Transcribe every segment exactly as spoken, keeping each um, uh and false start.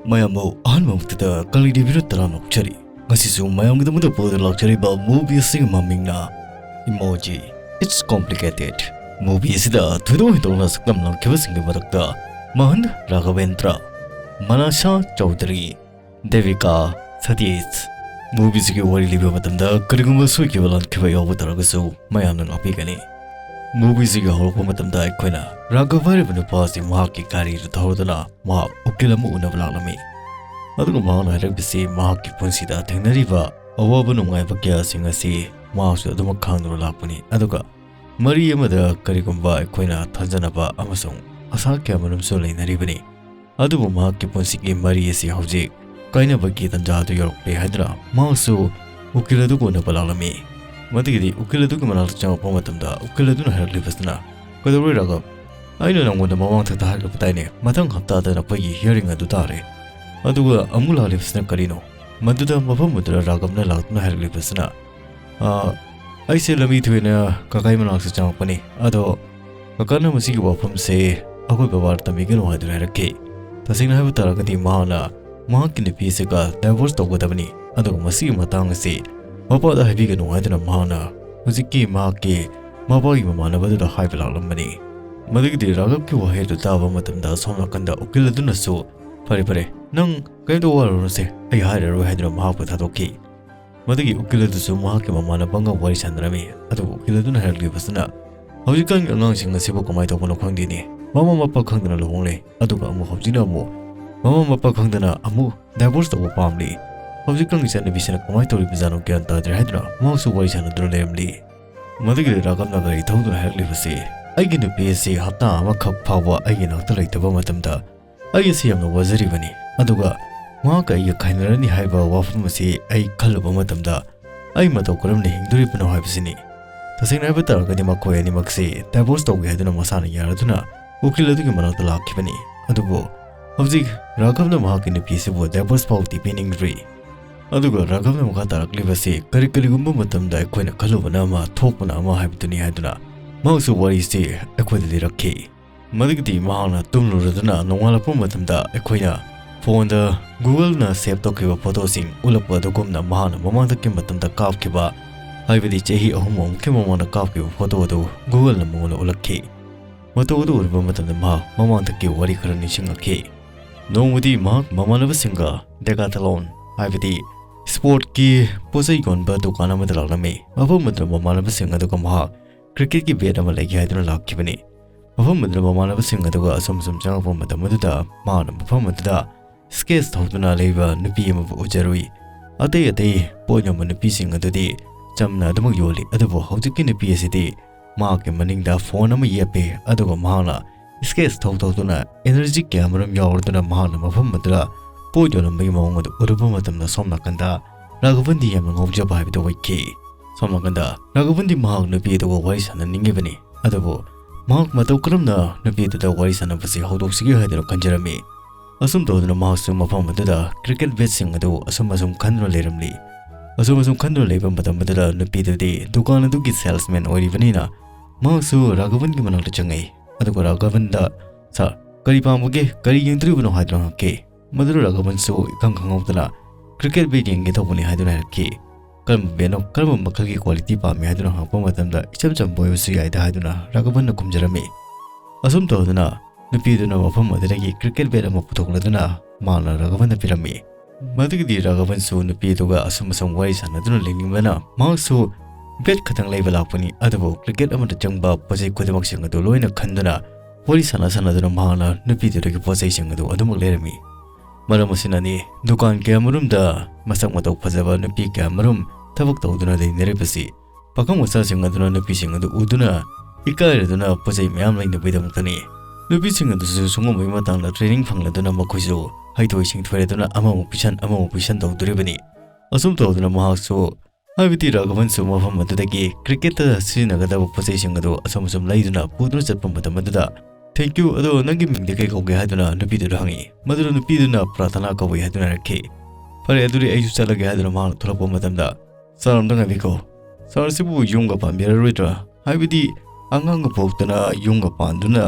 ꯃꯌꯥꯝꯕꯨ ꯑꯍꯥꯟꯕ ꯃꯛꯇꯗ ꯀꯂꯤꯗꯤ ꯕꯤꯔꯨꯠ ꯇꯔꯥꯝꯅ ꯑꯣꯛꯆꯔꯤ꯫ ꯉꯁꯤꯁꯨ ꯃꯌꯥꯝꯒꯤꯗꯃꯛꯇ ꯄꯨꯗꯨꯅ ꯂꯥꯛꯆꯔꯤꯕ movie ꯑꯁꯤꯒꯤ ꯃꯃꯤꯡꯅ Emoji, It's Complicated꯫ Movie ꯑꯁꯤꯗ ꯊꯣꯏꯗꯣꯛ ꯍꯦꯟꯗꯣꯛꯅ ꯁꯛꯇꯝ ꯂꯥꯡꯈꯤꯕꯁꯤꯡꯒꯤ ꯃꯔꯛꯇ ꯃꯍꯟ ꯔꯥꯘꯕꯦꯟꯗ꯭ꯔ, ꯃꯅꯥꯁꯥ ꯆꯧꯙꯔꯤ, ꯗꯦꯕꯤꯀꯥ, ꯁꯇꯤꯁ꯫ Movie ꯑꯁꯤꯒꯤ ꯋꯥꯔꯤ ꯂꯤꯕ ꯃꯇꯝꯗ ꯀꯔꯤꯒꯨꯝꯕ ꯁꯣꯏꯈꯤꯕ ꯂꯥꯟꯈꯤꯕ ꯌꯥꯎꯕ ꯇꯥꯔꯒꯁꯨ ꯃꯌꯥꯝꯅ ꯉꯥꯛꯄꯤꯒꯅꯤ꯫ Movie ꯑꯁꯤꯒꯤ ꯍꯧꯔꯛꯄ ꯃꯇꯝꯗ ꯑꯩꯈꯣꯏꯅ ꯔꯥꯘꯕ ꯍꯥꯏꯔꯤꯕ ꯅꯨꯄꯥ ꯑꯁꯤ ꯃꯍꯥꯛꯀꯤ ꯒꯥꯔꯤꯗ ꯊꯧꯔꯗꯨꯅ ꯃꯍꯥꯛ ꯎꯀꯤꯜ ꯑꯃ ꯎꯅꯕ ꯂꯥꯛꯂꯝꯃꯤ꯫ ꯑꯗꯨꯒ ꯃꯍꯥꯛꯅ ꯍꯥꯏꯔꯛꯄꯁꯤ ꯃꯍꯥꯛꯀꯤ ꯄꯨꯟꯁꯤꯗ ꯊꯦꯡꯅꯔꯤꯕ ꯑꯋꯥꯕ ꯅꯨꯡꯉꯥꯏꯕ ꯀꯌꯥꯁꯤꯡ ꯑꯁꯤ ꯃꯍꯥꯛꯁꯨ ꯑꯗꯨꯃꯛ ꯈꯥꯡꯗꯨꯅ ꯂꯥꯛꯄꯅꯤ꯫ ꯑꯗꯨꯒ ꯃꯔꯤ ꯑꯃꯗ ꯀꯔꯤꯒꯨꯝꯕ ꯑꯩꯈꯣꯏꯅ ꯊꯥꯖꯅꯕ ꯑꯃꯁꯨꯡ ꯑꯁꯥ ꯀꯌꯥꯃꯔꯨꯝꯁꯨ ꯂꯩꯅꯔꯤꯕꯅꯤ꯫ ꯑꯗꯨꯕꯨ ꯃꯍꯥꯛꯀꯤ ꯄꯨꯟꯁꯤꯒꯤ ꯃꯔꯤ ꯑꯁꯤ ꯍꯧꯖꯤꯛ ꯀꯥꯏꯅꯕꯒꯤ ꯇꯥꯟꯖꯥ ꯑꯗꯨ ꯌꯧꯔꯛꯂꯦ ꯍꯥꯏꯗꯨꯅ ꯃꯍꯥꯛꯁꯨ ꯎꯀꯤꯜ ꯑꯗꯨꯒ ꯎꯅꯕ ꯂꯥꯛꯂꯝꯃꯤ꯫ ꯃꯗꯨꯒꯤꯗꯤ ꯎꯀꯤꯜ ꯑꯗꯨꯒꯤ ꯃꯅꯥꯛꯇ ꯆꯪꯉꯛꯄ ꯃꯇꯝꯗ ꯎꯀꯤꯜ ꯑꯗꯨꯅ ꯍꯥꯏꯔꯛꯂꯤꯕꯁꯤꯅ, "ꯀꯩꯗꯧꯔꯦ ꯔꯥꯘꯕ? ꯑꯩꯅ ꯅꯪꯉꯣꯟꯗ ꯃꯃꯥꯡ ꯊꯛꯇ ꯍꯥꯏꯔꯛꯂꯕꯗꯥꯏꯅꯦ, ꯃꯊꯪ ꯍꯞꯇꯥꯗ ꯅꯈꯣꯏꯒꯤ hearing ꯑꯗꯨ ꯇꯥꯔꯦ꯫ ꯑꯗꯨꯒ ꯑꯃꯨꯛ ꯂꯥꯛꯂꯤꯕꯁꯤꯅ ꯀꯔꯤꯅꯣ?" ꯃꯗꯨꯗ ꯃꯐꯝ ꯑꯗꯨꯗ ꯔꯥꯘꯕꯅ ꯂꯥꯛꯇꯨꯅ ꯍꯥꯏꯔꯛꯂꯤꯕꯁꯤꯅ, "ꯑꯥ, ꯑꯩꯁꯦ ꯂꯝꯕꯤ ꯊꯣꯏꯅ ꯀꯀꯥꯒꯤ ꯃꯅꯥꯛꯇ ꯆꯪꯉꯛꯄꯅꯤ꯫ ꯑꯗꯣ ꯀꯀꯥꯅ ꯃꯁꯤꯒꯤ ꯋꯥꯐꯝꯁꯦ ꯑꯩꯈꯣꯏ ꯕꯕꯥꯗ ꯇꯝꯕꯤꯒꯅꯨ ꯍꯥꯏꯗꯨꯅ ꯍꯥꯏꯔꯛꯈꯤ꯫ ꯇꯁꯦꯡꯅ ꯍꯥꯏꯕ ꯇꯥꯔꯒꯗꯤ ꯃꯍꯥꯛꯅ ꯃꯍꯥꯛꯀꯤ ꯅꯨꯄꯤ ꯑꯁꯤꯒ divorce ꯇꯧꯒꯗꯕꯅꯤ꯫ ꯑꯗꯨꯒ ꯃꯁꯤꯒꯤ ꯃꯇꯥꯡ ꯑꯁꯤ ꯃꯄꯥꯗ ꯍꯥꯏꯕꯤꯒꯅꯨ ꯍꯥꯏꯗꯨꯅ ꯃꯍꯥꯛꯅ ꯍꯧꯖꯤꯛꯀꯤ ꯃꯍꯥꯛꯀꯤ ꯃꯄꯥꯒꯤ ꯃꯃꯥꯟꯅꯕꯗꯨꯗ ꯍꯥꯏꯕ ꯂꯥꯛꯂꯝꯕꯅꯤ꯫" ꯃꯗꯨꯒꯤꯗꯤ ꯔꯥꯘꯕꯀꯤ ꯋꯥꯍꯩ ꯑꯗꯨ ꯇꯥꯕ ꯃꯇꯝꯗ ꯁꯣꯝ ꯅꯥꯀꯟꯗ ꯎꯀꯤꯜ ꯑꯗꯨꯅꯁꯨ, "ꯐꯔꯦ ꯐꯔꯦ, ꯅꯪ ꯀꯔꯤꯝꯇ ꯋꯥꯔꯨꯔꯅꯨꯁꯦ, ꯑꯩ ꯍꯥꯏꯔꯔꯣꯏ" ꯍꯥꯏꯗꯨꯅ ꯃꯍꯥꯛꯄꯨ ꯊꯥꯗꯣꯛꯈꯤ꯫ ꯃꯗꯨꯒꯤ ꯎꯀꯤꯜ ꯑꯗꯨꯁꯨ ꯃꯍꯥꯛꯀꯤ ꯃꯃꯥꯟꯅꯕꯒ ꯋꯥꯔꯤ ꯁꯥꯟꯅꯔꯝꯃꯤ꯫ ꯑꯗꯨꯕꯨ ꯎꯀꯤꯜ ꯑꯗꯨꯅ ꯍꯥꯏꯔꯛꯂꯤꯕꯁꯤꯅ, "ꯍꯧꯖꯤꯛꯀꯥꯟꯒꯤ ꯑꯉꯥꯡꯁꯤꯡ ꯑꯁꯤꯕꯨ ꯀꯃꯥꯏꯅ ꯇꯧꯕꯅꯣ ꯈꯪꯗꯦꯅꯦ꯫ ꯃꯃꯥ ꯃꯄꯥ ꯈꯪꯗꯅ ꯂꯨꯍꯣꯡꯂꯦ, ꯑꯗꯨꯒ ꯑꯃꯨꯛ ꯍꯧꯖꯤꯛꯅ ꯑꯃꯨꯛ ꯃꯃꯥ ꯃꯄꯥ ꯈꯪꯗꯅ ꯑꯃꯨꯛ divorce ꯇꯧꯕ ꯄꯥꯝꯂꯤ꯫ ꯍꯧꯖꯤꯛꯀꯥꯟꯒꯤ ꯆꯠꯅꯕꯤꯁꯤꯅ ꯀꯃꯥꯏꯅ ꯇꯧꯔꯤꯕꯖꯥꯠꯅꯣ ꯒ꯭ꯌꯥꯟ ꯇꯥꯗ꯭ꯔꯦ" ꯍꯥꯏꯗꯨꯅ ꯃꯍꯥꯛꯁꯨ ꯋꯥꯔꯤ ꯁꯥꯟꯅꯗꯨꯅ ꯂꯩꯔꯝꯂꯤ꯫ ꯃꯗꯨꯒꯤ ꯔꯥꯘꯕꯅ ꯒꯥꯔꯤ ꯊꯧꯗꯨꯅ ꯍꯥꯏꯔꯛꯂꯤꯕꯁꯤ, "ꯑꯩꯒꯤ ꯅꯨꯄꯤ ꯑꯁꯤ ꯍꯞꯇꯥ ꯑꯃꯈꯛ ꯐꯥꯎꯕ ꯑꯩꯒꯤ ꯅꯥꯛꯇ ꯂꯩꯇꯕ ꯃꯇꯝꯗ ꯑꯩ ꯑꯁꯤ ꯌꯥꯝꯅ ꯋꯥꯖꯔꯤꯕꯅꯤ꯫ ꯑꯗꯨꯒ ꯃꯍꯥꯛꯀ ꯑꯩꯒ ꯈꯥꯏꯅꯔꯅꯤ ꯍꯥꯏꯕ ꯋꯥꯐꯝ ꯑꯁꯤ ꯑꯩ ꯈꯜꯂꯨꯕ ꯃꯇꯝꯗ ꯑꯩ ꯃꯇꯧ ꯀꯔꯝꯅ ꯍꯤꯡꯗꯣꯔꯤꯕꯅꯣ ꯍꯥꯏꯕꯁꯤꯅꯤ꯫" ꯇꯁꯦꯡꯅ ꯍꯥꯏꯕ ꯇꯥꯔꯒꯗꯤ ꯃꯈꯣꯏ ꯑꯅꯤꯃꯛꯁꯤ divorce ꯇꯧꯒꯦ ꯍꯥꯏꯗꯨꯅ ꯃꯁꯥꯅ ꯌꯥꯔꯗꯨꯅ ꯎꯀꯤꯜ ꯑꯗꯨꯒꯤ ꯃꯅꯥꯛꯇ ꯂꯥꯛꯈꯤꯕꯅꯤ꯫ ꯑꯗꯨꯕꯨ ꯍꯧꯖꯤꯛ ꯔꯥꯘꯕꯅ ꯃꯍꯥꯛꯀꯤ ꯅꯨꯄꯤ ꯑꯁꯤꯕꯨ divorce ꯐꯥꯎꯕꯗꯤ ꯄꯤꯅꯤꯡꯗ꯭ꯔꯤ꯫ ꯑꯗꯨꯒ ꯔꯥꯘꯕꯅ ꯃꯈꯥ ꯇꯥꯔꯛꯂꯤꯕꯁꯤ ꯀꯔꯤ ꯀꯔꯤꯒꯨꯝꯕ ꯃꯇꯝꯗ ꯑꯩꯈꯣꯏꯅ ꯈꯜꯂꯨꯕꯅ ꯑꯃ, ꯊꯣꯛꯄꯅ ꯑꯃ ꯍꯥꯏꯕꯗꯨꯅꯤ ꯍꯥꯏꯗꯨꯅ ꯃꯍꯥꯛꯁꯨ ꯋꯥꯔꯤꯁꯤ ꯑꯩꯈꯣꯏꯗ ꯂꯤꯔꯛꯈꯤ꯫ ꯃꯗꯨꯒꯤꯗꯤ ꯃꯍꯥꯛꯅ ꯇꯨꯝꯂꯨꯔꯗꯨꯅ ꯅꯣꯡꯉꯥꯜꯂꯛꯄ ꯃꯇꯝꯗ ꯑꯩꯈꯣꯏꯅ ꯐꯣꯟꯗ Google-ꯅ save ꯇꯧꯈꯤꯕ ꯐꯣꯇꯣꯁꯤꯡ ꯎꯠꯂꯛꯄ ꯑꯗꯨꯒꯨꯝꯅ ꯃꯍꯥꯛꯅ ꯃꯃꯥꯡꯗ ꯃꯇꯝꯗ ꯀꯥꯞꯈꯤꯕ, ꯍꯥꯏꯕꯗꯤ ꯆꯍꯤ ꯑꯍꯨꯝ ꯑꯃꯨꯛꯀꯤ ꯃꯃꯥꯡꯗ ꯀꯥꯞꯈꯤꯕ ꯐꯣꯇꯣ ꯑꯗꯨ Google-ꯅ ꯃꯉꯣꯟꯗ ꯎꯠꯂꯛꯈꯤ꯫ ꯃꯇꯧ ꯑꯗꯨ ꯎꯔꯨꯕ ꯃꯇꯝꯗ ꯃꯍꯥꯛ ꯃꯃꯥꯡꯗꯒꯤ ꯋꯥꯔꯤ ꯈꯔ ꯅꯤꯡꯁꯤꯡꯂꯛꯈꯤ꯫ ꯅꯣꯡꯃꯗꯤ ꯃꯍꯥꯛ ꯃꯃꯥꯟꯅꯕꯁꯤꯡꯒ Decathlon, ꯍꯥꯏꯕꯗꯤ sports-ꯀꯤ ꯄꯣꯠꯆꯩ ꯌꯣꯟꯕ ꯗꯨꯀꯥꯟ ꯑꯃꯗ ꯂꯥꯛꯂꯝꯃꯤ꯫ ꯃꯐꯝ ꯑꯗꯨꯗ ꯃꯃꯥꯟꯅꯕꯁꯤꯡ ꯑꯗꯨꯒ ꯃꯍꯥꯛ cricket-ꯀꯤ bat ꯑꯃ ꯂꯩꯒꯦ ꯍꯥꯏꯗꯨꯅ ꯂꯥꯛꯈꯤꯕꯅꯤ꯫ ꯃꯐꯝ ꯑꯗꯨꯗ ꯃꯃꯥꯟꯅꯕꯁꯤꯡ ꯑꯗꯨꯒ ꯑꯁꯨꯝ ꯑꯁꯨꯝ ꯆꯪꯂꯛꯄ ꯃꯇꯝ ꯑꯗꯨꯗ ꯃꯍꯥꯛꯅ ꯃꯐꯝ ꯑꯗꯨꯗ skate ꯊꯧꯗꯨꯅ ꯂꯩꯕ ꯅꯨꯄꯤ ꯑꯃꯕꯨ ꯎꯖꯔꯨꯏ꯫ ꯑꯇꯩ ꯑꯇꯩ ꯄꯣꯠ ꯌꯣꯟꯕ ꯅꯨꯄꯤꯁꯤꯡ ꯑꯗꯨꯗꯤ ꯆꯝꯅ ꯑꯗꯨꯃꯛ ꯌꯣꯜꯂꯤ, ꯑꯗꯨꯕꯨ ꯍꯧꯖꯤꯛꯀꯤ ꯅꯨꯄꯤ ꯑꯁꯤꯗꯤ ꯃꯍꯥꯛꯀꯤ ꯃꯅꯤꯡꯗ phone ꯑꯃ ꯌꯦꯞꯄꯤ, ꯑꯗꯨꯒ ꯃꯍꯥꯛꯅ skate ꯊꯧ ꯊꯧꯗꯨꯅ energy ꯀꯌꯥꯃꯔꯨꯝ ꯌꯥꯎꯔꯗꯨꯅ ꯃꯍꯥꯛꯅ ꯃꯐꯝ ꯑꯗꯨꯗ ꯄꯣꯠ ꯌꯣꯜꯂꯝꯕꯒꯤ ꯃꯑꯣꯡ ꯑꯗꯨ ꯎꯔꯨꯕ ꯃꯇꯝꯗ ꯁꯣꯝ ꯅꯥꯀꯟꯗ ꯔꯥꯘꯕꯟꯗꯤ ꯌꯥꯝꯅ ꯉꯥꯎꯖꯕ ꯍꯥꯏꯕꯗꯨ ꯑꯣꯏꯈꯤ꯫ ꯁꯣꯝ ꯅꯥꯀꯟꯗ ꯔꯥꯘꯕꯟꯗꯤ ꯃꯍꯥꯛ ꯅꯨꯄꯤ ꯑꯗꯨꯒ ꯋꯥꯔꯤ ꯁꯥꯟꯅꯅꯤꯡꯉꯤꯕꯅꯤ, ꯑꯗꯨꯕꯨ ꯃꯍꯥꯛ ꯃꯇꯧ ꯀꯔꯝꯅ ꯅꯨꯄꯤ ꯑꯗꯨꯗ ꯋꯥꯔꯤ ꯁꯥꯟꯅꯕꯁꯤ ꯍꯧꯗꯣꯛꯁꯤꯒꯦ ꯍꯥꯏꯗꯨꯅ ꯈꯟꯖꯔꯝꯃꯤ꯫ ꯑꯁꯨꯝ ꯇꯧꯗꯨꯅ ꯃꯍꯥꯛꯁꯨ ꯃꯐꯝ ꯑꯗꯨꯗ cricket bat-ꯁꯤꯡ ꯑꯗꯨ ꯑꯁꯨꯝ ꯑꯁꯨꯝ ꯈꯟꯗꯨꯅ ꯂꯩꯔꯝꯂꯤ꯫ ꯑꯁꯨꯝ ꯑꯁꯨꯝ ꯈꯟꯗꯨꯅ ꯂꯩꯕ ꯃꯇꯝ ꯑꯗꯨꯗ ꯅꯨꯄꯤꯗꯨꯗꯤ ꯗꯨꯀꯥꯟ ꯑꯗꯨꯒꯤ salesman ꯑꯣꯏꯔꯤꯕꯅꯤꯅ ꯃꯍꯥꯛꯁꯨ ꯔꯥꯘꯕꯟꯒꯤ ꯃꯅꯥꯛꯇ ꯆꯪꯉꯛꯏ꯫ ꯑꯗꯨꯒ ꯔꯥꯘꯕꯟꯗ, "Sir, ꯀꯔꯤ ꯄꯥꯝꯕꯒꯦ? ꯀꯔꯤ ꯌꯦꯡꯗꯣꯔꯤꯕꯅꯣ?" ꯍꯥꯏꯗꯨꯅ ꯍꯪꯉꯛꯈꯤ꯫ ꯃꯗꯨꯗ ꯔꯥꯘꯕꯟꯁꯨ ꯏꯈꯪ ꯈꯪꯍꯧꯗꯅ, "Cricket bat ꯌꯦꯡꯒꯦ ꯇꯧꯕꯅꯤ" ꯍꯥꯏꯗꯨꯅ ꯍꯥꯏꯔꯛꯈꯤ꯫ "ꯀꯔꯝꯕ bat-ꯅꯣ? ꯀꯔꯝꯕ ꯃꯈꯜꯒꯤ quality ꯄꯥꯝꯃꯤ?" ꯍꯥꯏꯗꯨꯅ ꯍꯪꯉꯛꯄ ꯃꯇꯝꯗ, "ꯏꯆꯝ ꯆꯝꯕ ꯑꯣꯏꯕꯁꯨ ꯌꯥꯏꯗ" ꯍꯥꯏꯗꯨꯅ ꯔꯥꯘꯕꯟꯅ ꯈꯨꯝꯖꯔꯝꯃꯤ꯫ ꯑꯁꯨꯝ ꯇꯧꯗꯨꯅ ꯅꯨꯄꯤꯗꯨꯅ ꯃꯐꯝ ꯑꯗꯨꯗꯒꯤ cricket bat ꯑꯃ ꯄꯨꯊꯣꯛꯂꯗꯨꯅ ꯃꯍꯥꯛꯅ ꯔꯥꯘꯕꯟꯗ ꯄꯤꯔꯝꯃꯤ꯫ ꯃꯗꯨꯒꯤꯗꯤ ꯔꯥꯘꯕꯟꯁꯨ ꯅꯨꯄꯤ ꯑꯗꯨꯒ ꯑꯁꯨꯝ ꯑꯁꯨꯝ ꯋꯥꯔꯤ ꯁꯥꯟꯅꯗꯨꯅ ꯂꯩꯅꯤꯡꯕꯅ ꯃꯍꯥꯛꯁꯨ bat ꯈꯛꯇꯪ ꯂꯩꯕ ꯂꯥꯛꯄꯅꯤ, ꯑꯗꯨꯕꯨ cricket ꯑꯃꯗ ꯆꯪꯕ ꯄꯣꯠ ꯆꯩ ꯈꯨꯗꯤꯡꯃꯛꯁꯤꯡ ꯑꯗꯨ ꯂꯣꯏꯅ ꯈꯟꯗꯨꯅ ꯋꯥꯔꯤ ꯁꯥꯟꯅ ꯁꯥꯟꯅꯗꯨꯅ ꯃꯍꯥꯛꯅ ꯅꯨꯄꯤꯗꯨꯗꯒꯤ ꯄꯣꯠ ꯆꯩꯁꯤꯡ ꯑꯗꯨ ꯑꯗꯨꯃꯛ ꯂꯩꯔꯝꯃꯤ꯫ ꯃꯔꯝ ꯑꯁꯤꯅꯅꯤ ꯗꯨꯀꯥꯟ ꯀꯌꯥꯃꯔꯨꯝꯗ ꯃꯁꯛ ꯃꯇꯧ ꯐꯖꯕ ꯅꯨꯄꯤ ꯀꯌꯥꯃꯔꯨꯝ ꯊꯕꯛ ꯇꯧꯗꯨꯅ ꯂꯩꯅꯔꯤꯕꯁꯤ꯫ ꯄꯥꯈꯪ ꯃꯆꯥꯁꯤꯡ ꯑꯗꯨꯅ ꯅꯨꯄꯤꯁꯤꯡ ꯑꯗꯨ ꯎꯗꯨꯅ ꯏꯀꯥꯏꯔꯗꯨꯅ ꯄꯣꯠ ꯆꯩ ꯃꯌꯥꯝ ꯂꯩꯅꯕꯒꯤꯗꯃꯛꯇꯅꯤ꯫ ꯅꯨꯄꯤꯁꯤꯡ ꯑꯗꯨꯁꯨ ꯁꯨꯒꯨꯝꯕꯒꯤ ꯃꯇꯥꯡꯗ training ꯐꯪꯂꯗꯨꯅ ꯃꯈꯣꯏꯁꯨ ꯍꯩꯊꯣꯏ ꯁꯤꯡꯊꯣꯏꯔꯗꯨꯅ ꯑꯃꯃꯨꯛ ꯄꯤꯁꯟ ꯑꯃꯃꯨꯛ ꯄꯤꯁꯟ ꯇꯧꯗꯣꯔꯤꯕꯅꯤ꯫ ꯑꯁꯨꯝ ꯇꯧꯗꯨꯅ ꯃꯍꯥꯛꯁꯨ, ꯍꯥꯏꯕꯗꯤ ꯔꯥꯘꯕꯟꯁꯨ ꯃꯐꯝ ꯑꯗꯨꯗꯒꯤ cricket-ꯇ ꯁꯤꯖꯤꯟꯅꯒꯗꯕ ꯄꯣꯠ ꯆꯩꯁꯤꯡ ꯑꯗꯨ ꯑꯁꯨꯝ ꯑꯁꯨꯝ ꯂꯩꯗꯨꯅ ꯄꯨꯗꯨꯅ ꯆꯠꯄ ꯃꯇꯝ ꯑꯗꯨꯗ, "Thank you, ꯑꯗꯣ ꯅꯪꯒꯤ ꯃꯤꯡꯗꯤ ꯀꯩ ꯀꯧꯒꯦ?" ꯍꯥꯏꯗꯨꯅ ꯅꯨꯄꯤꯗꯨꯗ ꯍꯪꯉꯤ꯫ ꯃꯗꯨꯗ ꯅꯨꯄꯤꯗꯨꯅ ꯄ꯭ꯔꯥꯊꯅꯥ ꯀꯧꯏ ꯍꯥꯏꯗꯨꯅ ꯍꯥꯏꯔꯛꯈꯤ꯫ "ꯐꯔꯦ, ꯑꯗꯨꯗꯤ ꯑꯩꯁꯨ ꯆꯠꯂꯒꯦ" ꯍꯥꯏꯗꯨꯅ ꯃꯍꯥꯛꯅ ꯊꯣꯛꯂꯛꯄ ꯃꯇꯝꯗ, "Sir, ꯑꯝꯇ ꯉꯥꯏꯕꯤꯈꯣ꯫ Sir, ꯁꯤꯕꯨ ꯌꯨꯝꯒ ꯄꯥꯟꯕꯤꯔꯔꯣꯏꯗ꯭ꯔꯥ? ꯍꯥꯏꯕꯗꯤ ꯑꯉꯥꯡꯒ ꯄꯣꯛꯇꯅ ꯌꯨꯝꯒ ꯄꯥꯟꯗꯨꯅ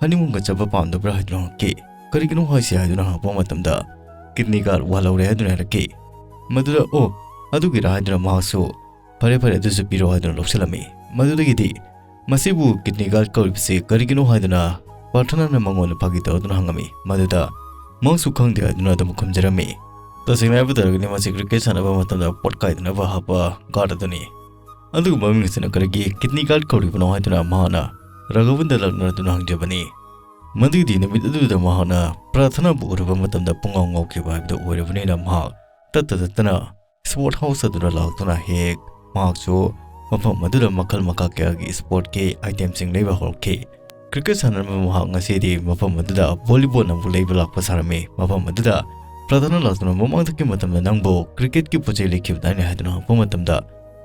honeymoon-ꯒ ꯆꯠꯄ ꯄꯥꯝꯗꯕ꯭ꯔꯥ?" ꯍꯥꯏꯗꯨꯅ ꯍꯪꯉꯛꯈꯤ꯫ "ꯀꯔꯤꯒꯤꯅꯣ ꯍꯥꯏꯁꯦ?" ꯍꯥꯏꯗꯨꯅ ꯍꯪꯉꯛꯄ ꯃꯇꯝꯗ, "ꯀꯤꯗꯅꯤ ꯒꯥꯔꯗ ꯋꯥꯜꯍꯧꯔꯦ" ꯍꯥꯏꯗꯨꯅ ꯍꯥꯏꯔꯛꯈꯤ꯫ ꯃꯗꯨꯗ, "ꯑꯣ, ꯑꯗꯨꯒꯤꯔꯥ?" ꯍꯥꯏꯗꯨꯅ ꯃꯍꯥꯛꯁꯨ, "ꯐꯔꯦ, ꯐꯔꯦ, ꯑꯗꯨꯁꯨ ꯄꯤꯔꯣ" ꯍꯥꯏꯗꯨꯅ ꯂꯧꯁꯤꯜꯂꯝꯃꯤ꯫ ꯃꯗꯨꯗꯒꯤꯗꯤ, "ꯃꯁꯤꯕꯨ ꯀꯤꯗꯅꯤ ꯒꯥꯔꯗ ꯀꯧꯔꯤꯕꯁꯤ ꯀꯔꯤꯒꯤꯅꯣ?" ꯍꯥꯏꯗꯨꯅ ꯄ꯭ꯔꯥꯔꯊꯅꯥꯅ ꯃꯉꯣꯟꯗ ꯐꯥꯒꯤ ꯇꯧꯗꯨꯅ ꯍꯪꯉꯝꯃꯤ꯫ ꯃꯗꯨꯗ ꯃꯍꯥꯛꯁꯨ ꯈꯪꯗꯦ ꯍꯥꯏꯗꯨꯅ ꯑꯗꯨꯝ ꯈꯨꯝꯖꯔꯝꯃꯤ꯫ ꯇꯁꯦꯡꯅ ꯍꯥꯏꯕ ꯇꯥꯔꯒꯗꯤ, ꯃꯁꯤ ꯀ꯭ꯔꯤꯀꯦꯠ ꯁꯥꯟꯅꯕ ꯃꯇꯝꯗ ꯄꯣꯠ ꯀꯥꯏꯗꯅꯕ ꯍꯥꯞꯄ ꯒꯥꯔꯗ ꯑꯗꯨꯅꯤ꯫ ꯑꯗꯨꯒꯨꯝꯕ ꯃꯤꯡ ꯑꯁꯤꯅ ꯀꯔꯤꯒꯤ ꯀꯤꯗꯅꯤ ꯒꯥꯔꯗ ꯀꯧꯔꯤꯕꯅꯣ ꯍꯥꯏꯗꯨꯅ ꯃꯍꯥꯛꯅ ꯔꯥꯘꯕꯟꯗ ꯂꯥꯛꯅꯗꯨꯅ ꯍꯪꯖꯕꯅꯤ꯫ ꯃꯗꯨꯒꯤꯗꯤ ꯅꯨꯃꯤꯠ ꯑꯗꯨꯗ ꯃꯍꯥꯛꯅ ꯄ꯭ꯔꯥꯔꯊꯅꯥꯕꯨ ꯎꯔꯨꯕ ꯃꯇꯝꯗ ꯄꯨꯡꯉꯥꯎ ꯉꯥꯎꯈꯤꯕ ꯍꯥꯏꯕꯗꯨ ꯑꯣꯏꯔꯕꯅꯤꯅ, ꯃꯍꯥꯛ ꯇꯠꯇ ꯇꯠꯇꯅ ꯁ꯭ꯄꯣꯔꯠ ꯍꯥꯎꯁ ꯑꯗꯨꯗ ꯂꯥꯛꯇꯨꯅ ꯍꯦꯛ ꯃꯍꯥꯛꯁꯨ ꯃꯐꯝ ꯑꯗꯨꯗ ꯃꯈꯜ ꯃꯈꯥ ꯀꯌꯥꯒꯤ ꯁ꯭ꯄꯣꯔꯠꯀꯤ ꯑꯥꯏꯇꯦꯝꯁꯤꯡ ꯂꯩꯕ ꯍꯧꯔꯛꯈꯤ꯫ ꯀ꯭ꯔꯤꯀꯦꯠ ꯁꯥꯟꯅꯔꯝꯕ ꯃꯍꯥꯛ ꯉꯁꯤꯗꯤ ꯃꯐꯝ ꯑꯗꯨꯗ ꯚꯣꯂꯤꯕꯣꯜ ꯑꯃꯕꯨ ꯂꯩꯕ ꯂꯥꯛꯄ ꯁꯥꯔꯝꯃꯤ꯫ ꯃꯐꯝ ꯑꯗꯨꯗ ꯄ꯭ꯔꯥꯔꯊꯅꯥ ꯂꯥꯛꯇꯨꯅ, "ꯃꯃꯥꯡꯗꯒꯤ ꯃꯇꯝꯗ ꯅꯪꯕꯨ ꯀ꯭ꯔꯤꯀꯦꯠꯀꯤ ꯄꯣꯠ ꯆꯩ ꯂꯩꯈꯤꯕꯗꯥꯏꯅꯦ?" ꯍꯥꯏꯗꯨꯅ ꯍꯪꯉꯛꯄ ꯃꯇꯝꯗ,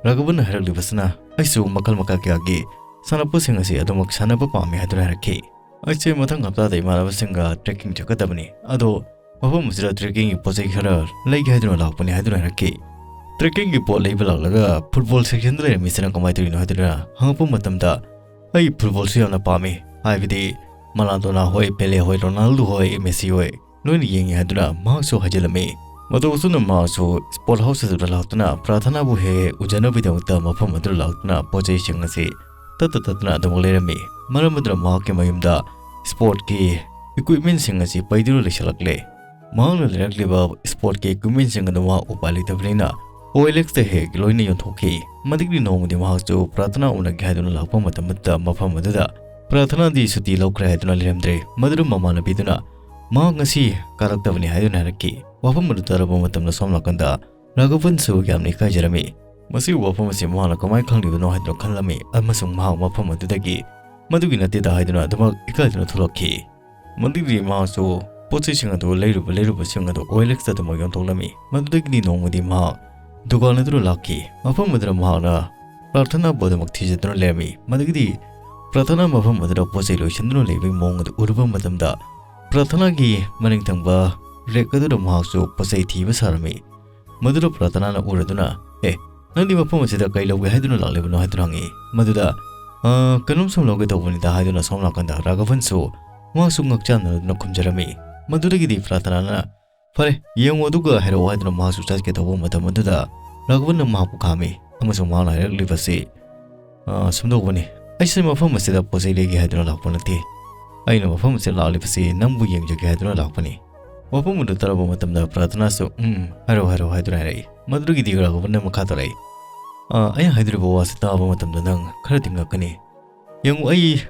ꯔꯥꯘꯕꯟꯅ ꯍꯥꯏꯔꯛꯂꯤꯕꯁꯤꯅ, "ꯑꯩꯁꯨ ꯃꯈꯜ ꯃꯈꯥ ꯀꯌꯥꯒꯤ ꯁꯥꯟꯅꯄꯣꯠꯁꯤꯡ ꯑꯁꯤ ꯑꯗꯨꯃꯛ ꯁꯥꯟꯅꯕ ꯄꯥꯝꯃꯤ" ꯍꯥꯏꯗꯨꯅ ꯍꯥꯏꯔꯛꯈꯤ꯫ "ꯑꯩꯁꯦ ꯃꯊꯪ ꯍꯞꯇꯥꯗ ꯏꯃꯥꯟꯅꯕꯁꯤꯡꯒ ꯇ꯭ꯔꯦꯛꯀꯤꯡ ꯆꯠꯀꯗꯕꯅꯤ, ꯑꯗꯣ ꯃꯐꯝ ꯑꯁꯤꯗ ꯇ꯭ꯔꯦꯛꯀꯤꯡꯒꯤ ꯄꯣꯠ ꯆꯩ ꯈꯔ ꯂꯩꯒꯦ ꯍꯥꯏꯗꯨꯅ ꯂꯥꯛꯄꯅꯤ" ꯍꯥꯏꯗꯨꯅ ꯍꯥꯏꯔꯛꯈꯤ꯫ ꯇ꯭ꯔꯦꯛꯀꯤꯡꯒꯤ ꯄꯣꯠ ꯂꯩꯕ ꯂꯥꯛꯂꯒ ꯐꯨꯠꯕꯣꯜ ꯁꯦꯛꯁꯟꯗ ꯂꯩꯔꯝꯃꯤꯁꯤꯅ ꯀꯃꯥꯏꯅ ꯇꯧꯔꯤꯅꯣ ꯍꯥꯏꯗꯨꯅ ꯍꯪꯉꯛꯄ ꯃꯇꯝꯗ, "ꯑꯩ ꯐꯨꯠꯕꯣꯜꯁꯨ ꯌꯥꯝꯅ ꯄꯥꯝꯃꯤ, ꯍꯥꯏꯕꯗꯤ ꯃꯥꯔꯥꯗꯣꯅꯥ ꯍꯣꯏ, ꯄꯦꯂꯦ ꯍꯣꯏ, ꯔꯣꯅꯥꯜꯗꯣ ꯍꯣꯏ, ꯃꯦꯁꯤ ꯍꯣꯏ, ꯂꯣꯏꯅ ꯌꯦꯡꯉꯤ" ꯍꯥꯏꯗꯨꯅ ꯃꯍꯥꯛꯁꯨ ꯍꯥꯏꯖꯤꯜꯂꯝꯃꯤ꯫ ꯃꯇꯧ ꯑꯁꯨꯝꯅ ꯃꯍꯥꯛꯁꯨ ꯁ꯭ꯄꯣꯔꯠ ꯍꯥꯎꯁ ꯑꯗꯨꯗ ꯂꯥꯛꯇꯨꯅ ꯄ꯭ꯔꯥꯔꯊꯅꯥꯕꯨ ꯍꯦꯛ ꯍꯦꯛ ꯎꯖꯅꯕꯒꯤꯗꯃꯛꯇ ꯃꯐꯝ ꯑꯗꯨꯗ ꯂꯥꯛꯇꯨꯅ ꯄꯣꯠ ꯆꯩꯁꯤꯡ ꯑꯁꯤ ꯇꯠꯇ ꯇꯠꯇꯅ ꯑꯗꯨꯃꯛ ꯂꯩꯔꯝꯃꯤ꯫ ꯃꯔꯝ ꯑꯗꯨꯅ ꯃꯍꯥꯛꯀꯤ ꯃꯌꯨꯝꯗ ꯁ꯭ꯄꯣꯔꯠꯀꯤ ꯏꯀ꯭ꯋꯤꯞꯃꯦꯟꯁꯤꯡ ꯑꯁꯤ ꯄꯩꯗꯨꯅ ꯂꯩꯁꯤꯜꯂꯛꯂꯦ꯫ ꯃꯍꯥꯛꯅ ꯂꯩꯔꯛꯂꯤꯕ ꯁ꯭ꯄꯣꯔꯠꯀꯤ ꯏꯀ꯭ꯋꯤꯞꯃꯦꯟꯁꯤꯡ ꯑꯗꯨ ꯃꯍꯥꯛ ꯎꯄꯥꯏ ꯂꯩꯇꯕꯅꯤꯅ ꯑꯣ ꯑꯦꯜ ꯑꯦꯛꯁꯇ ꯍꯦꯛ ꯂꯣꯏꯅ ꯌꯣꯟꯊꯣꯛꯈꯤ꯫ ꯃꯗꯨꯒꯤ ꯅꯣꯡꯃꯗꯤ ꯃꯍꯥꯛꯁꯨ ꯄ꯭ꯔꯥꯔꯊꯅꯥ ꯎꯅꯒꯦ ꯍꯥꯏꯗꯨꯅ ꯂꯥꯛꯄ ꯃꯇꯝꯗ ꯃꯐꯝ ꯑꯗꯨꯗ ꯄ꯭ꯔꯥꯔꯊꯅꯥꯗꯤ ꯁꯨꯇꯤ ꯂꯧꯈ꯭ꯔꯦ ꯍꯥꯏꯗꯨꯅ ꯂꯩꯔꯝꯗ꯭ꯔꯦ꯫ ꯃꯗꯨꯗ ꯃꯃꯥꯟꯅꯕꯤꯗꯨꯅ ꯃꯍꯥꯛ ꯉꯁꯤ ꯀꯥꯔꯛꯇꯕꯅꯤ ꯍꯥꯏꯗꯨꯅ ꯍꯥꯏꯔꯛꯈꯤ꯫ ꯋꯥꯐꯝ ꯑꯗꯨ ꯇꯥꯔꯕ ꯃꯇꯝꯗ ꯁꯣꯝ ꯅꯥꯀꯟꯗ ꯔꯥꯘꯕꯟꯁꯨ ꯌꯥꯝꯅ ꯏꯀꯥꯏꯖꯔꯝꯃꯤ꯫ ꯃꯁꯤꯒꯤ ꯋꯥꯐꯝ ꯑꯁꯤ ꯃꯍꯥꯛꯅ ꯀꯃꯥꯏꯅ ꯈꯪꯂꯤꯕꯅꯣ ꯍꯥꯏꯗꯨꯅ ꯈꯜꯂꯝꯃꯤ ꯑꯃꯁꯨꯡ ꯃꯍꯥꯛ ꯃꯐꯝ ꯑꯗꯨꯗꯒꯤ ꯃꯗꯨꯒꯤ ꯅꯠꯇꯦꯗ ꯍꯥꯏꯗꯨꯅ ꯑꯗꯨꯃꯛ ꯏꯀꯥꯏꯗꯨꯅ ꯊꯣꯛꯂꯛꯈꯤ꯫ ꯃꯗꯨꯗꯤ ꯃꯍꯥꯛꯁꯨ ꯄꯣꯠ ꯆꯩꯁꯤꯡ ꯑꯗꯨ ꯂꯩꯔꯨꯕ ꯂꯩꯔꯨꯕꯁꯤꯡ ꯑꯗꯨ ꯑꯣ ꯑꯦꯜ ꯑꯦꯛꯁꯇ ꯑꯗꯨꯃꯛ ꯌꯣꯟꯊꯣꯛꯂꯝꯃꯤ꯫ ꯃꯗꯨꯗꯒꯤꯗꯤ ꯅꯣꯡꯃꯗꯤ ꯃꯍꯥꯛ ꯗꯨꯀꯥꯟ ꯑꯗꯨꯗ ꯂꯥꯛꯈꯤ꯫ ꯃꯐꯝ ꯑꯗꯨꯗ ꯃꯍꯥꯛꯅ ꯄ꯭ꯔꯥꯔꯊꯅꯥꯕꯨ ꯑꯗꯨꯃꯛ ꯊꯤꯖꯗꯨꯅ ꯂꯩꯔꯝꯃꯤ꯫ ꯃꯗꯨꯒꯤꯗꯤ ꯄ꯭ꯔꯥꯔꯊꯅꯥ ꯃꯐꯝ ꯑꯗꯨꯗ ꯄꯣꯠ ꯆꯩ ꯂꯣꯏꯁꯤꯟꯗꯨꯅ ꯂꯩꯕꯒꯤ ꯃꯑꯣꯡ ꯑꯗꯨ ꯎꯔꯨꯕ ꯃꯇꯝꯗ, ꯄ꯭ꯔꯥꯔꯊꯅꯥꯒꯤ ꯃꯅꯤꯡ ꯊꯪꯕ ꯔꯦꯛ ꯑꯗꯨꯗ ꯃꯍꯥꯛꯁꯨ ꯄꯣꯠ ꯆꯩ ꯊꯤꯕ ꯁꯥꯔꯝꯃꯤ꯫ ꯃꯗꯨꯗ ꯄ꯭ꯔꯥꯔꯊꯅꯥꯅ ꯎꯔꯗꯨꯅ, "ꯑꯦ, ꯅꯪꯗꯤ ꯃꯐꯝ ꯑꯁꯤꯗ ꯀꯩ ꯂꯧꯒꯦ ꯍꯥꯏꯗꯨꯅ ꯂꯥꯛꯂꯤꯕꯅꯣ?" ꯍꯥꯏꯗꯨꯅ ꯍꯪꯉꯤ꯫ ꯃꯗꯨꯗ, "ꯑ, ꯀꯩꯅꯣꯝ ꯁꯨꯝ ꯂꯧꯒꯦ ꯇꯧꯕꯅꯤꯗ" ꯍꯥꯏꯗꯨꯅ ꯁꯣꯝ ꯅꯥꯀꯟꯗ ꯔꯥꯘꯕꯟꯁꯨ ꯃꯍꯥꯛꯁꯨ ꯉꯛꯆꯥꯟꯅꯗꯨꯅ ꯈꯨꯝꯖꯔꯝꯃꯤ꯫ ꯃꯗꯨꯗꯒꯤꯗꯤ ꯄ꯭ꯔꯥꯊꯅꯥꯅ "ꯐꯔꯦ, ꯌꯦꯡꯉꯨ ꯑꯗꯨꯒ ꯍꯥꯏꯔꯛꯑꯣ" ꯍꯥꯏꯗꯨꯅ ꯃꯍꯥꯛꯁꯨ ꯆꯠꯀꯦ ꯇꯧꯕ ꯃꯇꯝ ꯑꯗꯨꯗ ꯔꯥꯘꯕꯟꯅ ꯃꯍꯥꯛꯄꯨ ꯈꯥꯝꯃꯤ ꯑꯃꯁꯨꯡ ꯃꯍꯥꯛꯅ ꯍꯥꯏꯔꯛꯂꯤꯕꯁꯤ, "ꯑ, ꯁꯨꯝꯗꯧꯕꯅꯤ, ꯑꯩꯁꯦ ꯃꯐꯝ ꯑꯁꯤꯗ ꯄꯣꯠ ꯆꯩ ꯂꯩꯒꯦ ꯍꯥꯏꯗꯨꯅ ꯂꯥꯛꯄ ꯅꯠꯇꯦ꯫ ꯑꯩꯅ ꯃꯐꯝ ꯑꯁꯤꯗ ꯂꯥꯛꯂꯤꯕꯁꯤ ꯅꯪꯕꯨ ꯌꯦꯡꯖꯒꯦ ꯍꯥꯏꯗꯨꯅ ꯂꯥꯛꯄꯅꯤ"꯫ ꯋꯥꯐꯝ ꯑꯗꯨ ꯇꯥꯔꯕ ꯃꯇꯝꯗ ꯄ꯭ꯔꯥꯊꯅꯥꯁꯨ "ꯎꯝ, ꯍꯥꯏꯔꯛꯑꯣ, ꯍꯥꯏꯔꯛꯑꯣ" ꯍꯥꯏꯗꯨꯅ ꯍꯥꯏꯔꯛꯏ꯫ ꯃꯗꯨꯗꯒꯤꯗꯤ ꯔꯥꯘꯕꯟꯅ ꯃꯈꯥ ꯇꯥꯔꯛꯏ, "ꯑ, ꯑꯩꯅ ꯍꯥꯏꯗꯣꯔꯤꯕ ꯋꯥꯁꯤ ꯇꯥꯕ ꯃꯇꯝꯗ ꯅꯪ ꯈꯔꯗꯤ ꯉꯛꯀꯅꯤ꯫ ꯌꯦꯡꯉꯨ, ꯑꯩ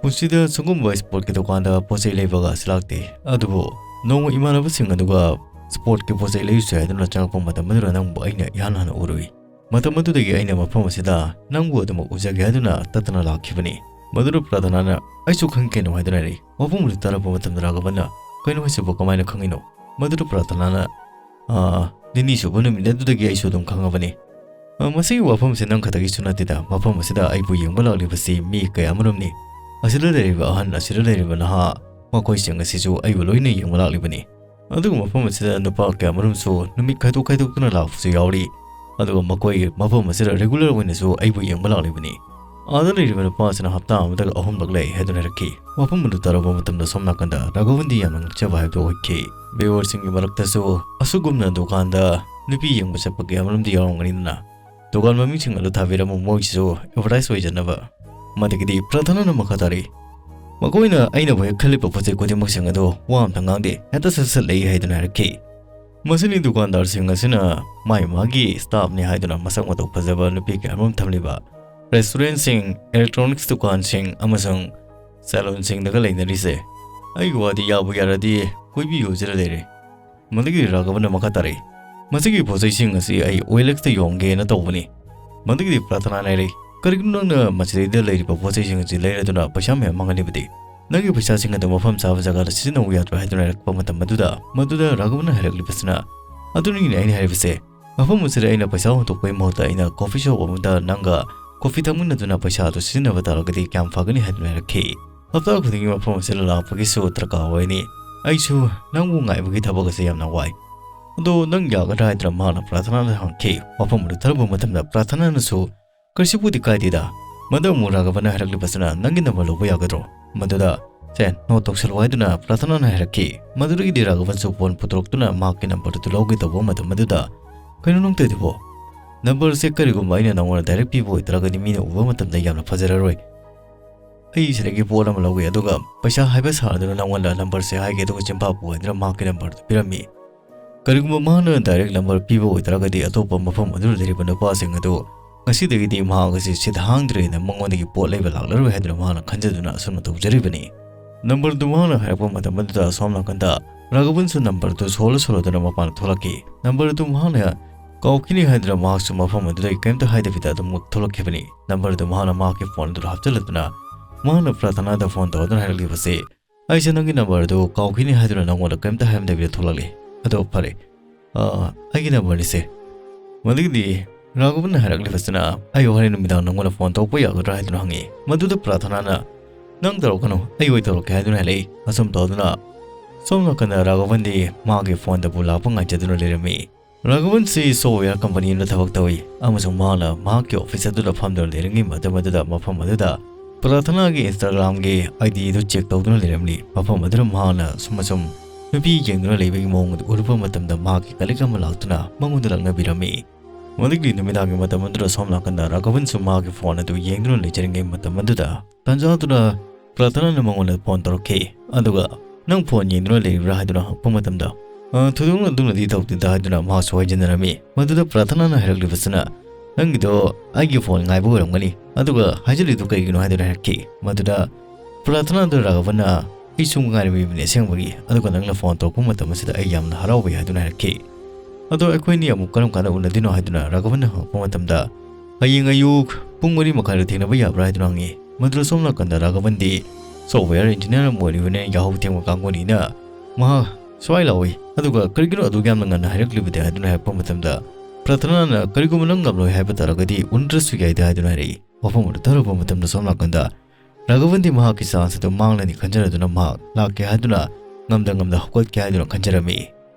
ꯄꯨꯟꯁꯤꯗ ꯁꯤꯒꯨꯝꯕ ꯁ꯭ꯄꯣꯔꯠꯀꯤ ꯗꯨꯀꯥꯟꯗ ꯄꯣꯠ ꯆꯩ ꯂꯩꯕꯒ ꯑꯁꯤ ꯂꯥꯛꯇꯦ꯫ ꯑꯗꯨꯕꯨ ꯅꯣꯡꯃ ꯏꯃꯥꯟꯅꯕꯁꯤꯡ ꯑꯗꯨꯒ ꯁ꯭ꯄꯣꯔꯠꯀꯤ ꯄꯣꯠ ꯆꯩ ꯂꯩꯔꯨꯁꯦ ꯍꯥꯏꯗꯨꯅ ꯆꯪꯉꯛꯄ ꯃꯇꯝ ꯑꯗꯨꯗ ꯅꯪꯕꯨ ꯑꯩꯅ ꯏꯍꯥꯟ ꯍꯥꯟꯅ ꯎꯔꯨꯏ꯫ ꯃꯇꯝ ꯑꯗꯨꯗꯒꯤ ꯑꯩꯅ ꯃꯐꯝ ꯑꯁꯤꯗ ꯅꯪꯕꯨ ꯑꯗꯨꯃꯛ ꯎꯖꯒꯦ ꯍꯥꯏꯗꯨꯅ ꯇꯠꯇꯅ ꯂꯥꯛꯈꯤꯕꯅꯤ"꯫ ꯃꯗꯨꯗ ꯄ꯭ꯔꯥꯊꯅꯥꯅ "ꯑꯩꯁꯨ ꯈꯪꯉꯤ ꯀꯩꯅꯣ" ꯍꯥꯏꯗꯨꯅ ꯍꯥꯏꯔꯛꯏ꯫ ꯋꯥꯐꯝ ꯑꯗꯨ ꯇꯥꯔꯛꯄ ꯃꯇꯝꯗ ꯔꯥꯘꯕꯟꯅ "ꯀꯩꯅꯣ ꯍꯥꯏꯁꯤꯕꯨ, ꯀꯃꯥꯏꯅ ꯈꯪꯉꯤꯅꯣ?" ꯃꯗꯨꯗ ꯄ꯭ꯔꯥꯊꯅꯥꯅ, "ꯑꯥ, ꯅꯤꯅꯤ ꯁꯨꯕ ꯅꯨꯃꯤꯠ ꯑꯗꯨꯗꯒꯤ ꯑꯩꯁꯨ ꯑꯗꯨꯝ ꯈꯪꯉꯕꯅꯤ꯫ ꯑ, ꯃꯁꯤꯒꯤ ꯋꯥꯐꯝꯁꯤ ꯅꯪ ꯈꯛꯇꯒꯤꯁꯨ ꯅꯠꯇꯦꯗ, ꯃꯐꯝ ꯑꯁꯤꯗ ꯑꯩꯕꯨ ꯌꯦꯡꯕ ꯂꯥꯛꯂꯤꯕꯁꯤ ꯃꯤ ꯀꯌꯥ ꯑꯃꯔꯣꯝꯅꯤ꯫ ꯑꯁꯤꯗ ꯂꯩꯔꯤꯕ ꯑꯍꯟ, ꯑꯁꯤꯗ ꯂꯩꯔꯤꯕ ꯅꯍꯥ, ꯃꯈꯣꯏꯁꯤꯡ ꯑꯁꯤꯁꯨ ꯑꯩꯕꯨ ꯂꯣꯏꯅ ꯌꯦꯡꯕ ꯂꯥꯛꯂꯤꯕꯅꯤ꯫ ꯑꯗꯨꯒ ꯃꯐꯝ ꯑꯁꯤꯗ ꯅꯨꯄꯥ ꯀꯌꯥ ꯑꯃꯔꯣꯝꯁꯨ ꯅꯨꯃꯤꯠ ꯈꯥꯏꯗꯣꯛ ꯈꯥꯏꯗꯣꯛꯇꯨꯅ ꯂꯥꯛꯄꯁꯨ ꯌꯥꯎꯔꯤ꯫ ꯑꯗꯨꯒ ꯃꯈꯣꯏ ꯃꯐꯝ ꯑꯁꯤꯗ ꯔꯤꯒꯨꯂꯔ ꯑꯣꯏꯅꯁꯨ ꯑꯩꯕꯨ ꯌꯦꯡꯕ ꯂꯥꯛꯂꯤꯕꯅꯤ꯫ ꯑꯥꯗ ꯂꯩꯔꯤꯕ ꯅꯨꯄꯥ ꯑꯁꯤꯅ ꯍꯞꯇꯥ ꯑꯃꯗ ꯑꯍꯨꯝꯂꯛ ꯂꯩ" ꯍꯥꯏꯗꯨꯅ ꯍꯥꯏꯔꯛꯈꯤ꯫ ꯋꯥꯐꯝ ꯑꯗꯨ ꯇꯥꯔꯕ ꯃꯇꯝꯗ ꯁꯣꯝ ꯅꯥꯀꯟꯗ ꯔꯥꯘꯕꯟꯗꯤ ꯌꯥꯝꯅ ꯉꯛꯆꯕ ꯍꯥꯏꯕꯗꯨ ꯑꯣꯏꯈꯤ꯫ ꯚꯤꯌꯨꯋꯔꯁꯤꯡꯒꯤ ꯃꯔꯛꯇꯁꯨ ꯑꯁꯤꯒꯨꯝꯅ ꯗꯨꯀꯥꯟꯗ ꯅꯨꯄꯤ ꯌꯦꯡꯕ ꯆꯠꯄ ꯀꯌꯥ ꯑꯃꯔꯣꯝꯗꯤ ꯌꯥꯎꯔꯝꯒꯅꯤꯗꯅ꯫ ꯗꯨꯀꯥꯟ ꯃꯃꯤꯡꯁꯤꯡ ꯑꯗꯨ ꯊꯥꯕꯤꯔꯝꯃꯨ, ꯃꯣꯏꯒꯤꯁꯨ ꯑꯦꯗꯚꯔꯇꯥꯏꯁ ꯑꯣꯏꯖꯅꯕ꯫ ꯃꯗꯨꯒꯤꯗꯤ ꯄ꯭ꯔꯥꯊꯅꯥꯅ ꯃꯈꯥ ꯇꯥꯔꯤ, "ꯃꯈꯣꯏꯅ ꯑꯩꯅꯕꯨ ꯍꯦꯛ ꯈꯜꯂꯤꯕ ꯄꯣꯠ ꯆꯩ ꯈꯨꯗꯤꯡꯃꯛꯁꯤꯡ ꯑꯗꯨ ꯋꯥ ꯑꯝꯇ ꯉꯥꯡꯗꯦ, ꯍꯦꯛꯇ ꯁꯠ ꯁꯠ ꯂꯩ" ꯍꯥꯏꯗꯨꯅ ꯍꯥꯏꯔꯛꯈꯤ꯫ ꯃꯁꯤꯅꯤ ꯗꯨꯀꯥꯟꯗꯥꯔꯁꯤꯡ ꯑꯁꯤꯅ ꯃꯥꯒꯤ ꯃꯥꯒꯤ ꯁ꯭ꯇꯥꯐꯅꯤ ꯍꯥꯏꯗꯨꯅ ꯃꯁꯛ ꯃꯇꯧ ꯐꯖꯕ ꯅꯨꯄꯤ ꯀꯌꯥ ꯑꯃꯔꯣꯝ ꯊꯝꯂꯤꯕ ꯔꯦꯁꯇꯨꯔꯦꯟꯠꯁꯤꯡ, ꯏꯂꯦꯛꯇ꯭ꯔꯣꯅꯤꯛꯁ ꯗꯨꯀꯥꯟꯁꯤꯡ ꯑꯃꯁꯨꯡ ꯁꯦꯂꯨꯟꯁꯤꯡꯗꯒ ꯂꯩꯅꯔꯤꯁꯦ꯫ ꯑꯩꯒꯤ ꯋꯥꯗꯤ ꯌꯥꯕꯨ ꯌꯥꯔꯗꯤ ꯀꯣꯏꯕꯤꯌꯨ ꯍꯥꯏꯖꯔ ꯂꯩꯔꯦ꯫ ꯃꯗꯨꯒꯤ ꯔꯥꯘꯕꯅ ꯃꯈꯥ ꯇꯥꯔꯛꯏ, "ꯃꯁꯤꯒꯤ ꯄꯣꯠ ꯆꯩꯁꯤꯡ ꯑꯁꯤ ꯑꯩ ꯑꯣ ꯑꯦꯜ ꯑꯦꯛꯁꯇ ꯌꯣꯟꯒꯦꯅ ꯇꯧꯕꯅꯤ"꯫ ꯃꯗꯨꯒꯤꯗꯤ ꯄ꯭ꯔꯥꯊꯅꯥꯅ ꯍꯥꯏꯔꯛꯏ, "ꯀꯔꯤꯒꯨꯝꯕ ꯅꯪꯅ ꯃꯁꯤꯗꯩꯗ ꯂꯩꯔꯤꯕ ꯄꯣꯠ ꯆꯩꯁꯤꯡ ꯑꯁꯤ ꯂꯩꯔꯗꯨꯅ ꯄꯩꯁꯥ ꯃꯌꯥꯝ ꯃꯥꯡꯍꯜꯂꯤꯕꯗꯤ? ꯅꯪꯒꯤ ꯄꯩꯁꯥꯁꯤꯡ ꯑꯗꯨ ꯃꯐꯝ ꯆꯥꯕ ꯖꯒꯥꯗ ꯁꯤꯖꯤꯟꯅꯧ ꯌꯥꯗ꯭ꯔꯥ?" ꯍꯥꯏꯗꯨꯅ ꯍꯥꯏꯔꯛꯄ ꯃꯇꯝ ꯑꯗꯨꯗ, ꯃꯗꯨꯗ ꯔꯥꯘꯕꯅ ꯍꯥꯏꯔꯛꯂꯤꯕꯁꯤꯅ, "ꯑꯗꯨꯅꯤꯅꯦ ꯑꯩꯅ ꯍꯥꯏꯔꯤꯕꯁꯦ, ꯃꯐꯝ ꯑꯁꯤꯗ ꯑꯩꯅ ꯄꯩꯁꯥ ꯍꯨꯟꯗꯣꯛꯄꯒꯤ ꯃꯍꯨꯠꯇ ꯑꯩꯅ ꯀꯣꯐꯤ ꯁꯣꯞ ꯑꯃꯗ ꯅꯪꯒ ꯀꯣꯐꯤ ꯊꯛꯃꯤꯟꯅꯗꯨꯅ ꯄꯩꯁꯥ ꯑꯗꯨ ꯁꯤꯖꯤꯟꯅꯕ ꯇꯥꯔꯒꯗꯤ ꯀꯌꯥꯝ ꯐꯒꯅꯤ?" ꯍꯥꯏꯗꯨꯅ ꯍꯥꯏꯔꯛꯈꯤ꯫ "ꯍꯞꯇꯥ ꯈꯨꯗꯤꯡꯒꯤ ꯃꯐꯝ ꯑꯁꯤꯗ ꯂꯥꯛꯄꯒꯤꯁꯨ ꯗꯔꯀꯥꯔ ꯑꯣꯏꯅꯤ꯫ ꯑꯩꯁꯨ ꯅꯪꯕꯨ ꯉꯥꯏꯕꯒꯤ ꯊꯕꯛ ꯑꯁꯤ ꯌꯥꯝꯅ ꯋꯥꯏ꯫ ꯑꯗꯣ ꯅꯪ ꯌꯥꯒꯗ꯭ꯔꯥ?" ꯍꯥꯏꯗꯨꯅ ꯃꯍꯥꯛꯅ ꯄ꯭ꯔꯥꯊꯅꯥꯗ ꯍꯪꯈꯤ꯫ ꯋꯥꯐꯝ ꯑꯗꯨ ꯊꯥꯔꯨꯕ ꯃꯇꯝꯗ ꯄ꯭ꯔꯥꯊꯅꯥꯅꯁꯨ, "ꯀꯔꯤꯁꯨꯕꯨꯗꯤ ꯀꯥꯏꯗꯦꯗ"꯫ ꯃꯗꯨ ꯑꯃꯨꯛ ꯔꯥꯘꯕꯅ ꯍꯥꯏꯔꯛꯂꯤꯕꯁꯤꯅ, "ꯅꯪꯒꯤ ꯅꯝꯕꯔ ꯂꯧꯕ ꯌꯥꯒꯗ꯭ꯔꯣ?" ꯃꯗꯨꯗ "ꯁꯦ, ꯅꯣꯠ ꯇꯧꯁꯜꯂꯨ" ꯍꯥꯏꯗꯨꯅ ꯄ꯭ꯔꯥꯊꯅꯥꯅ ꯍꯥꯏꯔꯛꯈꯤ꯫ ꯃꯗꯨꯗꯒꯤꯗꯤ ꯔꯥꯘꯕꯟꯁꯨ ꯐꯣꯟ ꯄꯨꯊꯣꯔꯛꯇꯨꯅ ꯃꯍꯥꯛꯀꯤ ꯅꯝꯕꯔꯗꯨ ꯂꯧꯒꯦ ꯇꯧꯕ ꯃꯇꯝ ꯑꯗꯨꯗ, "ꯀꯩꯅꯣ ꯅꯪ ꯇꯧꯔꯤꯗꯨꯕꯣ? ꯅꯝꯕꯔꯁꯦ ꯀꯔꯤꯒꯨꯝꯕ ꯑꯩꯅ ꯅꯉꯣꯟꯗ ꯗꯥꯏꯔꯦꯛ ꯄꯤꯕ ꯑꯣꯏꯇꯥꯔꯒꯗꯤ ꯃꯤꯅ ꯎꯕ ꯃꯇꯝꯗ ꯌꯥꯝꯅ ꯐꯖꯔꯔꯣꯏ꯫ ꯑꯩ ꯁꯤꯗꯒꯤ ꯄꯣꯠ ꯑꯃ ꯂꯧꯒꯦ, ꯑꯗꯨꯒ ꯄꯩꯁꯥ ꯍꯥꯏꯕ ꯁꯥꯗꯨꯅ ꯅꯉꯣꯟꯗ ꯅꯝꯕꯔꯁꯦ ꯍꯥꯏꯒꯦ, ꯑꯗꯨꯒ ꯆꯤꯟꯐꯥ ꯄꯨ" ꯍꯥꯏꯗꯨꯅ ꯃꯍꯥꯛꯀꯤ ꯅꯝꯕꯔꯗꯨ ꯄꯤꯔꯝꯃꯤ꯫ ꯀꯔꯤꯒꯨꯝꯕ ꯃꯍꯥꯛꯅ ꯗꯥꯏꯔꯦꯛ ꯅꯝꯕꯔ ꯄꯤꯕ ꯑꯣꯏꯇꯥꯔꯒꯗꯤ, ꯑꯇꯣꯞꯄ ꯃꯐꯝ ꯑꯗꯨꯗ ꯂꯩꯔꯤꯕ ꯅꯨꯄꯥꯁꯤꯡ ꯑꯗꯨ ꯉꯁꯤꯗꯒꯤꯗꯤ ꯃꯍꯥꯛ ꯑꯁꯤ ꯁꯤꯠ ꯍꯥꯡꯗ꯭ꯔꯦꯅ ꯃꯉꯣꯟꯗꯒꯤ ꯄꯣꯠ ꯂꯩꯕ ꯂꯥꯛꯂꯔꯣꯏ ꯍꯥꯏꯗꯨꯅ ꯃꯍꯥꯛꯅ ꯈꯟꯖꯗꯨꯅ ꯑꯁꯨꯝꯅ ꯇꯧꯖꯔꯤꯕꯅꯤ꯫ ꯅꯝꯕꯔꯗꯨ ꯃꯍꯥꯛꯅ ꯍꯥꯏꯔꯛꯄ ꯃꯇꯝ ꯑꯗꯨꯗ ꯑꯁꯣꯝ ꯅꯥꯀꯟꯗ ꯔꯥꯘꯕꯟꯁꯨ ꯅꯝꯕꯔꯗꯨ ꯁꯣꯜꯂ ꯁꯣꯜꯂꯗꯨꯅ ꯃꯄꯥꯟ ꯊꯣꯛꯂꯛꯈꯤ꯫ ꯅꯝꯕꯔꯗꯨ ꯃꯍꯥꯛꯅ ꯀꯥꯎꯈꯤꯅꯤ ꯍꯥꯏꯗꯨꯅ ꯃꯍꯥꯛꯁꯨ ꯃꯐꯝ ꯑꯗꯨꯗꯒꯤ ꯀꯔꯤꯝꯇ ꯍꯥꯏꯗꯕꯤꯗ ꯑꯗꯨꯝ ꯊꯣꯛꯂꯛꯈꯤꯕꯅꯤ꯫ ꯅꯝꯕꯔꯗꯨ ꯃꯍꯥꯛꯅ ꯃꯍꯥꯛꯀꯤ ꯐꯣꯟ ꯑꯗꯨꯗ ꯍꯥꯞꯆꯤꯜꯂꯗꯨꯅ ꯃꯍꯥꯛꯅ ꯄ꯭ꯔꯥꯊꯅꯥꯗ ꯐꯣꯟ ꯇꯧꯔꯗꯨꯅ ꯍꯥꯏꯔꯛꯂꯤꯕꯁꯤ, "ꯑꯩꯁꯦ ꯅꯪꯒꯤ ꯅꯝꯕꯔꯗꯨ ꯀꯥꯎꯈꯤꯅꯤ ꯍꯥꯏꯗꯨꯅ ꯅꯪꯉꯣꯟꯗ ꯀꯔꯤꯝꯇ ꯍꯥꯏꯔꯝꯗꯕꯤꯗ ꯊꯣꯛꯂꯛꯂꯦ꯫ ꯑꯗꯣ ꯐꯔꯦ, ꯑ, ꯑꯩꯒꯤ ꯅꯝꯕꯔꯅꯤꯁꯦ"꯫ ꯃꯗꯨꯒꯤꯗꯤ ꯔꯥꯘꯕꯟꯅ ꯍꯥꯏꯔꯛꯂꯤꯕꯁꯤꯅ, "ꯑꯩ ꯍꯣꯔꯦꯟ ꯅꯨꯃꯤꯗꯥꯡ ꯅꯪꯉꯣꯟꯗ ꯐꯣꯟ ꯇꯧꯔꯛꯄ ꯌꯥꯒꯗ꯭ꯔꯥ?" ꯍꯥꯏꯗꯨꯅ ꯍꯪꯉꯤ꯫ ꯃꯗꯨꯗ ꯄ꯭ꯔꯥꯊꯅꯥꯅ, "ꯅꯪ ꯇꯧꯔꯛꯀꯅꯨ, ꯑꯩ ꯑꯣꯏ ꯇꯧꯔꯛꯀꯦ" ꯍꯥꯏꯗꯨꯅ ꯍꯥꯏꯔꯛꯏ꯫ ꯑꯁꯨꯝ ꯇꯧꯗꯨꯅ ꯁꯣꯝ ꯅꯥꯀꯟꯗ ꯔꯥꯘꯕꯟꯗꯤ ꯃꯥꯒꯤ ꯐꯣꯟꯗꯕꯨ ꯂꯥꯛꯄ ꯉꯥꯏꯖꯗꯨꯅ ꯂꯩꯔꯝꯃꯤ꯫ ꯔꯥꯘꯕꯟꯁꯤ ꯁꯣꯐꯋꯦꯌꯔ ꯀꯝꯄꯅꯤ ꯑꯃꯗ ꯊꯕꯛ ꯇꯧꯏ ꯑꯃꯁꯨꯡ ꯃꯍꯥꯛꯅ ꯃꯍꯥꯛꯀꯤ ꯑꯣꯐꯤꯁ ꯑꯗꯨꯗ ꯐꯝꯗꯨꯅ ꯂꯩꯔꯤꯉꯩ ꯃꯇꯝ ꯑꯗꯨꯗ ꯃꯐꯝ ꯑꯗꯨꯗ ꯄ꯭ꯔꯥꯊꯅꯥꯒꯤ Instagram-ꯒꯤ ID ꯑꯗꯨ ꯆꯦꯛ ꯇꯧꯗꯨꯅ ꯂꯩꯔꯝꯂꯤ꯫ ꯃꯐꯝ ꯑꯗꯨꯗ ꯃꯍꯥꯛꯅ ꯁꯨꯝ ꯑꯁꯨꯝ ꯅꯨꯄꯤ ꯌꯦꯡꯗꯨꯅ ꯂꯩꯕꯒꯤ ꯃꯑꯣꯡ ꯑꯗꯨ ꯎꯔꯨꯕ ꯃꯇꯝꯗ ꯃꯍꯥꯛꯀꯤ ꯀꯂꯤꯛ ꯑꯃ ꯂꯥꯛꯇꯨꯅ ꯃꯉꯣꯟꯗ ꯂꯛꯅꯕꯤꯔꯝꯃꯤ꯫ ꯃꯗꯨꯒꯤ ꯅꯨꯃꯤꯗꯥꯡꯒꯤ ꯃꯇꯝ ꯑꯗꯨꯗ ꯁꯣꯝ ꯅꯥꯀꯟꯗ ꯔꯥꯘꯕꯟꯁꯨ ꯃꯍꯥꯛꯀꯤ ꯐꯣꯟ ꯑꯗꯨ ꯌꯦꯡꯗꯨꯅ ꯂꯩꯖꯔꯤꯉꯩ ꯃꯇꯝ ꯑꯗꯨꯗ ꯇꯥꯟꯖꯥꯗꯨꯅ ꯄ꯭ꯔꯥꯊꯅꯥꯅ ꯃꯉꯣꯟꯗ ꯐꯣꯟ ꯇꯧꯔꯛꯈꯤ꯫ ꯑꯗꯨꯒ "ꯅꯪ ꯐꯣꯟ ꯌꯦꯡꯗꯨꯅ ꯂꯩꯔꯤꯕ꯭ꯔꯥ?" ꯍꯥꯏꯗꯨꯅ ꯍꯪꯉꯛꯄ ꯃꯇꯝꯗ, "ꯑ, ꯊꯣꯏꯗꯣꯛꯅ ꯑꯗꯨꯅꯗꯤ ꯇꯧꯗꯦꯗ" ꯍꯥꯏꯗꯨꯅ ꯃꯍꯥꯛꯁꯨ ꯍꯥꯏꯖꯤꯟꯅꯔꯝꯃꯤ꯫ ꯃꯗꯨꯗ ꯄ꯭ꯔꯥꯊꯅꯥꯅ ꯍꯥꯏꯔꯛꯂꯤꯕꯁꯤꯅ, "ꯅꯪꯒꯤꯗꯣ ꯑꯩꯒꯤ ꯐꯣꯟ ꯉꯥꯏꯕ ꯑꯣꯏꯔꯝꯒꯅꯤ, ꯑꯗꯨꯒ ꯍꯥꯏꯖꯤꯜꯂꯤꯗꯨ ꯀꯩꯒꯤꯅꯣ?" ꯍꯥꯏꯗꯨꯅ ꯍꯥꯏꯔꯛꯈꯤ꯫ ꯃꯗꯨꯗ ꯄ꯭ꯔꯥꯊꯅꯥꯗ ꯔꯥꯘꯕꯟꯅ, "ꯑꯩꯁꯨ ꯉꯥꯏꯔꯝꯃꯤꯕꯅꯤ ꯑꯁꯦꯡꯕꯒꯤ, ꯑꯗꯨꯒ ꯅꯪꯅ ꯐꯣꯟ ꯇꯧꯔꯛꯄ ꯃꯇꯝ ꯑꯁꯤꯗ ꯑꯩ ꯌꯥꯝꯅ ꯍꯔꯥꯎꯕ ꯌꯥꯏ" ꯍꯥꯏꯗꯨꯅ ꯍꯥꯏꯔꯛꯈꯤ꯫ "ꯑꯗꯣ ꯑꯩꯈꯣꯏꯅꯤ ꯑꯃꯨꯛ ꯀꯔꯝ ꯀꯥꯟꯗ ꯎꯅꯗꯣꯏꯅꯣ?" ꯍꯥꯏꯗꯨꯅ ꯔꯥꯘꯕꯟꯅ ꯍꯪꯉꯛꯄ ꯃꯇꯝꯗ, "ꯍꯌꯦꯡ ꯑꯌꯨꯛ ꯄꯨꯡ ꯃꯔꯤ ꯃꯈꯥꯏꯗ ꯊꯦꯡꯅꯕ ꯌꯥꯕ꯭ꯔꯥ?" ꯍꯥꯏꯗꯨꯅ ꯍꯪꯉꯤ꯫ ꯃꯗꯨꯗ ꯁꯣꯝ ꯅꯥꯀꯟꯗ ꯔꯥꯘꯕꯟꯗꯤ ꯁꯣꯐꯋꯦꯌꯔ ꯏꯟꯖꯤꯅꯤꯌꯥꯔ ꯑꯃ ꯑꯣꯏꯔꯤꯕꯅꯤꯅ ꯌꯥꯍꯧ ꯊꯦꯡꯕ ꯀꯥꯡꯕꯨꯅꯤꯅ ꯃꯍꯥꯛ ꯁ꯭ꯋꯥꯏ ꯂꯥꯎꯏ, ꯑꯗꯨꯒ "ꯀꯔꯤꯒꯤꯅꯣ ꯑꯗꯨꯛ ꯌꯥꯝꯅ ꯉꯟꯅ ꯍꯥꯏꯔꯛꯂꯤꯕꯗꯤ?" ꯍꯥꯏꯗꯨꯅ ꯍꯥꯏꯔꯛꯄ ꯃꯇꯝꯗ, ꯄ꯭ꯔꯥꯊꯅꯥꯅ, "ꯀꯔꯤꯒꯨꯝꯕ ꯅꯪ ꯉꯝꯂꯣꯏ ꯍꯥꯏꯕ ꯇꯥꯔꯒꯗꯤ ꯎꯅꯗ꯭ꯔꯁꯨ ꯌꯥꯏꯗ" ꯍꯥꯏꯗꯨꯅ ꯍꯥꯏꯔꯛꯏ꯫ ꯋꯥꯐꯝ ꯑꯗꯨ ꯇꯥꯔꯨꯕ ꯃꯇꯝꯗ ꯁꯣꯝ ꯅꯥꯀꯟꯗ ꯔꯥꯘꯕꯟꯗꯤ ꯃꯍꯥꯛꯀꯤ ꯆꯥꯟꯁ ꯑꯗꯨ ꯃꯥꯡꯂꯅꯤ ꯈꯟꯖꯔꯗꯨꯅ ꯃꯍꯥꯛ ꯂꯥꯛꯀꯦ ꯍꯥꯏꯗꯨꯅ ꯉꯝꯗ ꯉꯝꯗ ꯍꯧꯒꯠꯀꯦ ꯍꯥꯏꯗꯨꯅ ꯈꯟꯖꯔꯝꯃꯤ꯫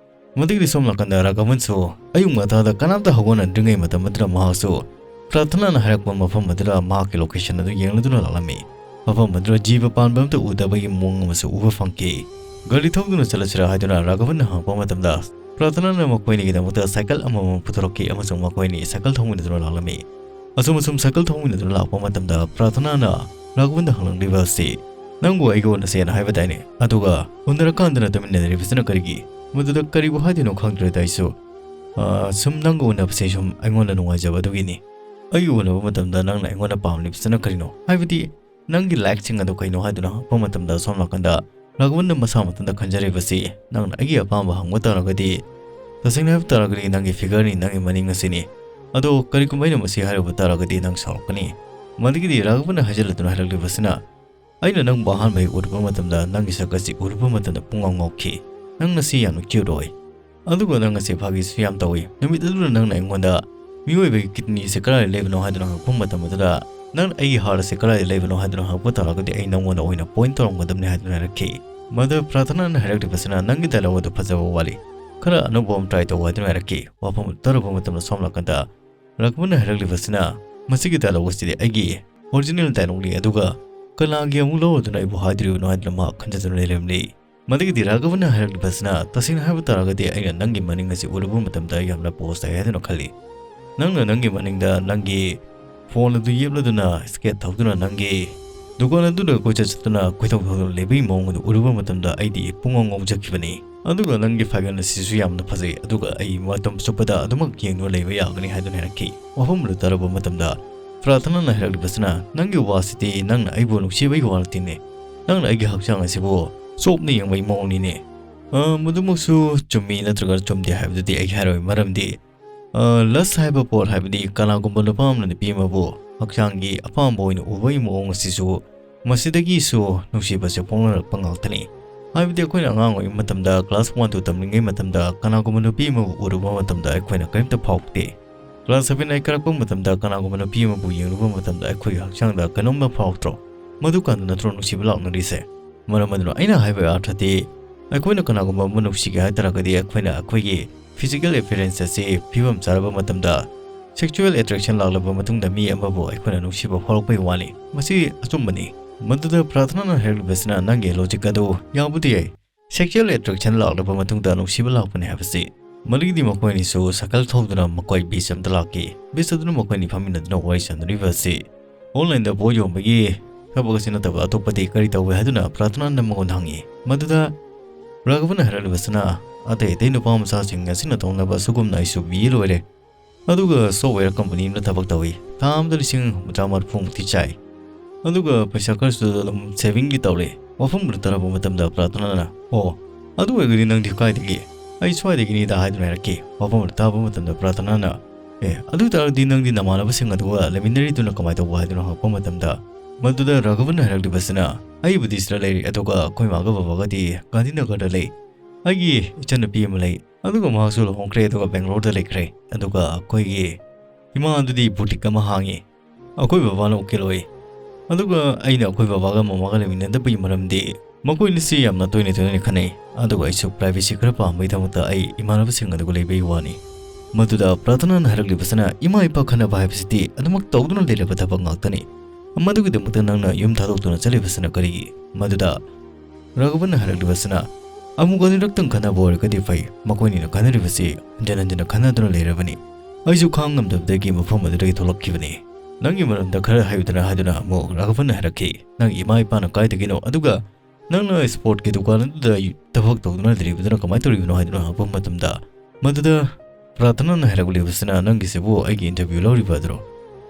ꯃꯗꯨꯒꯤꯗꯤ ꯁꯣꯝ ꯅꯥꯀꯟꯗ ꯔꯥꯘꯕꯟꯁꯨ ꯑꯌꯨꯛ ꯉꯟꯇꯥꯗ ꯀꯅꯥꯝꯇ ꯍꯧꯒꯠꯅꯗ꯭ꯔꯤꯉꯩ ꯃꯇꯝ ꯑꯗꯨꯗ ꯃꯍꯥꯛꯁꯨ ꯄ꯭ꯔꯥꯊꯅꯥꯅ ꯍꯥꯏꯔꯛꯄ ꯃꯐꯝ ꯑꯗꯨꯗ ꯃꯍꯥꯛꯀꯤ ꯂꯣꯀꯦꯁꯟ ꯑꯗꯨ ꯌꯦꯡꯂꯗꯨꯅ ꯂꯥꯛꯂꯝꯃꯤ꯫ ꯃꯐꯝ ꯑꯗꯨꯗ ꯖꯤꯕ ꯄꯥꯟꯕ ꯑꯃꯠꯇ ꯎꯗꯕꯒꯤ ꯃꯑꯣꯡ ꯑꯃꯁꯨ ꯎꯕ ꯐꯪꯈꯤ꯫ ꯒꯥꯔꯤ ꯊꯧꯗꯨꯅ ꯆꯠꯂꯁꯤꯔꯥ ꯍꯥꯏꯗꯨꯅ ꯔꯥꯘꯕꯟꯅ ꯍꯪꯉꯛꯄ ꯃꯇꯝꯗ, ꯄ꯭ꯔꯥꯊꯅꯥꯅ ꯃꯈꯣꯏꯅꯤꯒꯤꯗꯃꯛꯇ ꯁꯥꯏꯀꯜ ꯑꯃꯃꯝ ꯄꯨꯊꯣꯔꯛꯈꯤ ꯑꯃꯁꯨꯡ ꯃꯈꯣꯏꯅꯤ ꯁꯥꯏꯀꯜ ꯊꯧꯃꯤꯟꯅꯗꯨꯅ ꯂꯥꯛꯂꯝꯃꯤ꯫ ꯑꯁꯨꯝ ꯑꯁꯨꯝ ꯁꯥꯏꯀꯜ ꯊꯧꯃꯤꯟꯅꯗꯨꯅ ꯂꯥꯛꯄ ꯃꯇꯝꯗ ꯄ꯭ꯔꯥꯊꯅꯥꯅ ꯔꯥꯘꯕꯟꯗ ꯍꯪꯂꯛꯂꯤꯕ ꯑꯁꯤ, "ꯅꯪꯕꯨ ꯑꯩꯒ ꯎꯅꯁꯦꯅ ꯍꯥꯏꯕꯗꯥꯏꯅꯦ? ꯑꯗꯨꯒ ꯎꯅꯔꯀꯥꯟꯗꯅ ꯇꯨꯃꯤꯟꯅ ꯂꯩꯔꯤꯕꯁꯤꯅ ꯀꯔꯤꯒꯤ? ꯃꯗꯨꯗ ꯀꯔꯤꯕꯨ ꯍꯥꯏꯗꯣꯏꯅꯣ ꯈꯪꯗ꯭ꯔꯦꯗ ꯑꯩꯁꯨ꯫ ꯑꯥ, ꯁꯨꯝ ꯅꯪꯒ ꯎꯅꯕꯁꯦ ꯁꯨꯝ ꯑꯩꯉꯣꯟꯗ ꯅꯨꯡꯉꯥꯏꯖꯕ ꯑꯗꯨꯒꯤꯅꯤ꯫ ꯑꯩꯒ ꯎꯅꯕ ꯃꯇꯝꯗ ꯅꯪꯅ ꯑꯩꯉꯣꯟꯗ ꯄꯥꯝꯂꯤꯕꯁꯤꯅ ꯀꯔꯤꯅꯣ? ꯍꯥꯏꯕꯗꯤ ꯅꯪꯒꯤ ꯂꯥꯏꯛꯁꯤꯡ ꯑꯗꯨ ꯀꯩꯅꯣ?" ꯍꯥꯏꯗꯨꯅ ꯍꯪꯉꯛꯄ ꯃꯇꯝꯗ ꯁꯣꯝ ꯅꯥꯀꯟꯗ ꯔꯥꯘꯕꯟꯅ ꯃꯁꯥ ꯃꯊꯟꯇ ꯈꯟꯖꯔꯤꯕꯁꯤ, "ꯅꯪꯅ ꯑꯩꯒꯤ ꯑꯄꯥꯝꯕ ꯍꯪꯕ ꯇꯥꯔꯒꯗꯤ, ꯇꯁꯦꯡꯅ ꯍꯥꯏꯕ ꯇꯥꯔꯒꯗꯤ ꯅꯪꯒꯤ ꯐꯤꯒꯔꯅꯤ, ꯅꯪꯒꯤ ꯃꯅꯤꯡ ꯑꯁꯤꯅꯤ꯫ ꯑꯗꯣ ꯀꯔꯤꯒꯨꯝꯕ ꯑꯩꯅ ꯃꯁꯤ ꯍꯥꯏꯔꯨꯕ ꯇꯥꯔꯒꯗꯤ ꯅꯪ ꯁꯥꯎꯔꯛꯀꯅꯤ꯫" ꯃꯗꯨꯒꯤꯗꯤ ꯔꯥꯘꯕꯟꯅ ꯍꯥꯏꯖꯤꯜꯂꯗꯨꯅ ꯍꯥꯏꯔꯛꯂꯤꯕꯁꯤꯅ, "ꯑꯩꯅ ꯅꯪꯕꯨ ꯑꯍꯥꯟꯕ ꯍꯦꯛ ꯎꯔꯨꯕ ꯃꯇꯝꯗ ꯅꯪꯒꯤ ꯁꯛ ꯑꯁꯤ ꯎꯔꯨꯕ ꯃꯇꯝꯗ ꯄꯨꯡꯉꯥꯎ ꯉꯥꯎꯈꯤ꯫ ꯅꯪ ꯑꯁꯤ ꯌꯥꯝꯅ ꯀ꯭ꯌꯨꯠ ꯑꯣꯏ꯫ ꯑꯗꯨꯒ ꯅꯪ ꯑꯁꯤ ꯐꯥꯒꯤꯁꯨ ꯌꯥꯝ ꯇꯧꯏ꯫ ꯅꯨꯃꯤꯠ ꯑꯗꯨꯗ ꯅꯪꯅ ꯑꯩꯉꯣꯟꯗ ꯃꯤꯑꯣꯏꯕꯒꯤ ꯀꯤꯗꯅꯤꯁꯦ ꯀꯗꯥꯏꯗ ꯂꯩꯕꯅꯣ ꯍꯥꯏꯗꯨꯅ ꯍꯪꯉꯛꯄ ꯃꯇꯝ ꯑꯗꯨꯗ, ꯅꯪꯅ ꯑꯩꯒꯤ ꯍꯥꯔꯠ ꯑꯁꯤ ꯀꯗꯥꯏꯗ ꯂꯩꯕꯅꯣ ꯍꯥꯏꯗꯨꯅ ꯍꯪꯉꯛꯄ ꯇꯥꯔꯒꯗꯤ ꯑꯩ ꯅꯪꯉꯣꯟꯗ ꯑꯣꯏꯅ ꯄꯣꯏꯟ ꯇꯧꯔꯝꯒꯗꯕꯅꯤ" ꯍꯥꯏꯗꯨꯅ ꯍꯥꯏꯔꯛꯈꯤ꯫ ꯃꯗꯨ ꯄ꯭ꯔꯥꯊꯅꯥꯅ ꯍꯥꯏꯔꯛꯂꯤꯕꯁꯤꯅ, "ꯅꯪꯒꯤ ꯗꯥꯏꯂꯣꯛ ꯑꯗꯨ ꯐꯖꯕ ꯋꯥꯠꯂꯤ꯫ ꯈꯔ ꯑꯅꯧꯕ ꯑꯃ ꯇ꯭ꯔꯥꯏ ꯇꯧ" ꯍꯥꯏꯗꯨꯅ ꯍꯥꯏꯔꯛꯈꯤ꯫ ꯋꯥꯐꯝ ꯑꯗꯨ ꯇꯥꯔꯨꯕ ꯃꯇꯝꯗ ꯁꯣꯝ ꯅꯥꯀꯟꯗ ꯔꯥꯘꯕꯟꯅ ꯍꯥꯏꯔꯛꯂꯤꯕꯁꯤꯅ, "ꯃꯁꯤꯒꯤ ꯗꯥꯏꯂꯣꯛ ꯑꯁꯤꯗꯤ ꯑꯩꯒꯤ ꯑꯣꯔꯤꯖꯤꯅꯦꯜ ꯗꯥꯏꯂꯣꯛꯅꯤ, ꯑꯗꯨꯒ ꯀꯅꯥꯒꯤ ꯑꯃꯨꯛ ꯂꯧꯔꯗꯨꯅ ꯑꯩꯕꯨ ꯍꯥꯏꯗꯣꯔꯤꯕꯅꯣ?" ꯍꯥꯏꯗꯨꯅ ꯃꯍꯥꯛ ꯈꯟꯖꯗꯨꯅ ꯂꯩꯔꯝꯂꯤ꯫ ꯃꯗꯨꯒꯤꯗꯤ ꯔꯥꯘꯕꯟꯅ ꯍꯥꯏꯔꯛꯂꯤꯕꯁꯤꯅ, "ꯇꯁꯦꯡꯅ ꯍꯥꯏꯕ ꯇꯥꯔꯒꯗꯤ ꯑꯩꯅ ꯅꯪꯒꯤ ꯃꯅꯤꯡ ꯑꯁꯤ ꯎꯔꯨꯕ ꯃꯇꯝꯗ ꯌꯥꯝꯅ ꯄꯣꯁ ꯇꯥꯏ ꯍꯥꯏꯗꯨꯅ ꯈꯜꯂꯤ꯫ ꯅꯪꯅ ꯅꯪꯒꯤ ꯃꯅꯤꯡꯗ ꯅꯪꯒꯤ ꯐꯣꯟ ꯑꯗꯨ ꯌꯦꯞꯂꯗꯨꯅ ꯁ꯭ꯀꯦꯠ ꯊꯧꯗꯨꯅ ꯅꯪꯒꯤ ꯗꯨꯀꯥꯟ ꯑꯗꯨꯗ ꯀꯣꯏꯆꯠ ꯆꯠꯇꯨꯅ ꯀꯣꯏꯊꯧ ꯊꯧꯗꯨꯅ ꯂꯩꯕꯒꯤ ꯃꯑꯣꯡ ꯑꯗꯨ ꯎꯔꯨꯕ ꯃꯇꯝꯗ ꯑꯩꯗꯤ ꯄꯨꯡꯉꯥꯎ ꯉꯥꯎꯖꯈꯤꯕꯅꯤ꯫ ꯑꯗꯨꯒ ꯅꯪꯒꯤ ꯐꯥꯏꯒꯟ ꯑꯁꯤꯁꯨ ꯌꯥꯝꯅ ꯐꯖꯩ, ꯑꯗꯨꯒ ꯑꯩ ꯃꯇꯝ ꯆꯨꯞꯄꯗ ꯑꯗꯨꯃꯛ ꯌꯦꯡꯗꯨꯅ ꯂꯩꯕ ꯌꯥꯒꯅꯤ" ꯍꯥꯏꯗꯨꯅ ꯍꯥꯏꯔꯛꯈꯤ꯫ ꯋꯥꯐꯝ ꯑꯗꯨ ꯇꯥꯔꯨꯕ ꯃꯇꯝꯗ ꯄ꯭ꯔꯥꯊꯅꯥꯅ ꯍꯥꯏꯔꯛꯂꯤꯕꯁꯤꯅ, "ꯅꯪꯒꯤ ꯋꯥꯁꯤꯗꯤ ꯅꯪꯅ ꯑꯩꯕꯨ ꯅꯨꯡꯁꯤꯕꯒꯤ ꯋꯥ ꯅꯠꯇꯦꯅꯦ꯫ ꯅꯪꯅ ꯑꯩꯒꯤ ꯍꯛꯆꯥꯡ ꯑꯁꯤꯕꯨ ꯆꯣꯞꯅ ꯌꯦꯡꯕꯒꯤ ꯃꯑꯣꯡꯅꯤꯅꯦ꯫" ꯑ, ꯃꯗꯨꯃꯛꯁꯨ ꯆꯨꯝꯃꯤ ꯅꯠꯇ꯭ꯔꯒ ꯆꯨꯝꯗꯦ ꯍꯥꯏꯕꯗꯨꯗꯤ ꯑꯩ ꯍꯥꯏꯔꯣꯏ, ꯃꯔꯝꯗꯤ, ꯑ, ꯂꯁ ꯍꯥꯏꯕ ꯄꯣꯠ ꯍꯥꯏꯕꯗꯤ ꯀꯅꯥꯒꯨꯝꯕ ꯅꯨꯄꯥ ꯑꯃꯅ ꯅꯨꯄꯤ ꯑꯃꯕꯨ ꯍꯛꯆꯥꯡꯒꯤ ꯑꯄꯥꯝꯕ ꯑꯣꯏꯅ ꯎꯕꯒꯤ ꯃꯑꯣꯡ ꯑꯁꯤꯁꯨ ꯃꯁꯤꯗꯒꯤꯁꯨ ꯅꯨꯡꯁꯤꯕꯁꯦ ꯄꯣꯛꯅꯔꯛꯄ ꯉꯥꯛꯇꯅꯤ꯫ ꯍꯥꯏꯕꯗꯤ ꯑꯩꯈꯣꯏꯅ ꯑꯉꯥꯡ ꯑꯣꯏꯔꯤꯉꯩ ꯃꯇꯝꯗ, ꯀ꯭ꯂꯥꯁ ꯋꯥꯟ ꯇꯨ ꯇꯝꯂꯤꯉꯩ ꯃꯇꯝꯗ ꯀꯅꯥꯒꯨꯝꯕ ꯅꯨꯄꯤ ꯑꯃꯕꯨ ꯎꯔꯨꯕ ꯃꯇꯝꯗ ꯑꯩꯈꯣꯏꯅ ꯀꯔꯤꯝꯇ ꯐꯥꯎꯗꯦ꯫ ꯀ꯭ꯂꯥꯁ ꯁꯚꯦꯟ, ꯑꯩꯠ ꯀꯥꯔꯛꯄ ꯃꯇꯝꯗ ꯀꯅꯥꯒꯨꯝꯕ ꯅꯨꯄꯤ ꯑꯃꯕꯨ ꯌꯦꯡꯂꯨꯕ ꯃꯇꯝꯗ ꯑꯩꯈꯣꯏꯒꯤ ꯍꯛꯆꯥꯡꯗ ꯀꯩꯅꯣꯝꯃ ꯐꯥꯎꯔꯛꯇ꯭ꯔꯣ? ꯃꯗꯨ ꯀꯥꯟꯗ ꯅꯠꯇ꯭ꯔꯣ ꯅꯨꯡꯁꯤꯕ ꯂꯥꯛꯅꯔꯤꯁꯦ? ꯃꯔꯝ ꯑꯗꯨꯅ ꯑꯩꯅ ꯍꯥꯏꯕ ꯑꯥꯔꯊꯗꯤ, ꯑꯩꯈꯣꯏꯅ ꯀꯅꯥꯒꯨꯝꯕ ꯑꯃ ꯅꯨꯡꯁꯤꯒꯦ ꯍꯥꯏ ꯇꯥꯔꯒꯗꯤ ꯑꯩꯈꯣꯏꯅ ꯑꯩꯈꯣꯏꯒꯤ ꯐꯤꯖꯤꯀꯦꯜ ꯑꯦꯄꯤꯌꯔꯦꯟꯁ ꯑꯁꯤ ꯐꯤꯕꯝ ꯆꯥꯔꯕ ꯃꯇꯝꯗ, ꯁꯦꯛꯁꯨꯋꯦꯜ ꯑꯦꯇ꯭ꯔꯦꯛꯁꯟ ꯂꯥꯛꯂꯕ ꯃꯇꯨꯡꯗ ꯃꯤ ꯑꯃꯕꯨ ꯑꯩꯈꯣꯏꯅ ꯅꯨꯡꯁꯤꯕ ꯐꯥꯎꯔꯛꯄꯒꯤ ꯋꯥꯅꯤ꯫ ꯃꯁꯤ ꯑꯆꯨꯝꯕꯅꯤ꯫ ꯃꯗꯨꯗ ꯄ꯭ꯔꯥꯊꯅꯥꯅ ꯍꯥꯏꯔꯛꯂꯤꯕꯁꯤꯅ, "ꯅꯪꯒꯤ ꯂꯣꯖꯤꯛ ꯑꯗꯨ ꯌꯥꯕꯨꯗꯤ ꯌꯥꯏ, ꯁꯦꯛꯁꯨꯑꯦꯜ ꯑꯦꯇ꯭ꯔꯦꯛꯁꯟ ꯂꯥꯛꯂꯕ ꯃꯇꯨꯡꯗ ꯅꯨꯡꯁꯤꯕ ꯂꯥꯛꯄꯅꯤ ꯍꯥꯏꯕꯁꯤ"꯫ ꯃꯗꯨꯒꯤꯗꯤ ꯃꯈꯣꯏ ꯑꯅꯤꯁꯨ ꯁꯥꯏꯀꯜ ꯊꯧꯗꯨꯅ ꯃꯈꯣꯏ ꯕꯤꯆ ꯑꯃꯗ ꯂꯥꯛꯈꯤ꯫ ꯕꯤꯆ ꯑꯗꯨꯅ ꯃꯈꯣꯏ ꯑꯅꯤ ꯐꯝꯃꯤꯟꯅꯗꯨꯅ ꯋꯥꯔꯤ ꯁꯥꯟꯅꯔꯤꯕ ꯑꯁꯤ ꯑꯣꯟꯂꯥꯏꯟꯗ ꯄꯣꯠ ꯌꯣꯟꯕꯒꯤ ꯊꯕꯛ ꯑꯁꯤ ꯅꯠꯇꯕ ꯑꯇꯣꯞꯄꯗꯤ ꯀꯔꯤ ꯇꯧꯏ ꯍꯥꯏꯗꯨꯅ ꯄ꯭ꯔꯥꯊꯅꯥꯅ ꯃꯉꯣꯟꯗ ꯍꯪꯉꯤ꯫ ꯃꯗꯨꯗ ꯔꯥꯘꯕꯅ ꯍꯥꯏꯔꯛꯂꯤꯕꯁꯤꯅ, "ꯑꯇꯩ ꯑꯇꯩ ꯅꯨꯄꯥ ꯃꯆꯥꯁꯤꯡ ꯑꯁꯤꯅ ꯇꯧꯅꯕ ꯁꯨꯒꯨꯝꯅ ꯑꯩꯁꯨ ꯕꯤ ꯑꯦ ꯂꯣꯏꯔꯦ, ꯑꯗꯨꯒ ꯁꯣꯐꯋꯦꯌꯔ ꯀꯝꯄꯅꯤ ꯑꯃꯗ ꯊꯕꯛ ꯇꯧꯏ꯫ ꯊꯥ ꯑꯃꯗ ꯂꯤꯁꯤꯡ ꯍꯨꯝꯐꯨꯇꯔꯥ ꯃꯔꯤꯐꯨꯃꯨꯛꯇꯤ ꯆꯥꯏ꯫ ꯑꯗꯨꯒ ꯄꯩꯁꯥ ꯈꯔꯁꯨ ꯑꯗꯨꯝ ꯁꯦꯚꯤꯡꯗꯤ ꯇꯧꯔꯦ"꯫ ꯋꯥꯐꯝ ꯑꯗꯨ ꯇꯥꯔꯕ ꯃꯇꯝꯗ ꯄ꯭ꯔꯥꯊꯅꯥꯅ, "ꯑꯣ, ꯑꯗꯨ ꯑꯣꯏꯔꯒꯗꯤ ꯅꯪꯗꯤ ꯀꯥꯏꯗꯒꯤ?" "ꯑꯩ ꯁ꯭ꯋꯥꯏꯗꯒꯤꯅꯤꯗ" ꯍꯥꯏꯗꯨꯅ ꯍꯥꯏꯔꯛꯈꯤ꯫ ꯋꯥꯐꯝ ꯑꯗꯨ ꯇꯥꯕ ꯃꯇꯝꯗ ꯄ꯭ꯔꯥꯊꯅꯥꯅ, "ꯑꯦ, ꯑꯗꯨ ꯑꯣꯏ ꯇꯥꯔꯒꯗꯤ ꯅꯪꯗꯤ ꯅꯃꯥꯟꯅꯕꯁꯤꯡ ꯑꯗꯨꯒ ꯂꯩꯃꯤꯟꯅꯔꯤꯗꯨꯅ ꯀꯃꯥꯏꯅ ꯇꯧꯕ?" ꯍꯥꯏꯗꯨꯅ ꯍꯪꯉꯛꯄ ꯃꯇꯝꯗ, ꯃꯗꯨꯗ ꯔꯥꯘꯕꯟꯅ ꯍꯥꯏꯔꯛꯂꯤꯕꯁꯤꯅ, "ꯑꯩꯕꯨꯗꯤ ꯁꯤꯗ ꯂꯩꯔꯤ, ꯑꯗꯨꯒ ꯑꯩꯈꯣꯏ ꯃꯥꯒ ꯕꯕꯥꯒꯗꯤ ꯒꯥꯟꯙꯤꯅꯒꯔꯗ ꯂꯩ꯫ ꯑꯩꯒꯤ ꯏꯆꯟꯅꯨꯄꯤ ꯑꯃ ꯂꯩ, ꯑꯗꯨꯒ ꯃꯍꯥꯛꯁꯨ ꯂꯨꯍꯣꯡꯈ꯭ꯔꯦ, ꯑꯗꯨꯒ ꯕꯦꯡꯒ꯭ꯂꯣꯔꯗ ꯂꯩꯈ꯭ꯔꯦ꯫ ꯑꯗꯨꯒ ꯑꯩꯈꯣꯏꯒꯤ ꯏꯃꯥ ꯑꯗꯨꯗꯤ ꯕꯨꯇꯤꯛ ꯑꯃ ꯍꯥꯡꯉꯤ꯫ ꯑꯩꯈꯣꯏ ꯕꯕꯥꯅ ꯎꯀꯤꯜ ꯑꯣꯏ꯫ ꯑꯗꯨꯒ ꯑꯩꯅ ꯑꯩꯈꯣꯏ ꯕꯕꯥꯒ ꯃꯃꯥꯒ ꯂꯩꯃꯤꯟꯅꯗꯕꯒꯤ ꯃꯔꯝꯗꯤ ꯃꯈꯣꯏ ꯑꯅꯤꯁꯤ ꯌꯥꯝꯅ ꯇꯣꯏꯅ ꯇꯣꯏꯅ ꯈꯟꯅꯩ꯫ ꯑꯗꯨꯒ ꯑꯩꯁꯨ ꯄ꯭ꯔꯥꯏꯚꯦꯁꯤ ꯈꯔ ꯄꯥꯝꯕꯒꯤꯗꯃꯛꯇ ꯑꯩ ꯏꯃꯥꯟꯅꯕꯁꯤꯡ ꯑꯗꯨꯒ ꯂꯩꯕꯒꯤ ꯋꯥꯅꯤ"꯫ ꯃꯗꯨꯗ ꯄ꯭ꯔꯥꯊꯅꯥꯅ ꯍꯥꯏꯔꯛꯂꯤꯕꯁꯤꯅ, "ꯏꯃꯥ ꯏꯄꯥ ꯈꯟꯅꯕ ꯍꯥꯏꯕꯁꯤꯗꯤ ꯑꯗꯨꯃꯛ ꯇꯧꯗꯨꯅ ꯂꯩꯔꯕ ꯊꯕꯛ ꯉꯥꯛꯇꯅꯤ꯫ ꯃꯗꯨꯒꯤꯗꯃꯛꯇ ꯅꯪꯅ ꯌꯨꯝ ꯊꯥꯗꯣꯛꯇꯨꯅ ꯆꯠꯂꯤꯕꯁꯤꯅ ꯀꯔꯤꯒꯤ?" ꯃꯗꯨꯗ ꯔꯥꯘꯕꯟꯅ ꯍꯥꯏꯔꯛꯂꯤꯕꯁꯤꯅ, "ꯑꯃꯨꯛ ꯑꯅꯤꯔꯛꯇꯪ ꯈꯟꯅꯕ ꯑꯣꯏꯔꯒꯗꯤ ꯐꯩ, ꯃꯈꯣꯏꯅꯤꯅ ꯈꯟꯅꯔꯤꯕꯁꯤ ꯍꯟꯖꯤꯟ ꯍꯟꯖꯤꯟꯅ ꯈꯟꯅꯗꯨꯅ ꯂꯩꯔꯕꯅꯤ꯫ ꯑꯩꯁꯨ ꯈꯥꯡ ꯉꯝꯗꯕꯗꯒꯤ ꯃꯐꯝ ꯑꯗꯨꯗꯒꯤ ꯊꯣꯛꯂꯛꯈꯤꯕꯅꯤ꯫ ꯅꯪꯒꯤ ꯃꯔꯝꯗ ꯈꯔ ꯍꯥꯏꯌꯨꯗꯅ" ꯍꯥꯏꯗꯨꯅ ꯑꯃꯨꯛ ꯔꯥꯘꯕꯟꯅ ꯍꯥꯏꯔꯛꯈꯤ꯫ "ꯅꯪꯒꯤ ꯏꯃꯥ ꯏꯄꯥꯅ ꯀꯥꯏꯗꯒꯤꯅꯣ? ꯑꯗꯨꯒ ꯅꯪꯅ ꯁ꯭ꯄꯣꯔꯠꯀꯤ ꯗꯨꯀꯥꯟ ꯑꯗꯨꯗ ꯊꯕꯛ ꯇꯧꯗꯨꯅ ꯂꯩꯔꯤꯕꯗꯨꯅ ꯀꯃꯥꯏꯅ ꯇꯧꯔꯤꯕꯅꯣ?" ꯍꯥꯏꯗꯨꯅ ꯍꯪꯉꯛꯄ ꯃꯇꯝꯗ, ꯃꯗꯨꯗ ꯄ꯭ꯔꯥꯊꯅꯥꯅ ꯍꯥꯏꯔꯛꯂꯤꯕꯁꯤꯅ, "ꯅꯪꯒꯤꯁꯤꯕꯨ ꯑꯩꯒꯤ ꯏꯟꯇꯔꯚ꯭ꯌꯨ ꯂꯧꯔꯤꯕ ꯑꯗꯨꯔꯣ?"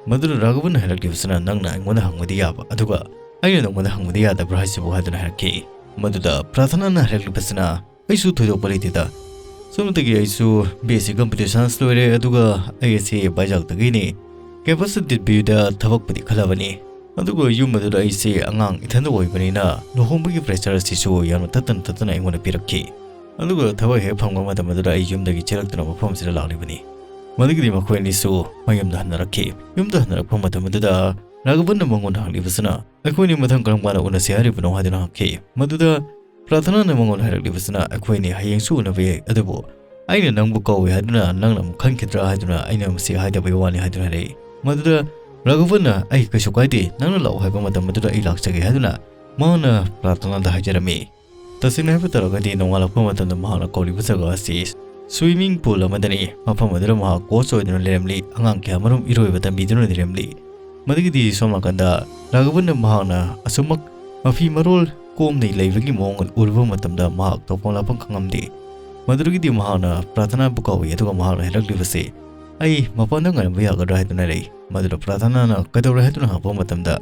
ꯃꯗꯨꯗ ꯔꯥꯘꯕꯟꯅ ꯍꯥꯏꯔꯛꯂꯤꯕꯁꯤꯅ, "ꯅꯪꯅ ꯑꯩꯉꯣꯟꯗ ꯍꯪꯕꯗꯤ ꯌꯥꯕ, ꯑꯗꯨꯒ ꯑꯩꯅ ꯅꯪꯉꯣꯟꯗ ꯍꯪꯕꯗꯤ ꯌꯥꯗꯕ꯭ꯔꯥ ꯍꯥꯏꯁꯤꯕꯨ?" ꯍꯥꯏꯗꯨꯅ ꯍꯥꯏꯔꯛꯈꯤ꯫ ꯃꯗꯨꯗ ꯄ꯭ꯔꯥꯊꯅꯥꯅ ꯍꯥꯏꯔꯛꯂꯤꯕꯁꯤꯅ, "ꯑꯩꯁꯨ ꯊꯣꯏꯗꯣꯛꯄ ꯂꯩꯇꯦꯗ꯫ ꯁꯣꯝꯗꯒꯤ ꯑꯩꯁꯨ B S C computer science ꯂꯣꯏꯔꯦ, ꯑꯗꯨꯒ ꯑꯩ ꯑꯁꯤ ꯕꯥꯏꯖꯥꯛꯇꯒꯤꯅꯤ꯫ ꯀꯦꯝꯄꯁ ꯗꯤꯠꯕꯤꯗ ꯊꯕꯛꯄꯨꯗꯤ ꯈꯜꯂꯕꯅꯤ꯫ ꯑꯗꯨꯒ ꯌꯨꯝ ꯑꯗꯨꯗ ꯑꯩꯁꯦ ꯑꯉꯥꯡ ꯏꯊꯟꯗ ꯑꯣꯏꯕꯅꯤꯅ ꯂꯨꯍꯣꯡꯕꯒꯤ ꯄ꯭ꯔꯦꯁꯔ ꯑꯁꯤꯁꯨ ꯌꯥꯝꯅ ꯇꯠꯇꯅ ꯇꯠꯇꯅ ꯑꯩꯉꯣꯟꯗ ꯄꯤꯔꯛꯈꯤ꯫ ꯑꯗꯨꯒ ꯊꯕꯛ ꯍꯦꯛ ꯐꯪꯕ ꯃꯇꯝ ꯑꯗꯨꯗ ꯑꯩ ꯌꯨꯝꯗꯒꯤ ꯆꯦꯜꯂꯛꯇꯨꯅ ꯃꯐꯝ ꯑꯁꯤꯗ ꯂꯥꯛꯂꯤꯕꯅꯤ"꯫ ꯃꯗꯨꯒꯤꯗꯤ ꯃꯈꯣꯏ ꯑꯅꯤꯁꯨ ꯃꯌꯨꯝꯗ ꯍꯟꯅꯔꯛꯈꯤ꯫ ꯌꯨꯝꯗ ꯍꯟꯅꯔꯛꯄ ꯃꯇꯝ ꯑꯗꯨꯗ ꯔꯥꯘꯕꯟꯅ ꯃꯉꯣꯟꯗ ꯍꯪꯂꯤꯕꯁꯤꯅ, "ꯑꯩꯈꯣꯏꯅꯤ ꯃꯊꯪ ꯀꯔꯝ ꯀꯥꯟꯗ ꯎꯅꯁꯤ ꯍꯥꯏꯔꯤꯕꯅꯣ?" ꯍꯥꯏꯗꯨꯅ ꯍꯪꯈꯤ꯫ ꯃꯗꯨꯗ ꯄ꯭ꯔꯥꯊꯅꯥꯅ ꯃꯉꯣꯟꯗ ꯍꯥꯏꯔꯛꯂꯤꯕꯁꯤꯅ, "ꯑꯩꯈꯣꯏꯅꯤ ꯍꯌꯦꯡꯁꯨ ꯎꯅꯕ ꯌꯥꯏ, ꯑꯗꯨꯕꯨ ꯑꯩꯅ ꯅꯪꯕꯨ ꯀꯧꯏ ꯍꯥꯏꯗꯨꯅ ꯅꯪꯅ ꯑꯃꯨꯛ ꯈꯟꯈꯤꯗ꯭ꯔꯥ ꯍꯥꯏꯗꯨꯅ ꯑꯩꯅ ꯃꯁꯤ ꯍꯥꯏꯗꯕꯒꯤ ꯋꯥꯅꯤ" ꯍꯥꯏꯗꯨꯅ ꯍꯥꯏꯔꯛꯏ꯫ ꯃꯗꯨꯗ ꯔꯥꯘꯕꯟꯅ "ꯑꯩ ꯀꯩꯁꯨ ꯀꯥꯏꯗꯦ, ꯅꯪꯅ ꯂꯥꯛꯑꯣ ꯍꯥꯏꯕ ꯃꯇꯝ ꯑꯗꯨꯗ ꯑꯩ ꯂꯥꯛꯆꯒꯦ" ꯍꯥꯏꯗꯨꯅ ꯃꯍꯥꯛꯅ ꯄ꯭ꯔꯥꯔꯊꯅꯥꯗ ꯍꯥꯏꯖꯔꯝꯃꯤ꯫ ꯇꯁꯦꯡꯅ ꯍꯥꯏꯕ ꯇꯥꯔꯒꯗꯤ ꯅꯣꯡꯉꯥꯜꯂꯛꯄ ꯃꯇꯝꯗ ꯃꯍꯥꯛꯅ ꯀꯧꯔꯤꯕ ꯖꯒꯥ ꯑꯁꯤ swimming pool ꯑꯃꯗꯅꯤ꯫ ꯃꯐꯝ ꯑꯗꯨꯗ ꯃꯍꯥꯛ coach ꯑꯣꯏꯗꯨꯅ ꯂꯩꯔꯝꯂꯤ꯫ ꯑꯉꯥꯡ ꯀꯌꯥ ꯃꯔꯨꯝ ꯏꯔꯣꯏꯕ ꯇꯝꯕꯤꯗꯨꯅ ꯂꯩꯔꯝꯂꯤ꯫ ꯃꯗꯨꯒꯤꯗꯤ ꯁꯣꯝ ꯅꯥꯀꯟꯗ ꯔꯥꯘꯕꯟꯅ ꯃꯍꯥꯛꯅ ꯑꯁꯨꯃꯛ ꯃꯐꯤ ꯃꯔꯣꯜ ꯀꯣꯝꯅ ꯂꯩꯕꯒꯤ ꯃꯑꯣꯡ ꯎꯔꯨꯕ ꯃꯇꯝꯗ ꯃꯍꯥꯛ ꯇꯧꯐꯝ ꯂꯥꯛꯐꯝ ꯈꯪꯉꯝꯗꯦ꯫ ꯃꯗꯨꯗꯒꯤꯗꯤ ꯃꯍꯥꯛꯅ ꯄ꯭ꯔꯥꯔꯊꯅꯥꯕꯨ ꯀꯧꯏ, ꯑꯗꯨꯒ ꯃꯍꯥꯛꯅ ꯍꯥꯏꯔꯛꯂꯤꯕꯁꯤ, "ꯑꯩ ꯃꯄꯥꯟꯗ ꯉꯥꯏꯔꯝꯕ ꯌꯥꯒꯗ꯭ꯔꯥ?" ꯍꯥꯏꯗꯨꯅ ꯂꯩ꯫ ꯃꯗꯨꯗ ꯄ꯭ꯔꯥꯔꯊꯅꯥꯅ ꯀꯩꯗꯧꯔꯦ ꯍꯥꯏꯗꯨꯅ ꯍꯪꯉꯛꯄ ꯃꯇꯝꯗ,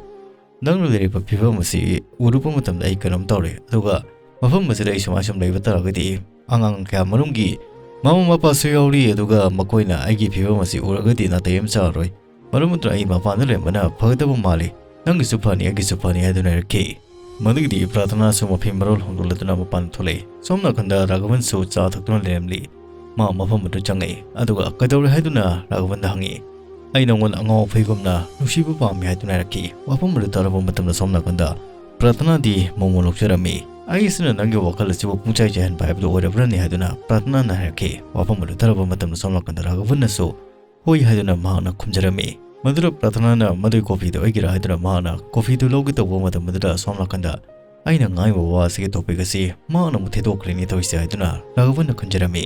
"ꯅꯪꯅ ꯂꯩꯔꯤꯕ ꯐꯤꯕꯝ ꯑꯁꯤ ꯎꯔꯨꯕ ꯃꯇꯝꯗ ꯑꯩ ꯀꯩꯅꯣꯝ ꯇꯧꯔꯦ, ꯑꯗꯨꯒ ꯃꯐꯝ ꯑꯁꯤꯗ ꯑꯩ ꯁꯨꯃꯥꯏ ꯁꯨꯝ ꯂꯩꯕ ꯇꯥꯔꯒꯗꯤ ꯑꯉꯥꯡ ꯀꯌꯥ ꯃꯔꯨꯝꯒꯤ ꯃꯃꯥ ꯃꯄꯥꯁꯨ ꯌꯥꯎꯔꯤ, ꯑꯗꯨꯒ ꯃꯈꯣꯏꯅ ꯑꯩꯒꯤ ꯐꯤꯕꯝ ꯑꯁꯤ ꯎꯔꯒꯗꯤ ꯅꯥꯇꯩ ꯑꯃ ꯆꯥꯔꯔꯣꯏ꯫ ꯃꯔꯝ ꯑꯗꯨꯅ ꯑꯩ ꯃꯄꯥꯟꯗ ꯂꯩꯔꯝꯕꯅ ꯐꯒꯗꯕ ꯃꯥꯜꯂꯤ꯫ ꯅꯪꯒꯤꯁꯨ ꯐꯅꯤ, ꯑꯩꯒꯤꯁꯨ ꯐꯅꯤ" ꯍꯥꯏꯗꯨꯅ ꯍꯥꯏꯔꯛꯈꯤ꯫ ꯃꯗꯨꯒꯤꯗꯤ ꯄ꯭ꯔꯥꯔꯊꯅꯥꯁꯨ ꯃꯐꯤ ꯃꯔꯣꯜ ꯍꯣꯡꯗꯣꯛꯂꯗꯨꯅ ꯃꯄꯥꯟꯗ ꯊꯣꯛꯂꯛꯏ꯫ ꯁꯣꯝ ꯅꯥꯀꯟꯗ ꯔꯥꯘꯕꯟꯁꯨ ꯆꯥ ꯊꯛꯇꯨꯅ ꯂꯩꯔꯝꯂꯤ꯫ ꯃꯥ ꯃꯐꯝ ꯑꯗꯨ ꯆꯪꯉꯛꯏ, ꯑꯗꯨꯒ "ꯀꯩꯗꯧꯔꯦ?" ꯍꯥꯏꯗꯨꯅ ꯔꯥꯘꯕꯟꯗ ꯍꯪꯉꯤ꯫ "ꯑꯩ ꯅꯪꯉꯣꯟꯗ ꯑꯉꯥꯎ ꯑꯐꯩꯒꯨꯝꯅ ꯅꯨꯡꯁꯤꯕ ꯄꯥꯝꯃꯤ" ꯍꯥꯏꯗꯨꯅ ꯍꯥꯏꯔꯛꯈꯤ꯫ ꯋꯥꯐꯝ ꯑꯗꯨ ꯇꯥꯔꯕ ꯃꯇꯝꯗ ꯁꯣꯝ ꯅꯥꯀꯟꯗ ꯄ꯭ꯔꯥꯔꯊꯅꯥꯗꯤ ꯃꯣꯃꯣꯟ ꯅꯣꯛꯆꯔꯝꯃꯤ꯫ "ꯑꯩꯁꯤꯅ ꯅꯪꯒꯤ ꯋꯥꯈꯜ ꯑꯁꯤꯕꯨ ꯄꯨꯡꯆꯥꯏ ꯆꯥꯏꯍꯟꯕ ꯍꯥꯏꯕꯗꯨ ꯑꯣꯏꯔꯕ꯭ꯔꯅꯦ?" ꯍꯥꯏꯗꯨꯅ ꯄ꯭ꯔꯥꯔꯊꯅꯥꯅ ꯍꯥꯏꯔꯛꯈꯤ꯫ ꯋꯥꯐꯝ ꯑꯗꯨ ꯇꯥꯔꯕ ꯃꯇꯝꯗ ꯁꯣꯝ ꯅꯥꯀꯟꯗ ꯔꯥꯘꯕꯟꯅꯁꯨ "ꯍꯣꯏ" ꯍꯥꯏꯗꯨꯅ ꯃꯍꯥꯛꯅ ꯈꯨꯝꯖꯔꯝꯃꯤ꯫ ꯃꯗꯨꯗ ꯄ꯭ꯔꯥꯔꯊꯅꯥꯅ ꯃꯗꯨꯒꯤ coffeeꯗꯨ ꯑꯩꯒꯤꯔꯥ ꯍꯥꯏꯗꯨꯅ ꯃꯍꯥꯛꯅ coffeeꯗꯨ ꯂꯧꯒꯦ ꯇꯧꯕ ꯃꯇꯝ ꯑꯗꯨꯗ ꯁꯣꯝ ꯅꯥꯀꯟꯗ "ꯑꯩꯅ ꯉꯥꯡꯉꯤꯕ ꯋꯥ ꯑꯁꯤꯒꯤ topic ꯑꯁꯤ ꯃꯍꯥꯛꯅ ꯑꯃꯨꯛ ꯊꯦꯗꯣꯛꯈ꯭ꯔꯦꯅꯦ ꯇꯧꯔꯤꯁꯦ" ꯍꯥꯏꯗꯨꯅ ꯔꯥꯘꯕꯟꯅ ꯈꯟꯖꯔꯝꯃꯤ꯫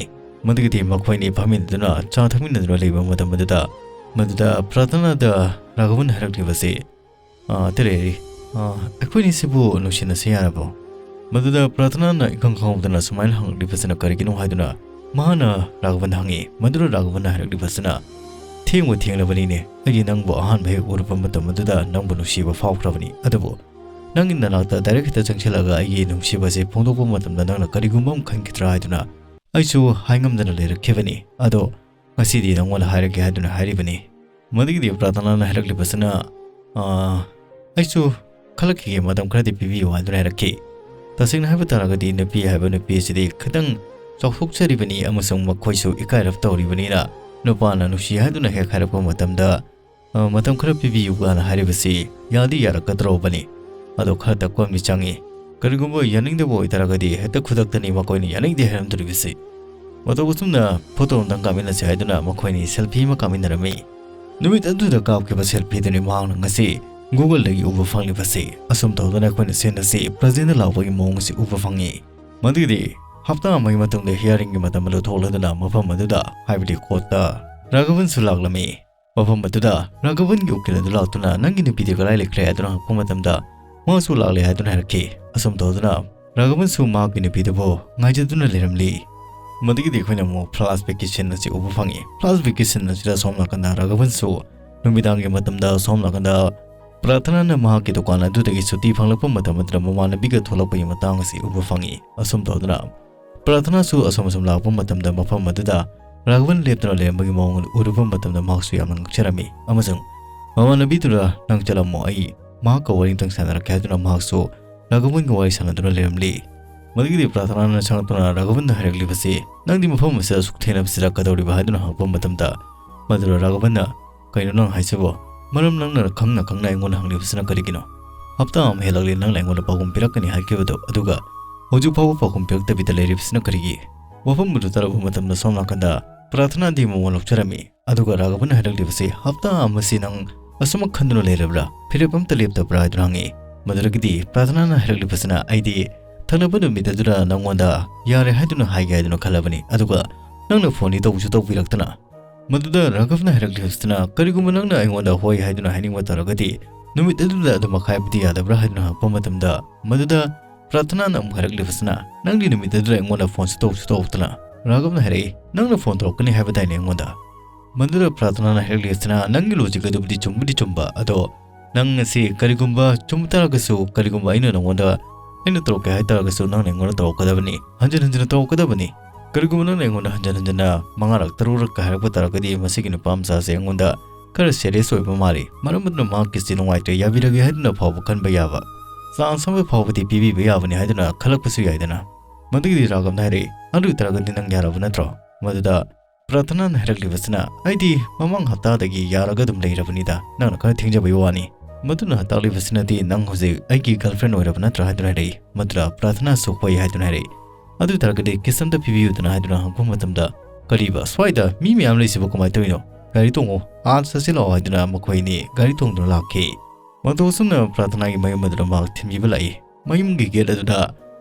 ꯃꯗꯨꯒꯤꯗꯤ ꯃꯈꯣꯏ ꯑꯅꯤ ꯐꯝꯃꯤꯟꯅꯗꯨꯅ ꯆꯥ ꯊꯛꯃꯤꯟꯅꯗꯨꯅ ꯂꯩꯕ ꯃꯇꯝ ꯑꯗꯨꯗ, ꯃꯗꯨꯗ ꯄ꯭ꯔꯥꯔꯊꯅꯥꯗ ꯔꯥꯘꯕꯟꯅ ꯍꯥꯏꯔꯛꯂꯤꯕꯁꯤ, "ꯑꯥ, ꯇꯦꯔꯦ, ꯑꯥ, ꯑꯩꯈꯣꯏꯅꯤꯁꯤꯕꯨ ꯅꯨꯡꯁꯤꯅꯁꯤ ꯌꯥꯔꯕꯣ?" ꯃꯗꯨꯗ ꯄ꯭ꯔꯥꯔꯊꯅꯥꯅ ꯏꯈꯪ ꯈꯪꯍꯧꯗꯅ ꯁꯨꯃꯥꯏꯅ ꯍꯪꯂꯛꯂꯤꯕꯁꯤꯅ ꯀꯔꯤꯒꯤꯅꯣ ꯍꯥꯏꯗꯨꯅ ꯃꯍꯥꯛꯅ ꯔꯥꯘꯕꯟꯗ ꯍꯪꯉꯤ꯫ ꯃꯗꯨꯗ ꯔꯥꯘꯕꯟꯅ ꯍꯥꯏꯔꯛꯂꯤꯕꯁꯤꯅ, "ꯊꯦꯡꯕꯨ ꯊꯦꯡꯂꯕꯅꯤꯅꯦ, ꯑꯩꯗꯤ ꯅꯪꯕꯨ ꯑꯍꯥꯟꯕ ꯍꯦꯛ ꯎꯔꯨꯕ ꯃꯇꯝ ꯑꯗꯨꯗ ꯅꯪꯕꯨ ꯅꯨꯡꯁꯤꯕ ꯐꯥꯎꯈ꯭ꯔꯕꯅꯤ, ꯑꯗꯨꯕꯨ ꯅꯪꯒꯤ ꯅꯅꯥꯛꯇ direct ꯍꯦꯛꯇ ꯆꯪꯁꯤꯜꯂꯒ ꯑꯩꯒꯤ ꯅꯨꯡꯁꯤꯕꯁꯦ ꯐꯣꯡꯗꯣꯛꯄ ꯃꯇꯝꯗ ꯅꯪꯅ ꯀꯔꯤꯒꯨꯝꯕ ꯑꯃ ꯈꯟꯈꯤꯗ꯭ꯔꯥ ꯍꯥꯏꯗꯨꯅ ꯑꯩꯁꯨ ꯍꯥꯏꯉꯝꯗꯅ ꯂꯩꯔꯛꯈꯤꯕꯅꯤ꯫ ꯑꯗꯣ ꯉꯁꯤꯗꯤ ꯅꯪꯉꯣꯟꯗ ꯍꯥꯏꯔꯒꯦ" ꯍꯥꯏꯗꯨꯅ ꯍꯥꯏꯔꯤꯕꯅꯤ꯫ ꯃꯗꯨꯒꯤꯗꯤ ꯄ꯭ꯔꯥꯔꯊꯅꯥꯅ ꯍꯥꯏꯔꯛꯂꯤꯕꯁꯤꯅ, "ꯑꯥ, ꯑꯩꯁꯨ ꯈꯜꯂꯛꯈꯤꯒꯦ, ꯃꯇꯝ ꯈꯔꯗꯤ ꯄꯤꯕꯤꯌꯨ" ꯍꯥꯏꯗꯨꯅ ꯍꯥꯏꯔꯛꯈꯤ꯫ ꯇꯁꯦꯡꯅ ꯍꯥꯏꯕ ꯇꯥꯔꯒꯗꯤ ꯅꯨꯄꯤ ꯍꯥꯏꯕ ꯅꯨꯄꯤ ꯑꯁꯤꯗꯤ ꯈꯤꯇꯪ ꯆꯥꯎꯊꯣꯛꯆꯔꯤꯕꯅꯤ ꯑꯃꯁꯨꯡ ꯃꯈꯣꯏꯁꯨ ꯏꯀꯥꯏꯔꯞ ꯇꯧꯔꯤꯕꯅꯤꯅ ꯅꯨꯄꯥꯅ ꯅꯨꯡꯁꯤ ꯍꯥꯏꯗꯨꯅ ꯍꯦꯛ ꯍꯥꯏꯔꯛꯄ ꯃꯇꯝꯗ, "ꯑ, ꯃꯇꯝ ꯈꯔ ꯄꯤꯕꯤꯌꯨ" ꯀꯥꯏꯅ ꯍꯥꯏꯔꯤꯕꯁꯤ ꯌꯥꯗꯤ ꯌꯥꯔꯛꯀꯗ꯭ꯔꯣꯕꯅꯤ꯫ ꯑꯗꯣ ꯈꯔ ꯇꯞꯄ ꯑꯃꯗꯤ ꯆꯪꯉꯤ꯫ ꯀꯔꯤꯒꯨꯝꯕ ꯌꯥꯅꯤꯡꯗꯕ ꯑꯣꯏꯇꯥꯔꯒꯗꯤ ꯍꯦꯛꯇ ꯈꯨꯗꯛꯇꯅꯤ ꯃꯈꯣꯏꯅ ꯌꯥꯅꯤꯡꯗꯦ ꯍꯥꯏꯔꯝꯗꯣꯔꯤꯕꯁꯤ꯫ ꯃꯇꯧ ꯑꯁꯨꯝꯅ photo ꯑꯃꯇꯪ ꯀꯥꯞꯃꯤꯟꯅꯁꯤ ꯍꯥꯏꯗꯨꯅ ꯃꯈꯣꯏꯅꯤ selfie ꯑꯃ ꯀꯥꯞꯃꯤꯟꯅꯔꯝꯃꯤ꯫ ꯅꯨꯃꯤꯠ ꯑꯗꯨꯗ ꯀꯥꯞꯈꯤꯕ ꯁꯦꯜꯐꯤꯗꯨꯅꯤ ꯃꯍꯥꯛꯅ ꯉꯁꯤ Google-ꯗꯒꯤ ꯎꯕ ꯐꯪꯂꯤꯕꯁꯤ꯫ ꯑꯁꯨꯝ ꯇꯧꯗꯅ ꯑꯩꯈꯣꯏꯅ ꯁꯤꯟ ꯑꯁꯤ ꯄ꯭ꯔꯖꯦꯟꯗ ꯂꯥꯛꯄꯒꯤ ꯃꯑꯣꯡ ꯑꯁꯤ ꯎꯕ ꯐꯪꯉꯤ꯫ ꯃꯗꯨꯒꯤꯗꯤ ꯍꯞꯇꯥ ꯑꯃꯒꯤ ꯃꯇꯨꯡꯗ hearing-ꯒꯤ ꯃꯇꯝ ꯑꯗꯨ ꯊꯣꯛꯂꯗꯨꯅ ꯃꯐꯝ ꯑꯗꯨꯗ, ꯍꯥꯏꯕꯗꯤ court-ꯇ, ꯔꯥꯘꯕꯟꯁꯨ ꯂꯥꯛꯂꯝꯃꯤ꯫ ꯃꯐꯝ ꯑꯗꯨꯗ ꯔꯥꯘꯕꯟꯒꯤ ꯎꯀꯤꯜ ꯑꯗꯨ ꯂꯥꯛꯇꯨꯅ, "ꯅꯪꯒꯤ ꯅꯨꯄꯤꯗꯤ ꯀꯗꯥꯏ ꯂꯩꯈ꯭ꯔꯦ?" ꯍꯥꯏꯗꯨꯅ ꯍꯪꯉꯛꯄ ꯃꯇꯝꯗ, ꯃꯍꯥꯛꯁꯨ ꯂꯥꯛꯂꯦ ꯍꯥꯏꯗꯨꯅ ꯍꯥꯏꯔꯛꯈꯤ꯫ ꯑꯁꯨꯝ ꯇꯧꯗꯨꯅ ꯔꯥꯘꯕꯟꯁꯨ ꯃꯍꯥꯛꯀꯤ ꯅꯨꯄꯤꯗꯨꯕꯨ ꯉꯥꯏꯖꯗꯨꯅ ꯂꯩꯔꯝꯂꯤ꯫ ꯃꯗꯨꯒꯤꯗꯤ ꯑꯩꯈꯣꯏꯅ ꯑꯃꯨꯛ flashback-ꯀꯤ scene ꯑꯁꯤ ꯎꯕ ꯐꯪꯉꯤ꯫ Flashback-ꯀꯤ scene ꯑꯁꯤꯗ ꯁꯣꯝ ꯅꯥꯀꯟꯗ ꯔꯥꯘꯕꯟꯁꯨ ꯅꯨꯃꯤꯗꯥꯡꯒꯤ ꯃꯇꯝꯗ ꯁꯣꯝ ꯅꯥꯀꯟꯗ ꯄ꯭ꯔꯥꯊꯅꯥꯅ ꯃꯍꯥꯛꯀꯤ ꯗꯨꯀꯥꯟ ꯑꯗꯨꯗꯒꯤ ꯁꯨꯇꯤ ꯐꯪꯂꯛꯄ ꯃꯇꯝ ꯑꯗꯨꯗ ꯃꯃꯥꯟꯅꯕꯤꯒ ꯊꯣꯛꯂꯛꯄꯒꯤ ꯃꯇꯥꯡ ꯑꯁꯤ ꯎꯕ ꯐꯪꯉꯤ꯫ ꯑꯁꯨꯝ ꯇꯧꯗꯨꯅ ꯄ꯭ꯔꯥꯊꯅꯥꯁꯨ ꯑꯁꯨꯝ ꯑꯁꯨꯝ ꯂꯥꯛꯄ ꯃꯇꯝꯗ ꯃꯐꯝ ꯑꯗꯨꯗ ꯔꯥꯘꯕꯟ ꯂꯦꯞꯇꯨꯅ ꯂꯩꯔꯝꯕꯒꯤ ꯃꯑꯣꯡ ꯑꯗꯨ ꯎꯔꯨꯕ ꯃꯇꯝꯗ ꯃꯍꯥꯛꯁꯨ ꯌꯥꯝꯅ ꯉꯛꯆꯔꯝꯃꯤ ꯑꯃꯁꯨꯡ ꯃꯃꯥꯟꯅꯕꯤꯗꯨꯗ, "ꯅꯪ ꯆꯠꯂꯝꯃꯣ, ꯑꯩ ꯃꯍꯥꯛꯀ ꯋꯥꯔꯤ ꯑꯝꯇꯪ ꯁꯥꯟꯅꯔꯛꯀꯦ" ꯍꯥꯏꯗꯨꯅ ꯃꯍꯥꯛꯁꯨ ꯔꯥꯘꯕꯟꯒ ꯋꯥꯔꯤ ꯁꯥꯟꯅꯗꯨꯅ ꯂꯩꯔꯝꯂꯤ꯫ ꯃꯗꯨꯒꯤꯗꯤ ꯄ꯭ꯔꯥꯊꯅꯥꯅ ꯆꯪꯂꯛꯇꯨꯅ ꯔꯥꯘꯕꯟꯗ ꯍꯥꯏꯔꯛꯂꯤꯕꯁꯤ, "ꯅꯪꯗꯤ ꯃꯐꯝ ꯑꯁꯤꯗ ꯑꯁꯨꯛ ꯊꯦꯡꯅꯕꯁꯤꯗ ꯀꯩꯗꯧꯔꯤꯕ?" ꯍꯥꯏꯗꯨꯅ ꯍꯪꯉꯛꯄ ꯃꯇꯝꯗ, ꯃꯗꯨꯗ ꯔꯥꯘꯕꯟꯅ, "ꯀꯩꯅꯣ ꯅꯪ ꯍꯥꯏꯁꯤꯕꯣ? ꯃꯔꯝ ꯅꯪꯅ ꯈꯪꯅ ꯈꯪꯅ ꯑꯩꯉꯣꯟꯗ ꯍꯪꯂꯤꯕꯁꯤꯅ ꯀꯔꯤꯒꯤꯅꯣ? ꯍꯞꯇꯥ ꯑꯃ ꯍꯦꯜꯂꯛꯂꯦ ꯅꯪꯅ ꯑꯩꯉꯣꯟꯗ ꯄꯥꯎꯈꯨꯝ ꯄꯤꯔꯛꯀꯅꯤ ꯍꯥꯏꯈꯤꯕꯗꯣ, ꯑꯗꯨꯒ ꯍꯧꯖꯤꯛ ꯐꯥꯎꯕ ꯄꯥꯎꯈꯨꯝ ꯄꯤꯔꯛꯇꯕꯤꯗ ꯂꯩꯔꯤꯕꯁꯤꯅ ꯀꯔꯤꯒꯤ?" ꯋꯥꯐꯝ ꯑꯗꯨ ꯇꯥꯔꯛꯄ ꯃꯇꯝꯗ ꯁꯣꯝ ꯅꯥꯀꯟꯗ ꯄ꯭ꯔꯥꯊꯅꯥꯗꯤ ꯃꯃꯣꯟ ꯂꯧꯖꯔꯝꯃꯤ꯫ ꯑꯗꯨꯒ ꯔꯥꯘꯕꯟꯅ ꯍꯥꯏꯔꯛꯂꯤꯕꯁꯤ, "ꯍꯞꯇꯥ ꯑꯃꯁꯤ ꯅꯪ ꯑꯁꯨꯃꯛ ꯈꯟꯗꯨꯅ ꯂꯩꯔꯕ꯭ꯔꯥ? ꯐꯤꯔꯦꯞ ꯑꯝꯇ ꯂꯦꯞꯇꯕ꯭ꯔꯥ?" ꯍꯥꯏꯗꯨꯅ ꯍꯪꯉꯤ꯫ ꯃꯗꯨꯗꯒꯤꯗꯤ ꯄ꯭ꯔꯥꯊꯅꯥꯅ ꯍꯥꯏꯔꯛꯂꯤꯕꯁꯤꯅ, "ꯑꯩꯗꯤ ꯊꯪꯅꯕ ꯅꯨꯃꯤꯠ ꯑꯗꯨꯗ ꯅꯪꯉꯣꯟꯗ ꯌꯥꯔꯦ ꯍꯥꯏꯗꯨꯅ ꯍꯥꯏꯒꯦ ꯍꯥꯏꯗꯨꯅ ꯈꯜꯂꯕꯅꯤ, ꯑꯗꯨꯒ ꯅꯪꯅ ꯐꯣꯟꯗꯤ ꯇꯧꯕꯁꯨ ꯇꯧꯕꯤꯔꯛꯇꯅ꯫" ꯃꯗꯨꯗ ꯔꯥꯘꯕꯅ ꯍꯥꯏꯔꯛꯂꯤꯕꯁꯤꯅ, "ꯀꯔꯤꯒꯨꯝꯕ ꯅꯪꯅ ꯑꯩꯉꯣꯟꯗ ꯍꯣꯏ ꯍꯥꯏꯗꯨꯅ ꯍꯥꯏꯅꯤꯡꯕ ꯇꯥꯔꯒꯗꯤ ꯅꯨꯃꯤꯠ ꯑꯗꯨꯗ ꯑꯗꯨꯃꯛ ꯍꯥꯏꯕꯗꯤ ꯌꯥꯗꯕ꯭ꯔꯥ?" ꯍꯥꯏꯗꯨꯅ ꯍꯪꯉꯛꯄ ꯃꯇꯝꯗ, ꯃꯗꯨꯗ ꯄ꯭ꯔꯥꯊꯅꯥꯅ ꯑꯃꯨꯛ ꯍꯥꯏꯔꯛꯂꯤꯕꯁꯤꯅ, "ꯅꯪꯗꯤ ꯅꯨꯃꯤꯠ ꯑꯗꯨꯗ ꯑꯩꯉꯣꯟꯗ ꯐꯣꯟꯁꯨ ꯇꯧꯁꯨ ꯇꯧꯔꯛꯇꯅ?" ꯔꯥꯘꯕꯅ ꯍꯥꯏꯔꯛꯏ, "ꯅꯪꯅ ꯐꯣꯟ ꯇꯧꯔꯛꯀꯅꯤ ꯍꯥꯏꯕꯗꯥꯏꯅꯦ ꯑꯩꯉꯣꯟꯗ?" ꯃꯗꯨꯗ ꯄ꯭ꯔꯥꯊꯅꯥꯅ ꯍꯥꯏꯔꯛꯂꯤꯕꯁꯤꯅ, "ꯅꯪꯒꯤ logic ꯑꯗꯨꯕꯨꯗꯤ ꯆꯨꯝꯕꯨꯗꯤ ꯆꯨꯝꯕ, ꯑꯗꯣ ꯅꯪ ꯑꯁꯤ ꯀꯔꯤꯒꯨꯝꯕ ꯆꯨꯝꯕ ꯇꯥꯔꯒꯁꯨ, ꯀꯔꯤꯒꯨꯝꯕ ꯑꯩꯅ ꯅꯉꯣꯟꯗ, ꯑꯩꯅ ꯇꯧꯔꯛꯀꯦ ꯍꯥꯏ ꯇꯥꯔꯒꯁꯨ ꯅꯪꯅ ꯑꯩꯉꯣꯟꯗ ꯇꯧꯔꯛꯀꯗꯕꯅꯤ, ꯍꯟꯖꯤꯟ ꯍꯟꯖꯤꯟꯅ ꯇꯧꯔꯛꯀꯗꯕꯅꯤ꯫ ꯀꯔꯤꯒꯨꯝꯕ ꯅꯪꯅ ꯑꯩꯉꯣꯟꯗ ꯍꯟꯖꯤꯟ ꯍꯟꯖꯤꯟꯅ ꯃꯉꯥꯔꯛ ꯇꯔꯨꯛꯔꯛꯀ ꯍꯥꯏꯔꯛꯄ ꯇꯥꯔꯒꯗꯤ ꯃꯁꯤꯒꯤ ꯅꯨꯄꯥ ꯃꯆꯥꯁꯦ ꯑꯩꯉꯣꯟꯗ ꯈꯔ serious ꯑꯣꯏꯕ ꯃꯥꯜꯂꯤ, ꯃꯔꯝ ꯑꯗꯨꯅ ꯃꯍꯥꯛꯀꯤꯁꯤ ꯅꯨꯡꯉꯥꯏꯇ꯭ꯔꯦ, ꯌꯥꯕꯤꯔꯒꯦ ꯍꯥꯏꯗꯨꯅ ꯐꯥꯎꯕ ꯈꯟꯕ ꯌꯥꯕ ꯆꯥꯟꯁ ꯑꯃ ꯐꯥꯎꯕꯗꯤ ꯄꯤꯕꯤꯕ ꯌꯥꯕꯅꯤ" ꯍꯥꯏꯗꯨꯅ ꯈꯜꯂꯛꯄꯁꯨ ꯌꯥꯏꯗꯅ꯫ ꯃꯗꯨꯒꯤꯗꯤ ꯔꯥꯘꯕꯅ ꯍꯥꯏꯔꯛꯏ, "ꯑꯗꯨ ꯑꯣꯏꯇꯥꯔꯒꯗꯤ ꯅꯪ ꯌꯥꯔꯕ ꯅꯠꯇ꯭ꯔꯣ?" ꯃꯗꯨꯗ ꯄ꯭ꯔꯥꯊꯅꯥꯅ ꯍꯥꯏꯔꯛꯂꯤꯕꯁꯤꯅ, "ꯑꯩꯗꯤ ꯃꯃꯥꯡ ꯍꯞꯇꯥꯗꯒꯤ ꯌꯥꯔꯒ ꯑꯗꯨꯝ ꯂꯩꯔꯕꯅꯤꯗ, ꯅꯪꯅ ꯈꯔ ꯊꯦꯡꯖꯕꯒꯤ ꯋꯥꯅꯤ꯫" ꯃꯗꯨꯅ ꯇꯥꯛꯂꯤꯕꯁꯤꯅꯗꯤ ꯅꯪ ꯍꯧꯖꯤꯛ ꯑꯩꯒꯤ girlfriend ꯑꯣꯏꯔꯕ ꯅꯠꯇ꯭ꯔꯥ ꯍꯥꯏꯗꯨꯅ ꯍꯥꯏꯔꯛꯏ꯫ ꯃꯗꯨꯗ ꯄ꯭ꯔꯥꯊꯅꯥꯁꯨ ꯍꯣꯏ ꯍꯥꯏꯗꯨꯅ ꯍꯥꯏꯔꯛꯏ꯫ "ꯑꯗꯨ ꯑꯣꯏꯇꯥꯔꯒꯗꯤ kiss ꯑꯝꯇ ꯄꯤꯕꯤꯌꯨꯗꯅ" ꯍꯥꯏꯗꯨꯅ ꯍꯪꯉꯛꯄ ꯃꯇꯝꯗ, "ꯀꯔꯤꯕ? ꯁ꯭ꯋꯥꯏꯗ ꯃꯤ ꯃꯌꯥꯝ ꯂꯩꯁꯤꯕꯨ ꯀꯃꯥꯏꯅ ꯇꯧꯔꯤꯅꯣ?" "ꯒꯥꯔꯤ ꯇꯣꯡꯉꯨ, ꯑꯥ ꯆꯠꯁꯤꯜꯂꯛꯑꯣ" ꯍꯥꯏꯗꯨꯅ ꯃꯈꯣꯏ ꯑꯅꯤ ꯒꯥꯔꯤ ꯇꯣꯡꯗꯨꯅ ꯂꯥꯛꯈꯤ꯫ ꯃꯇꯧ ꯑꯁꯨꯝꯅ ꯄ꯭ꯔꯥꯊꯅꯥꯒꯤ ꯃꯌꯨꯝ ꯑꯗꯨꯗ ꯃꯍꯥꯛ ꯊꯤꯟꯕꯤꯕ ꯂꯥꯛꯏ꯫ ꯃꯌꯨꯝꯒꯤ ꯒꯦꯠ ꯑꯗꯨꯗ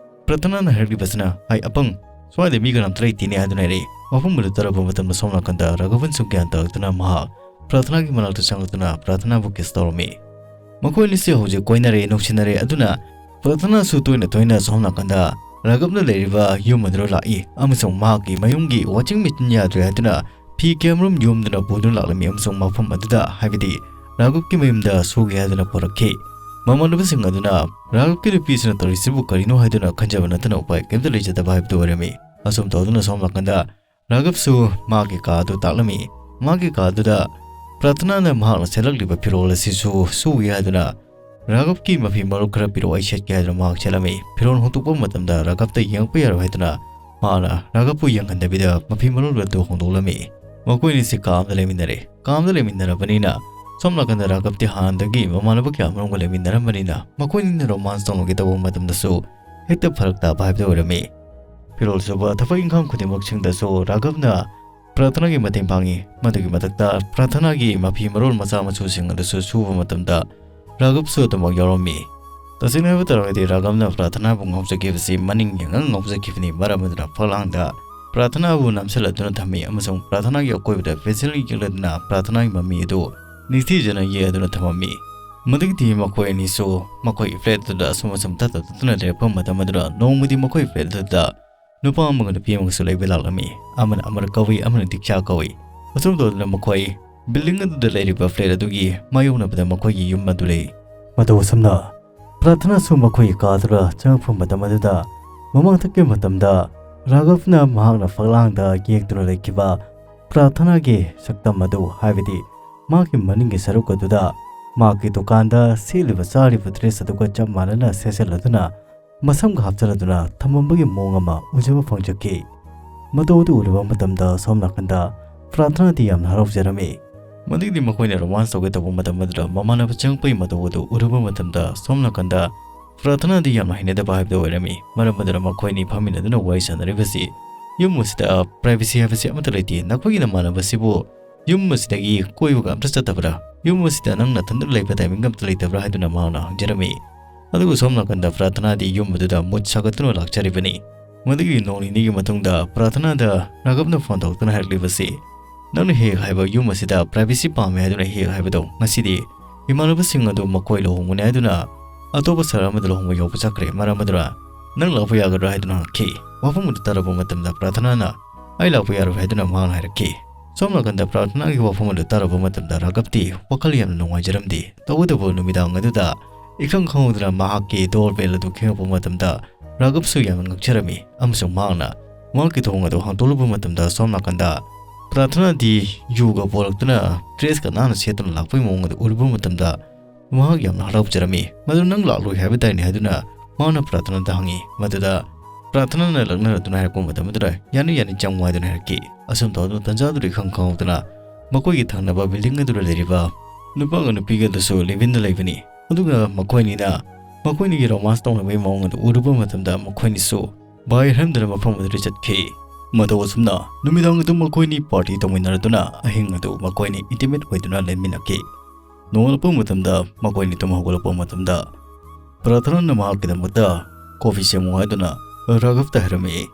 ꯄ꯭ꯔꯥꯊꯅꯥꯅ ꯍꯥꯏꯔꯛꯂꯤꯕꯁꯤꯅ, "ꯍꯥꯏ ꯑꯄꯪ, ꯁ꯭ꯋꯥꯏꯗ ꯃꯤ ꯀꯅꯥꯝꯇ ꯂꯩꯇꯦꯅꯦ" ꯍꯥꯏꯗꯨꯅ ꯍꯥꯏꯔꯛꯏ꯫ ꯃꯐꯝ ꯑꯗꯨ ꯇꯥꯔꯛꯄ ꯃꯇꯝꯗ ꯁꯣꯝ ꯅꯥꯀꯟꯗ ꯔꯥꯘꯕꯟꯁꯨ ꯒ꯭ꯌꯥꯟ ꯇꯥꯔꯛꯇꯨꯅ ꯃꯍꯥꯛ ꯄ꯭ꯔꯥꯊꯅꯥꯒꯤ ꯃꯅꯥꯛꯇ ꯆꯪꯂꯛꯇꯨꯅ ꯄ꯭ꯔꯥꯊꯅꯥꯕꯨ ꯀꯤꯁ ꯇꯧꯔꯝꯃꯤ꯫ ꯃꯈꯣꯏ ꯑꯅꯤꯁꯤ ꯍꯧꯖꯤꯛ ꯀꯣꯏꯅꯔꯦ, ꯅꯨꯡꯁꯤꯅꯔꯦ꯫ ꯑꯗꯨꯅ ꯄ꯭ꯔꯥꯊꯅꯥꯁꯨ ꯇꯣꯏꯅ ꯇꯣꯏꯅ ꯁꯣꯝ ꯅꯥꯀꯟꯗ ꯔꯥꯘꯕꯅ ꯂꯩꯔꯤꯕ ꯌꯨꯝ ꯑꯗꯨꯗ ꯂꯥꯛꯏ ꯑꯃꯁꯨꯡ ꯃꯍꯥꯛꯀꯤ ꯃꯌꯨꯝꯒꯤ ꯋꯥꯆꯤꯡ ꯃꯦꯆꯤꯟ ꯌꯥꯗ꯭ꯔꯦ ꯍꯥꯏꯗꯨꯅ ꯐꯤ ꯀꯌꯥꯃꯔꯨꯝ ꯌꯣꯝꯗꯨꯅ ꯄꯨꯗꯨꯅ ꯂꯥꯛꯂꯝꯃꯤ ꯑꯃꯁꯨꯡ ꯃꯐꯝ ꯑꯗꯨꯗ, ꯍꯥꯏꯕꯗꯤ ꯔꯥꯘꯕꯀꯤ ꯃꯌꯨꯝꯗ ꯁꯨꯒꯦ ꯍꯥꯏꯗꯨꯅ ꯄꯨꯔꯛꯈꯤ꯫ ꯃꯃꯥꯟꯅꯕꯁꯤꯡ ꯑꯗꯨꯅ ꯔꯥꯘꯕꯀꯤ ꯅꯨꯄꯤꯁꯤꯅ ꯇꯧꯔꯤꯁꯤꯕꯨ ꯀꯔꯤꯅꯣ ꯍꯥꯏꯗꯨꯅ ꯈꯟꯖꯕ ꯅꯠꯇꯅ ꯎꯄꯥꯏ ꯀꯔꯤꯝꯇ ꯂꯩꯖꯗꯕ ꯍꯥꯏꯕꯗꯨ ꯑꯣꯏꯔꯝꯃꯤ꯫ ꯑꯁꯨꯝ ꯇꯧꯗꯨꯅ ꯁꯣꯝ ꯅꯥꯀꯟꯗ ꯔꯥꯘꯕꯁꯨ ꯃꯍꯥꯛꯀꯤ ꯀꯥ ꯑꯗꯨ ꯇꯥꯛꯂꯝꯃꯤ꯫ ꯃꯍꯥꯛꯀꯤ ꯀꯥ ꯑꯗꯨꯗ ꯄ꯭ꯔꯥꯊꯅꯥꯅ ꯃꯍꯥꯛꯅ ꯁꯦꯠꯂꯛꯂꯤꯕ ꯐꯤꯔꯣꯜ ꯑꯁꯤꯁꯨ ꯁꯨꯒꯦ ꯍꯥꯏꯗꯨꯅ ꯔꯥꯘꯕꯀꯤ ꯃꯐꯤ ꯃꯔꯣꯜ ꯈꯔ ꯄꯤꯔꯛꯑꯣ, ꯑꯩ ꯁꯦꯠꯀꯦ ꯍꯥꯏꯗꯨꯅ ꯃꯍꯥꯛ ꯁꯦꯠꯂꯝꯃꯤ꯫ ꯐꯤꯔꯣꯜ ꯍꯣꯡꯗꯣꯛꯄ ꯃꯇꯝꯗ ꯔꯥꯘꯕꯇ ꯌꯦꯡꯉꯛꯄ ꯌꯥꯔꯣꯏ ꯍꯥꯏꯗꯨꯅ ꯃꯍꯥꯛꯅ ꯔꯥꯘꯕꯄꯨ ꯌꯦꯡꯍꯟꯗꯕꯤꯗ ꯃꯐꯤ ꯃꯔꯣꯜ ꯑꯗꯨ ꯍꯣꯡꯗꯣꯛꯂꯝꯃꯤ꯫ ꯃꯈꯣꯏ ꯑꯅꯤꯁꯤ ꯀꯥ ꯑꯃꯗ ꯂꯩꯃꯤꯟꯅꯔꯦ꯫ ꯀꯥ ꯑꯃꯗ ꯂꯩꯃꯤꯟꯅꯔꯕꯅꯤꯅ ꯁꯣꯝ ꯅꯥꯀꯟꯗ ꯔꯥꯘꯕꯇꯤ ꯍꯥꯟꯅꯗꯒꯤ ꯃꯃꯥꯟꯅꯕ ꯀꯌꯥ ꯑꯃꯔꯣꯝꯒ ꯂꯩꯃꯤꯟꯅꯔꯝꯕꯅꯤꯅ ꯃꯈꯣꯏ ꯑꯅꯤꯅ ꯔꯣꯃꯥꯟꯁ ꯇꯧꯅꯒꯦ ꯇꯧꯕ ꯃꯇꯝꯗꯁꯨ ꯍꯦꯛꯇ ꯐꯔꯛ ꯇꯥꯕ ꯍꯥꯏꯕꯗꯨ ꯑꯣꯏꯔꯝꯃꯤ꯫ ꯐꯤꯔꯣꯜ ꯁꯨꯕ ꯊꯕꯛ ꯏꯪꯈꯥꯡ ꯈꯨꯗꯤꯡꯃꯛꯁꯤꯡꯗꯁꯨ ꯔꯥꯘꯕꯅ ꯄ꯭ꯔꯥꯊꯅꯥꯒꯤ ꯃꯇꯦꯡ ꯄꯥꯡꯉꯤ꯫ ꯃꯗꯨꯒꯤ ꯃꯊꯛꯇ ꯄ꯭ꯔꯥꯊꯅꯥꯒꯤ ꯃꯐꯤ ꯃꯔꯣꯜ ꯃꯆꯥ ꯃꯁꯨꯁꯤꯡ ꯑꯗꯨꯁꯨ ꯁꯨꯕ ꯃꯇꯝꯗ ꯔꯥꯘꯕꯁꯨ ꯑꯗꯨꯃꯛ ꯌꯥꯎꯔꯝꯃꯤ꯫ ꯇꯁꯦꯡꯅ ꯍꯥꯏꯕ ꯇꯥꯔꯒꯗꯤ ꯔꯥꯘꯕꯅ ꯄ꯭ꯔꯥꯊꯅꯥꯕꯨ ꯉꯥꯎꯖꯈꯤꯕꯁꯤ ꯃꯅꯤꯡ ꯌꯦꯡꯉꯒ ꯉꯥꯎꯖꯈꯤꯕꯅꯤ꯫ ꯃꯔꯝ ꯑꯗꯨꯅ ꯐꯛꯂꯥꯡꯗ ꯄ꯭ꯔꯥꯊꯅꯥꯕꯨ ꯅꯝꯁꯤꯜꯂꯗꯨꯅ ꯊꯝꯃꯤ ꯑꯃꯁꯨꯡ ꯄ꯭ꯔꯥꯊꯅꯥꯒꯤ ꯑꯀꯣꯏꯕꯗ ꯄꯦꯟꯁꯤꯜ ꯌꯦꯛꯂꯗꯨꯅ ꯄ꯭ꯔꯥꯊꯅꯥꯒꯤ ꯃꯃꯤ ꯑꯗꯨ ꯅꯤꯡꯊꯤꯖꯅ ꯌꯦꯛꯗꯨꯅ ꯊꯝꯃꯝꯃꯤ꯫ ꯃꯗꯨꯒꯤꯗꯤ ꯃꯈꯣꯏ ꯑꯅꯤꯁꯨ ꯃꯈꯣꯏꯒꯤ ꯐ꯭ꯂꯦꯠ ꯑꯗꯨꯗ ꯑꯁꯨꯝ ꯑꯁꯨꯝ ꯇꯠꯇ ꯇꯠꯇꯨꯅ ꯂꯩꯔꯛꯄ ꯃꯇꯝ ꯑꯗꯨꯗ ꯅꯣꯡꯃꯗꯤ ꯃꯈꯣꯏ ꯐ꯭ꯂꯦꯠ ꯑꯗꯨꯗ ꯅꯨꯄꯥ ꯑꯃꯒ ꯅꯨꯄꯤ ꯑꯃꯒꯁꯨ ꯂꯩꯕ ꯂꯥꯛꯂꯝꯃꯤ꯫ ꯑꯃꯅ ꯑꯃꯔ ꯀꯧꯏ, ꯑꯃꯅ ꯗꯤꯛꯁꯥ ꯀꯧꯏ꯫ ꯑꯁꯨꯝ ꯇꯧꯗꯨꯅ ꯃꯈꯣꯏ ꯕꯤꯜꯗꯤꯡ ꯑꯗꯨꯗ ꯂꯩꯔꯤꯕ ꯐ꯭ꯂꯦꯠ ꯑꯗꯨꯒꯤ ꯃꯥꯌꯣꯛꯅꯕꯗ ꯃꯈꯣꯏꯒꯤ ꯌꯨꯝ ꯑꯗꯨ ꯂꯩ꯫ ꯃꯇꯧ ꯑꯁꯨꯝꯅ ꯄ꯭ꯔꯥꯊꯅꯥꯁꯨ ꯃꯈꯣꯏꯒꯤ ꯀꯥꯗꯨꯗ ꯆꯪꯉꯛꯄ ꯃꯇꯝ ꯑꯗꯨꯗ ꯃꯃꯥꯡꯊꯛꯀꯤ ꯃꯇꯝꯗ ꯔꯥꯘꯕꯅ ꯃꯍꯥꯛꯅ ꯐꯛꯂꯥꯡꯗ ꯌꯦꯛꯇꯨꯅ ꯂꯩꯈꯤꯕ ꯄ꯭ꯔꯥꯊꯅꯥꯒꯤ ꯁꯛꯇꯝ ꯑꯗꯨ, ꯍꯥꯏꯕꯗꯤ ꯃꯍꯥꯛꯀꯤ ꯃꯅꯤꯡꯒꯤ ꯁꯔꯨꯛ ꯑꯗꯨꯗ ꯃꯍꯥꯛꯀꯤ ꯗꯨꯀꯥꯟꯗ ꯁꯦꯠꯂꯤꯕ ꯆꯥꯔꯤꯕ ꯗ꯭ꯔꯦꯁ ꯑꯗꯨꯒ ꯆꯞ ꯃꯥꯟꯅꯅ ꯁꯦꯠꯆꯜꯂꯗꯨꯅ ꯃꯁꯝꯒ ꯍꯥꯞꯆꯤꯜꯂꯗꯨꯅ ꯊꯝꯃꯝꯕꯒꯤ ꯃꯑꯣꯡ ꯑꯃ ꯎꯖꯕ ꯐꯪꯖꯈꯤ꯫ ꯃꯇꯧ ꯑꯗꯨ ꯎꯔꯨꯕ ꯃꯇꯝꯗ ꯁꯣꯝ ꯅꯥꯀꯟꯗ ꯄ꯭ꯔꯥꯊꯅꯥꯗꯤ ꯌꯥꯝꯅ ꯍꯔꯥꯎꯖꯔꯝꯃꯤ꯫ ꯃꯗꯨꯒꯤꯗꯤ ꯃꯈꯣꯏꯅ ꯔꯣꯃꯥꯟꯁ ꯇꯧꯒꯦ ꯇꯧꯕ ꯃꯇꯝ ꯑꯗꯨꯗ ꯃꯃꯥꯟꯅꯕ ꯆꯪꯉꯛꯄꯒꯤ ꯃꯇꯧ ꯑꯗꯨ ꯎꯔꯨꯕ ꯃꯇꯝꯗ ꯁꯣꯝ ꯅꯥꯀꯟꯗ ꯄ꯭ꯔꯥꯊꯅꯥꯗꯤ ꯌꯥꯝꯅ ꯍꯩꯅꯗꯕ ꯍꯥꯏꯕꯗꯨ ꯑꯣꯏꯔꯝꯃꯤ꯫ ꯃꯔꯝ ꯑꯗꯨꯅ ꯃꯈꯣꯏ ꯑꯅꯤ ꯐꯝꯃꯤꯟꯅꯗꯨꯅ ꯋꯥꯔꯤ ꯁꯥꯟꯅꯔꯤꯕꯁꯤ, "ꯌꯨꯝ ꯑꯁꯤꯗ ꯄ꯭ꯔꯥꯏꯚꯦꯁꯤ ꯍꯥꯏꯕꯁꯤ ꯑꯃꯠꯇ ꯂꯩꯇꯦ꯫ ꯅꯈꯣꯏꯒꯤ ꯅꯃꯥꯟꯅꯕꯁꯤꯕꯨ ꯌꯨꯝ ꯑꯁꯤꯗꯒꯤ ꯀꯣꯏꯕꯒ ꯑꯝꯇ ꯆꯠꯇꯕ꯭ꯔꯥ? ꯌꯨꯝ ꯑꯁꯤꯗ ꯅꯪ ꯅꯊꯟꯗ ꯂꯩꯕ ꯇꯥꯏꯃꯤꯡ ꯑꯝꯇ ꯂꯩꯇꯕ꯭ꯔꯥ?" ꯍꯥꯏꯗꯨꯅ ꯃꯍꯥꯛꯅ ꯍꯪꯖꯔꯝꯃꯤ꯫ ꯑꯗꯨꯕꯨ ꯁꯣꯝ ꯅꯥꯀꯟꯗ ꯄ꯭ꯔꯥꯊꯅꯥꯗꯤ ꯌꯨꯝ ꯑꯗꯨꯗ ꯃꯨꯠ ꯁꯥꯒꯠꯇꯨꯅ ꯂꯥꯛꯆꯔꯤꯕꯅꯤ꯫ ꯃꯗꯨꯒꯤ ꯅꯣꯡ ꯅꯤꯅꯤꯒꯤ ꯃꯇꯨꯡꯗ ꯄ꯭ꯔꯥꯊꯅꯥꯗ ꯔꯥꯘꯕꯅ ꯐꯣꯟ ꯇꯧꯔꯛꯇꯨꯅ ꯍꯥꯏꯔꯛꯂꯤꯕꯁꯤ, "ꯅꯪꯅ ꯍꯦꯛ ꯍꯥꯏꯕ ꯌꯨꯝ ꯑꯁꯤꯗ privacy ꯄꯥꯝꯃꯦ ꯍꯥꯏꯗꯨꯅ ꯍꯦꯛ ꯍꯥꯏꯕꯗꯣ, ꯉꯁꯤꯗꯤ ꯏꯃꯥꯟꯅꯕꯁꯤꯡ ꯑꯗꯨ ꯃꯈꯣꯏ ꯂꯨꯍꯣꯡꯕꯅꯤ ꯍꯥꯏꯗꯨꯅ ꯑꯇꯣꯞꯄ ꯁꯍꯔ ꯑꯃꯗ ꯂꯨꯍꯣꯡꯕ ꯌꯥꯎꯕ ꯆꯠꯈ꯭ꯔꯦ꯫ ꯃꯔꯝ ꯑꯗꯨꯅ ꯅꯪ ꯂꯥꯛꯄ ꯌꯥꯒꯗ꯭ꯔꯥ?" ꯍꯥꯏꯗꯨꯅ ꯍꯪꯉꯛꯈꯤ꯫ ꯋꯥꯐꯝ ꯑꯗꯨ ꯇꯥꯔꯕ ꯃꯇꯝꯗ ꯄ꯭ꯔꯥꯊꯅꯥꯅ, "ꯑꯩ ꯂꯥꯛꯄ ꯌꯥꯔꯣꯏ" ꯍꯥꯏꯗꯨꯅ ꯃꯍꯥꯛꯅ ꯍꯥꯏꯔꯛꯈꯤ꯫ ꯁꯣꯝ ꯅꯥꯀꯟꯗ ꯄ꯭ꯔꯥꯊꯅꯥꯒꯤ ꯋꯥꯐꯝ ꯑꯗꯨ ꯇꯥꯔꯕ ꯃꯇꯝꯗ ꯔꯥꯘꯕꯇꯤ ꯋꯥꯈꯜ ꯌꯥꯝꯅ ꯅꯨꯡꯉꯥꯏꯖꯔꯝꯗꯦ꯫ ꯇꯧꯕꯇꯕꯨ ꯅꯨꯃꯤꯗꯥꯡ ꯑꯗꯨꯗ ꯏꯈꯪ ꯈꯪꯍꯧꯗꯅ ꯃꯍꯥꯛꯀꯤ door bell ꯑꯗꯨ ꯈꯤꯡꯉꯛꯄ ꯃꯇꯝꯗ ꯔꯥꯘꯕꯁꯨ ꯌꯥꯝꯅ ꯉꯛꯆꯔꯝꯃꯤ ꯑꯃꯁꯨꯡ ꯃꯍꯥꯛꯅ ꯃꯍꯥꯛꯀꯤ ꯊꯣꯡ ꯑꯗꯨ ꯍꯥꯡꯗꯣꯛꯂꯨꯕ ꯃꯇꯝꯗ ꯁꯣꯝ ꯅꯥꯀꯟꯗ ꯄ꯭ꯔꯥꯊꯅꯥꯗꯤ ꯌꯨꯒ ꯄꯣꯔꯛꯇꯨꯅ dressꯀ ꯅꯥꯟꯅ ꯁꯦꯠꯇꯨꯅ ꯂꯥꯛꯄꯒꯤ ꯃꯑꯣꯡ ꯑꯗꯨ ꯎꯔꯨꯕ ꯃꯇꯝꯗ ꯃꯍꯥꯛ ꯌꯥꯝꯅ ꯍꯔꯥꯎꯖꯔꯝꯃꯤ꯫ "ꯃꯗꯨ ꯅꯪ ꯂꯥꯛꯂꯣꯏ ꯍꯥꯏꯕ ꯇꯥꯏꯅꯦ?" ꯍꯥꯏꯗꯨꯅ ꯃꯍꯥꯛꯅ ꯄ꯭ꯔꯥꯊꯅꯥꯗ ꯍꯪꯉꯤ꯫ ꯃꯗꯨꯗ ꯄ꯭ꯔꯥꯊꯅꯥꯅ ꯂꯛꯅꯔꯗꯨꯅ ꯍꯥꯏꯔꯛꯄ ꯃꯇꯝ ꯑꯗꯨꯗ, "ꯌꯥꯅꯤ, ꯌꯥꯅꯤ, ꯆꯪꯉꯨ" ꯍꯥꯏꯗꯨꯅ ꯍꯥꯏꯔꯛꯈꯤ꯫ ꯑꯁꯨꯝ ꯇꯧꯗꯨꯅ ꯇꯟꯖꯥꯗꯨꯗ ꯏꯈꯪ ꯈꯪꯍꯧꯗꯅ ꯃꯈꯣꯏꯒꯤ ꯊꯪꯅꯕ building ꯑꯗꯨꯗ ꯂꯩꯔꯤꯕ ꯅꯨꯄꯥꯒ ꯅꯨꯄꯤꯒ ꯑꯗꯨꯁꯨ live-inꯗ ꯂꯩꯕꯅꯤ꯫ ꯑꯗꯨꯒ ꯃꯈꯣꯏꯅꯤꯅ ꯃꯈꯣꯏꯅꯤꯒꯤ romance ꯇꯧꯅꯕꯒꯤ ꯃꯑꯣꯡ ꯑꯗꯨ ꯎꯔꯨꯕ ꯃꯇꯝꯗ ꯃꯈꯣꯏꯅꯤꯁꯨ ꯚꯥꯏ ꯍꯥꯏꯔꯝꯗꯅ ꯃꯐꯝ ꯑꯗꯨꯗ ꯆꯠꯈꯤ꯫ ꯃꯇꯧ ꯑꯁꯨꯝꯅ ꯅꯨꯃꯤꯗꯥꯡ ꯑꯗꯨ ꯃꯈꯣꯏꯅꯤ party ꯇꯧꯃꯤꯟꯅꯔꯗꯨꯅ ꯑꯍꯤꯡ ꯑꯗꯨ ꯃꯈꯣꯏꯅꯤ intimate ꯑꯣꯏꯗꯨꯅ ꯂꯩꯃꯤꯟꯅꯈꯤ꯫ ꯅꯣꯡꯉꯥꯜꯂꯛꯄ ꯃꯇꯝꯗ ꯃꯈꯣꯏꯅꯤ ꯇꯨꯝ ꯍꯧꯒꯠꯂꯛꯄ ꯃꯇꯝꯗ ꯄ꯭ꯔꯥꯊꯅꯥꯅ ꯃꯍꯥꯛꯀꯤꯗꯃꯛꯇ coffee ꯁꯦꯝꯃꯨ ꯍꯥꯏꯗꯨꯅ ꯔꯥꯘꯕꯇ ꯍꯥꯏꯔꯝꯃꯤ꯫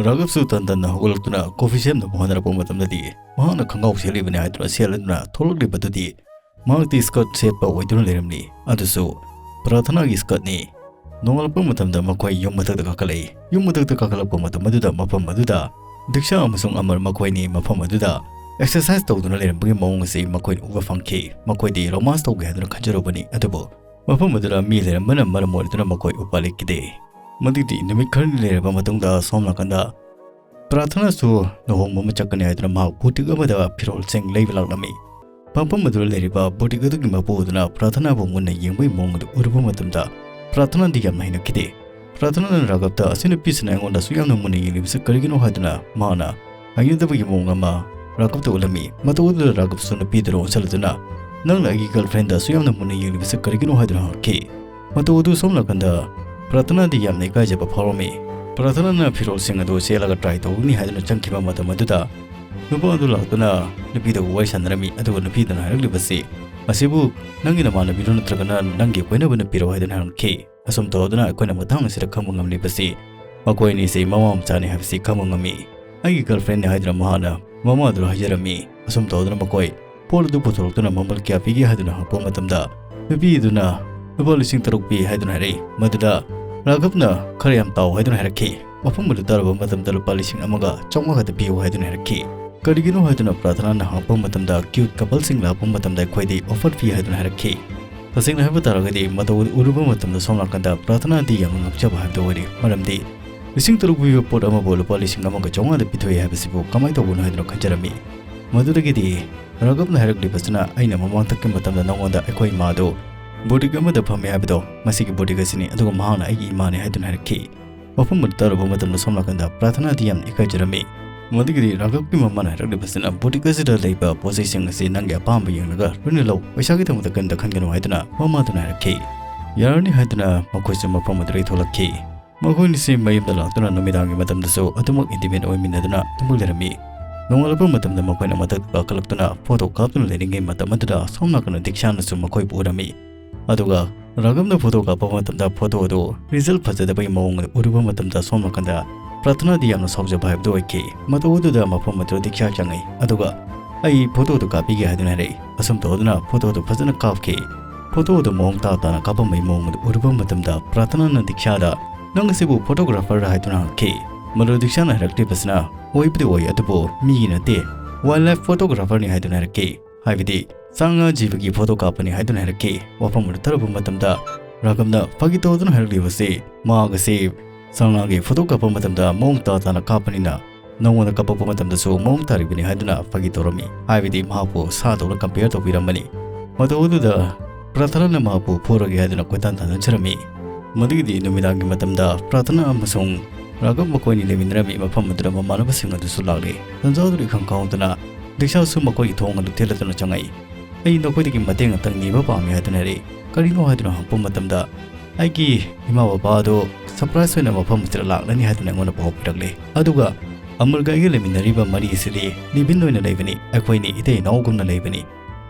ꯔꯥꯘꯕꯁꯨ ꯇꯟ ꯇꯟꯅ ꯍꯧꯒꯠꯂꯛꯇꯨꯅ coffee ꯁꯦꯝꯅꯕ ꯍꯣꯠꯅꯔꯛꯄ ꯃꯇꯝꯗꯗꯤ ꯃꯍꯥꯛꯅ ꯈꯪꯒꯥꯎ ꯁꯦꯠꯂꯤꯕꯅꯤ ꯍꯥꯏꯗꯨꯅ ꯁꯦꯠꯂꯗꯨꯅ ꯊꯣꯛꯂꯛꯂꯤꯕꯗꯨꯗꯤ ꯃꯍꯥꯛꯇꯤ skirt ꯁꯦꯠꯄ ꯑꯣꯏꯗꯨꯅ ꯂꯩꯔꯝꯂꯤ꯫ ꯑꯗꯨꯁꯨ ꯄ꯭ꯔꯥꯊꯅꯥꯒꯤ skirtꯅꯤ꯫ ꯅꯣꯡꯉꯥꯜꯂꯛꯄ ꯃꯇꯝꯗ ꯃꯈꯣꯏ ꯌꯨꯝ ꯃꯊꯛꯇ ꯀꯥꯈꯠꯂꯛꯏ꯫ ꯌꯨꯝ ꯃꯊꯛꯇ ꯀꯥꯈꯠꯂꯛꯄ ꯃꯇꯝ ꯑꯗꯨꯗ ꯃꯐꯝ ꯑꯗꯨꯗ ꯗꯤꯛꯁꯥ ꯑꯃꯁꯨꯡ ꯑꯃꯔ ꯃꯈꯣꯏꯅꯤ ꯃꯐꯝ ꯑꯗꯨꯗ exercise ꯇꯧꯗꯨꯅ ꯂꯩꯔꯝꯕꯒꯤ ꯃꯑꯣꯡ ꯑꯁꯤ ꯃꯈꯣꯏꯅ ꯎꯕ ꯐꯪꯈꯤ꯫ ꯃꯈꯣꯏꯗꯤ romance ꯇꯧꯒꯦ ꯍꯥꯏꯗꯨꯅ ꯈꯟꯖꯔꯨꯕꯅꯤ, ꯑꯗꯨꯕꯨ ꯃꯐꯝ ꯑꯗꯨꯗ ꯃꯤ ꯂꯩꯔꯝꯕꯅ ꯃꯔꯝ ꯑꯣꯏꯗꯨꯅ ꯃꯈꯣꯏ ꯎꯄꯥꯏ ꯂꯩꯈꯤꯗꯦ꯫ ꯃꯗꯨꯗꯤ ꯅꯨꯃꯤꯠ ꯈꯔꯅꯤ ꯂꯩꯔꯕ ꯃꯇꯨꯡꯗ ꯁꯣꯝ ꯅꯥꯀꯟꯗ ꯄ꯭ꯔꯥꯊꯅꯥꯁꯨ ꯂꯨꯍꯣꯡꯕ ꯑꯃ ꯆꯠꯀꯅꯤ ꯍꯥꯏꯗꯨꯅ ꯃꯍꯥꯛ boutique ꯑꯃꯗ ꯐꯤꯔꯣꯜꯁꯤꯡ ꯂꯩꯕ ꯂꯥꯛꯂꯝꯃꯤ꯫ ꯐꯝꯐꯝ ꯑꯗꯨꯗ ꯂꯩꯔꯤꯕ boutique ꯑꯗꯨꯒꯤ ꯃꯄꯨ ꯑꯗꯨꯅ ꯄ꯭ꯔꯥꯊꯅꯥꯕꯨ ꯃꯨꯟꯅ ꯌꯦꯡꯕꯒꯤ ꯃꯑꯣꯡ ꯑꯗꯨ ꯎꯔꯨꯕ ꯃꯇꯝꯗ ꯄ꯭ꯔꯥꯊꯅꯥꯗꯤ ꯌꯥꯝꯅ ꯍꯩꯅꯈꯤꯗꯦ꯫ ꯄ꯭ꯔꯥꯊꯅꯥꯅ ꯔꯥꯘꯕꯇ, "ꯑꯁꯤ ꯅꯨꯄꯤꯁꯤꯅ ꯑꯩꯉꯣꯟꯗ ꯑꯁꯨꯛ ꯌꯥꯝꯅ ꯃꯨꯟꯅ ꯌꯦꯡꯂꯤꯕꯁꯤ ꯀꯔꯤꯒꯤꯅꯣ?" ꯍꯥꯏꯗꯨꯅ ꯃꯍꯥꯛꯅ ꯍꯩꯅꯗꯕꯒꯤ ꯃꯑꯣꯡ ꯑꯃ ꯔꯥꯘꯕꯇ ꯎꯠꯂꯝꯃꯤ꯫ ꯃꯇꯧ ꯑꯗꯨꯗ ꯔꯥꯘꯕꯁꯨ ꯅꯨꯄꯤꯗꯨꯗ ꯑꯣꯟꯁꯤꯜꯂꯗꯨꯅ, "ꯅꯪꯅ ꯑꯩꯒꯤ girlfriendꯗ ꯑꯁꯨꯛ ꯌꯥꯝꯅ ꯃꯨꯟꯅ ꯌꯦꯡꯂꯤꯕꯁꯤ ꯀꯔꯤꯒꯤꯅꯣ?" ꯍꯥꯏꯗꯨꯅ ꯍꯪꯉꯛꯈꯤ꯫ ꯃꯇꯧ ꯑꯗꯨ ꯁꯣꯝ ꯅꯥꯀꯟꯗ ꯄ꯭ꯔꯥꯊꯅꯥꯗꯤ ꯌꯥꯝꯅ ꯏꯀꯥꯏꯖꯕ ꯐꯥꯎꯔꯝꯃꯤ꯫ ꯄ꯭ꯔꯥꯊꯅꯥꯅ ꯐꯤꯔꯣꯜꯁꯤꯡ ꯑꯗꯨ ꯁꯦꯠꯂꯒ try ꯇꯧꯒꯅꯤ ꯍꯥꯏꯗꯨꯅ ꯆꯪꯈꯤꯕ ꯃꯇꯝ ꯑꯗꯨꯗ ꯅꯨꯄꯥ ꯑꯗꯨ ꯂꯥꯛꯇꯨꯅ ꯅꯨꯄꯤꯗꯨꯒ ꯋꯥꯔꯤ ꯁꯥꯟꯅꯔꯝꯃꯤ꯫ ꯑꯗꯨꯒ ꯅꯨꯄꯤꯗꯨꯅ ꯍꯥꯏꯔꯛꯂꯤꯕꯁꯤ, "ꯃꯁꯤꯕꯨ ꯅꯪꯒꯤ ꯅꯃꯥꯟꯅꯕꯤꯔꯣ ꯅꯠꯇ꯭ꯔꯒꯅ ꯅꯪꯒꯤ ꯀꯣꯏꯅꯕꯅ ꯄꯤꯔꯣ?" ꯍꯥꯏꯗꯨꯅ ꯍꯪꯂꯛꯈꯤ꯫ ꯑꯁꯨꯝ ꯇꯧꯗꯨꯅ ꯑꯩꯈꯣꯏꯅ ꯃꯇꯥꯡ ꯑꯁꯤꯗ ꯈꯪꯕ ꯉꯝꯂꯤꯕꯁꯤ ꯃꯈꯣꯏ ꯑꯅꯤꯁꯤ ꯃꯃꯥ ꯃꯆꯥꯅꯤ ꯍꯥꯏꯕꯁꯤ ꯈꯪꯕ ꯉꯝꯃꯤ꯫ "ꯑꯩꯒꯤ girlfriendꯅꯤ" ꯍꯥꯏꯗꯨꯅ ꯃꯍꯥꯛꯅ ꯃꯃꯥꯗꯨꯗ ꯍꯥꯏꯖꯔꯝꯃꯤ꯫ ꯑꯁꯨꯝ ꯇꯧꯗꯨꯅ ꯃꯈꯣꯏ ꯄꯣꯠ ꯑꯗꯨ ꯄꯨꯊꯣꯔꯛꯇꯨꯅ ꯃꯃꯜ ꯀꯌꯥ ꯄꯤꯒꯦ ꯍꯥꯏꯗꯨꯅ ꯍꯪꯂꯛꯄ ꯃꯇꯝꯗ, ꯅꯨꯄꯤ ꯑꯗꯨꯅ ꯂꯨꯄꯥ ꯂꯤꯁꯤꯡ ꯇꯔꯨꯛ ꯄꯤ ꯍꯥꯏꯗꯨꯅ ꯍꯥꯏꯔꯛꯏ꯫ ꯃꯗꯨꯗ ꯔꯥꯘꯕꯅ ꯈꯔ ꯌꯥꯝ ꯇꯥꯎ ꯍꯥꯏꯗꯨꯅ ꯍꯥꯏꯔꯛꯈꯤ꯫ ꯋꯥꯐꯝ ꯑꯗꯨ ꯇꯥꯔꯨꯕ ꯃꯇꯝꯗ ꯂꯨꯄꯥ ꯂꯤꯁꯤꯡ ꯑꯃꯒ ꯆꯥꯝꯃꯉꯥ ꯈꯛꯇ ꯄꯤꯌꯨ ꯍꯥꯏꯗꯨꯅ ꯍꯥꯏꯔꯛꯈꯤ꯫ ꯀꯔꯤꯒꯤꯅꯣ ꯍꯥꯏꯗꯨꯅ ꯄ꯭ꯔꯥꯊꯅꯥꯅ ꯍꯪꯂꯛꯄ ꯃꯇꯝꯗ, cute coupleꯁꯤꯡ ꯂꯥꯛꯄ ꯃꯇꯝꯗ ꯑꯩꯈꯣꯏꯗꯤ offer ꯄꯤ ꯍꯥꯏꯗꯨꯅ ꯍꯥꯏꯔꯛꯈꯤ꯫ ꯇꯁꯦꯡꯅ ꯍꯥꯏꯕ ꯇꯥꯔꯒꯗꯤ ꯃꯇꯧ ꯑꯗꯨ ꯎꯔꯨꯕ ꯃꯇꯝꯗ ꯁꯣꯝ ꯅꯥꯀꯟꯗ ꯄ꯭ꯔꯥꯊꯅꯥꯗꯤ ꯌꯥꯝꯅ ꯉꯛꯆꯕ ꯍꯥꯏꯕꯗꯨ ꯑꯣꯏꯔꯦ꯫ ꯃꯔꯝꯗꯤ ꯂꯤꯁꯤꯡ ꯇꯔꯨꯛ ꯄꯤꯕ ꯄꯣꯠ ꯑꯃꯕꯨ ꯂꯨꯄꯥ ꯂꯤꯁꯤꯡ ꯑꯃꯒ ꯆꯥꯝꯃꯉꯥꯗ ꯄꯤꯊꯣꯛꯏ ꯍꯥꯏꯕꯁꯤꯕꯨ ꯀꯃꯥꯏꯅ ꯇꯧꯕꯅꯣ ꯍꯥꯏꯗꯨꯅ ꯈꯟꯖꯔꯝꯃꯤ꯫ ꯃꯗꯨꯗꯒꯤꯗꯤ ꯔꯥꯘꯕꯅ ꯍꯥꯏꯔꯛꯂꯤꯕꯁꯤꯅ, "ꯑꯩꯅ ꯃꯃꯥꯡꯊꯛꯀꯤ ꯃꯇꯝꯗ ꯅꯉꯣꯟꯗ ꯑꯩꯈꯣꯏ ꯏꯃꯥꯗꯨ boutique ꯑꯃꯗ ꯐꯝꯃꯤ ꯍꯥꯏꯕꯗꯣ, ꯃꯁꯤꯒꯤ boutique ꯑꯁꯤꯅꯤ, ꯑꯗꯨꯒ ꯃꯍꯥꯛꯅ ꯑꯩꯒꯤ ꯏꯃꯥꯅꯤ" ꯍꯥꯏꯗꯨꯅ ꯍꯥꯏꯔꯛꯈꯤ꯫ ꯋꯥꯐꯝ ꯑꯗꯨ ꯇꯥꯔꯨꯕ ꯃꯇꯝꯗ ꯁꯣꯝ ꯅꯥꯀꯟꯗ ꯄ꯭ꯔꯥꯊꯅꯥꯗꯤ ꯌꯥꯝꯅ ꯏꯀꯥꯏꯖꯔꯝꯃꯤ꯫ ꯃꯗꯨꯒꯤꯗꯤ ꯔꯥꯘꯕꯀꯤ ꯃꯃꯥꯅ ꯍꯥꯏꯔꯛꯂꯤꯕꯁꯤꯅ, "boutique ꯑꯁꯤꯗ ꯂꯩꯕ ꯄꯣꯠ ꯆꯩꯁꯤꯡ ꯑꯁꯤ ꯅꯪꯒꯤ ꯑꯄꯥꯝꯕ ꯌꯦꯡꯂꯒ ꯂꯣꯏꯅ ꯂꯧ, ꯄꯩꯁꯥꯒꯤꯗꯃꯛꯇ ꯀꯔꯤꯝꯇ ꯈꯟꯒꯅꯨ" ꯍꯥꯏꯗꯨꯅ ꯃꯃꯥꯗꯨꯅ ꯍꯥꯏꯔꯛꯈꯤ꯫ "ꯌꯥꯔꯅꯤ" ꯍꯥꯏꯗꯨꯅ ꯃꯈꯣꯏꯁꯨ ꯃꯐꯝ ꯑꯗꯨꯗꯒꯤ ꯊꯣꯛꯂꯛꯈꯤ꯫ ꯃꯈꯣꯏꯅꯤꯁꯤ ꯃꯌꯨꯝꯗ ꯂꯥꯛꯇꯨꯅ ꯅꯨꯃꯤꯗꯥꯡꯒꯤ ꯃꯇꯝꯗꯁꯨ ꯑꯗꯨꯃꯛ intimate ꯑꯣꯏꯃꯤꯟꯅꯗꯨꯅ ꯑꯗꯨꯃꯛ ꯂꯩꯔꯝꯃꯤ꯫ ꯅꯣꯡꯉꯥꯜꯂꯛꯄ ꯃꯇꯝꯗ ꯃꯈꯣꯏꯅ ꯃꯊꯛꯇ ꯀꯥꯈꯠꯂꯛꯇꯨꯅ photo ꯀꯥꯞꯇꯨꯅ ꯂꯩꯔꯤꯉꯩ ꯃꯇꯝ ꯑꯗꯨꯗ ꯁꯣꯝ ꯅꯥꯀꯟꯗ ꯗꯤꯛꯁꯥꯅꯁꯨ ꯃꯈꯣꯏꯕꯨ ꯎꯔꯝꯃꯤ꯫ ꯑꯗꯨꯒ ꯔꯥꯘꯕꯅ photo ꯀꯥꯞꯄ ꯃꯇꯝꯗ photo ꯑꯗꯨ result ꯐꯖꯗꯕꯒꯤ ꯃꯑꯣꯡꯗ ꯎꯔꯨꯕ ꯃꯇꯝꯗ ꯁꯣꯝ ꯅꯥꯀꯟꯗ ꯄ꯭ꯔꯥꯊꯅꯥꯗꯤ ꯌꯥꯝꯅ ꯁꯥꯎꯖꯕ ꯍꯥꯏꯕꯗꯨ ꯑꯣꯏꯈꯤ꯫ ꯃꯇꯧ ꯑꯗꯨꯗ ꯃꯐꯝ ꯑꯗꯨꯗ ꯗꯤꯛꯁꯥ ꯆꯪꯉꯤ꯫ ꯑꯗꯨꯒ "ꯑꯩ photo ꯑꯗꯨ ꯀꯥꯞꯄꯤꯒꯦ" ꯍꯥꯏꯗꯨꯅ ꯍꯥꯏꯔꯛꯏ꯫ ꯑꯁꯨꯝ ꯇꯧꯗꯨꯅ photo ꯑꯗꯨ ꯐꯖꯅ ꯀꯥꯞꯈꯤ꯫ Photo ꯑꯗꯨ ꯃꯑꯣꯡ ꯇꯥ ꯇꯥꯅ ꯀꯥꯞꯄꯝꯕꯒꯤ ꯃꯑꯣꯡ ꯑꯗꯨ ꯎꯔꯨꯕ ꯃꯇꯝꯗ ꯄ꯭ꯔꯥꯊꯅꯥꯅ ꯗꯤꯛꯁꯥꯗ, "ꯅꯪ ꯑꯁꯤꯕꯨ photographer ꯔ?" ꯍꯥꯏꯗꯨꯅ ꯍꯪꯉꯛꯈꯤ꯫ ꯃꯗꯨ ꯗꯤꯛꯁꯥꯅ ꯍꯥꯏꯔꯛꯂꯤꯕꯁꯤꯅ, "ꯑꯣꯏꯕꯨꯗꯤ ꯑꯣꯏ, ꯑꯗꯨꯕꯨ ꯃꯤꯒꯤ ꯅꯠꯇꯦ, wildlife photographer ꯅꯤ" ꯍꯥꯏꯗꯨꯅ ꯍꯥꯏꯔꯛꯈꯤ꯫ ꯍꯥꯏꯕꯗꯤ ꯁꯥ ꯉꯥ ꯖꯤꯕꯒꯤ photo ꯀꯥꯞꯄꯅꯤ ꯍꯥꯏꯗꯨꯅ ꯍꯥꯏꯔꯛꯈꯤ꯫ ꯋꯥꯐꯝ ꯑꯗꯨ ꯇꯥꯔꯨꯕ ꯃꯇꯝꯗ ꯔꯥꯘꯕꯅ ꯐꯥꯒꯤ ꯇꯧꯗꯨꯅ ꯍꯥꯏꯔꯛꯂꯤꯕꯁꯤ, "ꯃꯍꯥꯛ ꯑꯁꯤ ꯁꯥ ꯉꯥꯒꯤ photo ꯀꯥꯞꯄ ꯃꯇꯝꯗ ꯃꯑꯣꯡ ꯇꯥ ꯇꯥꯅ ꯀꯥꯞꯄꯅꯤꯅ ꯅꯉꯣꯟꯗ ꯀꯥꯞꯄꯛꯄ ꯃꯇꯝꯗꯁꯨ ꯃꯑꯣꯡ ꯇꯥꯔꯤꯕꯅꯤ" ꯍꯥꯏꯗꯨꯅ ꯐꯥꯒꯤ ꯇꯧꯔꯝꯃꯤ꯫ ꯍꯥꯏꯕꯗꯤ ꯃꯍꯥꯛꯄꯨ ꯁꯥꯗꯧꯅ compare ꯇꯧꯕꯤꯔꯝꯕꯅꯤ꯫ ꯃꯇꯧ ꯑꯗꯨꯗ ꯄ꯭ꯔꯥꯊꯅꯥꯅ ꯃꯍꯥꯛꯄꯨ ꯐꯨꯔꯒꯦ ꯍꯥꯏꯗꯨꯅ ꯀꯣꯏꯇꯥꯟ ꯇꯥꯟꯅꯖꯔꯝꯃꯤ꯫ ꯃꯗꯨꯒꯤꯗꯤ ꯅꯨꯃꯤꯗꯥꯡꯒꯤ ꯃꯇꯝꯗ ꯄ꯭ꯔꯥꯊꯅꯥ ꯑꯃꯁꯨꯡ ꯔꯥꯘꯕ ꯃꯈꯣꯏꯅꯤ ꯂꯩꯃꯤꯟꯅꯔꯝꯃꯤ꯫ ꯃꯐꯝ ꯑꯗꯨꯗ ꯃꯃꯥꯟꯅꯕꯁꯤꯡ ꯑꯗꯨꯁꯨ ꯂꯥꯛꯂꯦ꯫ ꯇꯟꯖꯥ ꯑꯗꯨꯗ ꯏꯈꯪ ꯈꯪꯍꯧꯗꯅ ꯗꯤꯛꯁꯥꯁꯨ ꯃꯈꯣꯏꯒꯤ ꯊꯣꯡ ꯑꯗꯨ ꯊꯤꯜꯂꯗꯨꯅ ꯆꯪꯉꯛꯏ꯫ "ꯑꯩ ꯅꯈꯣꯏꯗꯒꯤ ꯃꯇꯦꯡ ꯑꯃꯇꯪ ꯅꯤꯕ ꯄꯥꯝꯃꯤ" ꯍꯥꯏꯗꯨꯅ ꯍꯥꯏꯔꯛꯏ꯫ "ꯀꯔꯤꯅꯣ?" ꯍꯥꯏꯗꯨꯅ ꯍꯪꯉꯛꯄ ꯃꯇꯝꯗ, "ꯑꯩꯒꯤ ꯏꯃꯥ ꯕꯕꯥ ꯑꯗꯨ surprise ꯑꯣꯏꯅ ꯃꯐꯝ ꯑꯁꯤꯗ ꯂꯥꯛꯂꯅꯤ" ꯍꯥꯏꯗꯨꯅ ꯑꯩꯉꯣꯟꯗ ꯄꯥꯎ ꯄꯤꯔꯛꯂꯦ꯫ ꯑꯗꯨꯒ "ꯑꯃꯔꯒ ꯑꯩꯒ ꯂꯩꯃꯤꯟꯅꯔꯤꯕ ꯃꯔꯤ ꯑꯁꯤꯗꯤ live-in ꯑꯣꯏꯅ ꯂꯩꯕꯅꯤ, ꯑꯩꯈꯣꯏꯅꯤ ꯏꯇꯩ ꯏꯅꯥꯎꯒꯨꯝꯅ ꯂꯩꯕꯅꯤ꯫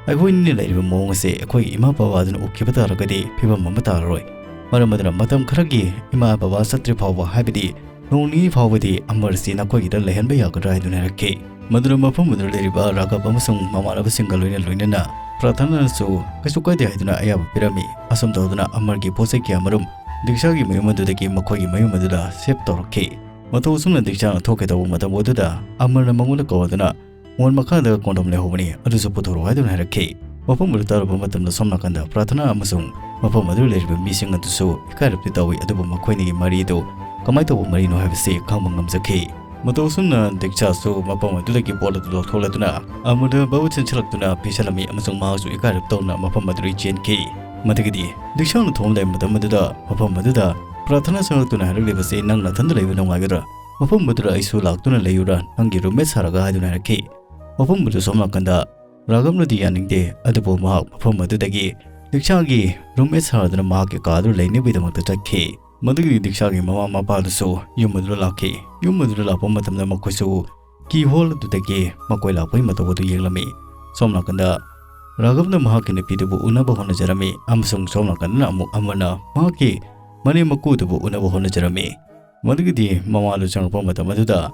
ꯑꯩꯈꯣꯏꯅꯤꯅ ꯂꯩꯔꯤꯕ ꯃꯑꯣꯡ ꯑꯁꯦ ꯑꯩꯈꯣꯏꯒꯤ ꯏꯃꯥ ꯕꯕꯥꯗꯨꯅ ꯎꯈꯤꯕ ꯇꯥꯔꯒꯗꯤ ꯐꯤꯕꯝ ꯑꯃ ꯇꯥꯔꯔꯣꯏ꯫ ꯃꯔꯝ ꯑꯗꯨꯅ ꯃꯇꯝ ꯈꯔꯒꯤ ꯏꯃꯥ ꯕꯕꯥ ꯆꯠꯇ꯭ꯔꯤ ꯐꯥꯎꯕ, ꯍꯥꯏꯕꯗꯤ ꯅꯣꯡ ꯅꯤꯅꯤ ꯐꯥꯎꯕꯗꯤ ꯑꯃꯔꯁꯤ ꯅꯈꯣꯏꯒꯤꯗ ꯂꯩꯍꯟꯕ ꯌꯥꯒꯗ꯭ꯔꯥ?" ꯍꯥꯏꯗꯨꯅ ꯍꯥꯏꯔꯛꯈꯤ꯫ ꯃꯗꯨꯅ ꯃꯐꯝ ꯑꯗꯨꯗ ꯂꯩꯔꯤꯕ ꯔꯥꯘꯕ ꯑꯃꯁꯨꯡ ꯃꯃꯥꯟꯅꯕꯁꯤꯡꯒ ꯂꯣꯏꯅ ꯂꯣꯏꯅꯅ ꯄ꯭ꯔꯥꯊꯅꯥꯅꯁꯨ ꯀꯩꯁꯨ ꯀꯥꯏꯗꯦ ꯍꯥꯏꯗꯨꯅ ꯑꯌꯥꯕ ꯄꯤꯔꯝꯃꯤ꯫ ꯑꯁꯨꯝ ꯇꯧꯗꯨꯅ ꯑꯃꯔꯒꯤ ꯄꯣꯠ ꯆꯩ ꯀꯌꯥ ꯃꯔꯨꯝ ꯗꯤꯛꯁꯥꯒꯤ ꯃꯌꯨꯝ ꯑꯗꯨꯗꯒꯤ ꯃꯈꯣꯏꯒꯤ ꯃꯌꯨꯝ ꯑꯗꯨꯗ shift ꯇꯧꯔꯛꯈꯤ꯫ ꯃꯇꯧ ꯑꯁꯨꯝꯅ ꯗꯤꯛꯁꯥꯅ ꯊꯣꯛꯀꯦ ꯇꯧꯕ ꯃꯇꯝ ꯑꯗꯨꯗ ꯑꯃꯔꯅ ꯃꯉꯣꯟꯗ ꯀꯧꯔꯗꯨꯅ, "ꯃꯣꯟ ꯃꯈꯥꯗ condom ꯂꯩꯍꯧꯕꯅꯤ, ꯑꯗꯨꯁꯨ ꯄꯨꯊꯣꯔꯛꯎ" ꯍꯥꯏꯗꯨꯅ ꯍꯥꯏꯔꯛꯈꯤ꯫ ꯃꯐꯝ ꯑꯗꯨ ꯇꯥꯔꯨꯕ ꯃꯇꯝꯗ ꯁꯣꯝ ꯅꯥꯀꯟꯗ ꯄ꯭ꯔꯥꯊꯅꯥ ꯑꯃꯁꯨꯡ ꯃꯐꯝ ꯑꯗꯨꯗ ꯂꯩꯔꯤꯕ ꯃꯤꯁꯤꯡ ꯑꯗꯨꯁꯨ ꯏꯀꯥꯏꯔꯞꯇꯤ ꯇꯧꯏ, ꯑꯗꯨꯕꯨ ꯃꯈꯣꯏꯅꯤꯒꯤ ꯃꯔꯤꯗꯨ ꯀꯃꯥꯏꯅ ꯇꯧꯕ ꯃꯔꯤꯅꯣ ꯍꯥꯏꯕꯁꯤ ꯈꯪꯕ ꯉꯝꯖꯈꯤ꯫ ꯃꯇꯧ ꯑꯁꯨꯝꯅ ꯗꯤꯛꯁꯥꯁꯨ ꯃꯐꯝ ꯑꯗꯨꯗꯒꯤ ꯄꯣꯠ ꯑꯗꯨ ꯂꯧꯊꯣꯛꯂꯗꯨꯅ ꯑꯃꯔꯗ ꯕꯥꯕꯨ ꯆꯦꯟꯁꯤꯜꯂꯛꯇꯨꯅ ꯄꯤꯁꯜꯂꯝꯃꯤ ꯑꯃꯁꯨꯡ ꯃꯍꯥꯛꯁꯨ ꯏꯀꯥꯏꯔꯞ ꯇꯧꯅ ꯃꯐꯝ ꯑꯗꯨꯗꯒꯤ ꯆꯦꯟꯈꯤ꯫ ꯃꯗꯨꯒꯤꯗꯤ ꯗꯤꯛꯁꯥꯅ ꯊꯣꯡꯂꯝꯕ ꯃꯇꯝ ꯑꯗꯨꯗ ꯃꯐꯝ ꯑꯗꯨꯗ ꯄ꯭ꯔꯥꯊꯅꯥ ꯆꯪꯂꯛꯇꯨꯅ ꯍꯥꯏꯔꯛꯂꯤꯕꯁꯤ, "ꯅꯪ ꯅꯊꯟꯗ ꯂꯩꯕ ꯅꯨꯡꯉꯥꯏꯒꯗ꯭ꯔꯥ? ꯃꯐꯝ ꯑꯗꯨꯗ ꯑꯩꯁꯨ ꯂꯥꯛꯇꯨꯅ ꯂꯩꯌꯨꯔꯥ, ꯅꯪꯒꯤ roommate ꯁꯥꯔꯒ?" ꯍꯥꯏꯗꯨꯅ ꯍꯥꯏꯔꯛꯈꯤ꯫ ꯃꯐꯝ ꯑꯗꯨ ꯁꯣꯝ ꯅꯥꯀꯟꯗ ꯔꯥꯘꯕꯅꯗꯤ ꯌꯥꯅꯤꯡꯗꯦ, ꯑꯗꯨꯕꯨ ꯃꯍꯥꯛ ꯃꯐꯝ ꯑꯗꯨꯗꯒꯤ ꯗꯤꯛꯁꯥꯒꯤ roommate ꯁꯥꯔꯗꯨꯅ ꯃꯍꯥꯛꯀꯤ ꯀꯥ ꯑꯗꯨ ꯂꯩꯅꯕꯒꯤꯗꯃꯛꯇ ꯆꯠꯈꯤ꯫ ꯃꯗꯨꯒꯤ ꯗꯤꯛꯁꯥꯒꯤ ꯃꯃꯥ ꯃꯄꯥꯗꯨꯁꯨ ꯌꯨꯝ ꯑꯗꯨꯗ ꯂꯥꯛꯈꯤ꯫ ꯌꯨꯝ ꯑꯗꯨꯗ ꯂꯥꯛꯄ ꯃꯇꯝꯗ ꯃꯈꯣꯏꯁꯨ key hole ꯑꯗꯨꯗꯒꯤ ꯃꯈꯣꯏ ꯂꯥꯛꯄꯒꯤ ꯃꯇꯧ ꯑꯗꯨ ꯌꯦꯡꯂꯝꯃꯤ꯫ ꯁꯣꯝ ꯅꯥꯀꯟꯗ ꯔꯥꯘꯕꯅ ꯃꯍꯥꯛꯀꯤ ꯅꯨꯄꯤꯗꯨꯕꯨ ꯎꯅꯕ ꯍꯣꯠꯅꯖꯔꯝꯃꯤ ꯑꯃꯁꯨꯡ ꯁꯣꯝ ꯅꯥꯀꯟꯗꯅ ꯑꯃꯨꯛ ꯑꯃꯔꯅ ꯃꯍꯥꯛꯀꯤ ꯃꯅꯦꯝ ꯃꯀꯨꯗꯨꯕꯨ ꯎꯅꯕ ꯍꯣꯠꯅꯖꯔꯝꯃꯤ꯫ ꯃꯗꯨꯒꯤꯗꯤ ꯃꯃꯥꯗꯨ ꯆꯪꯂꯛꯄ ꯃꯇꯝ ꯑꯗꯨꯗ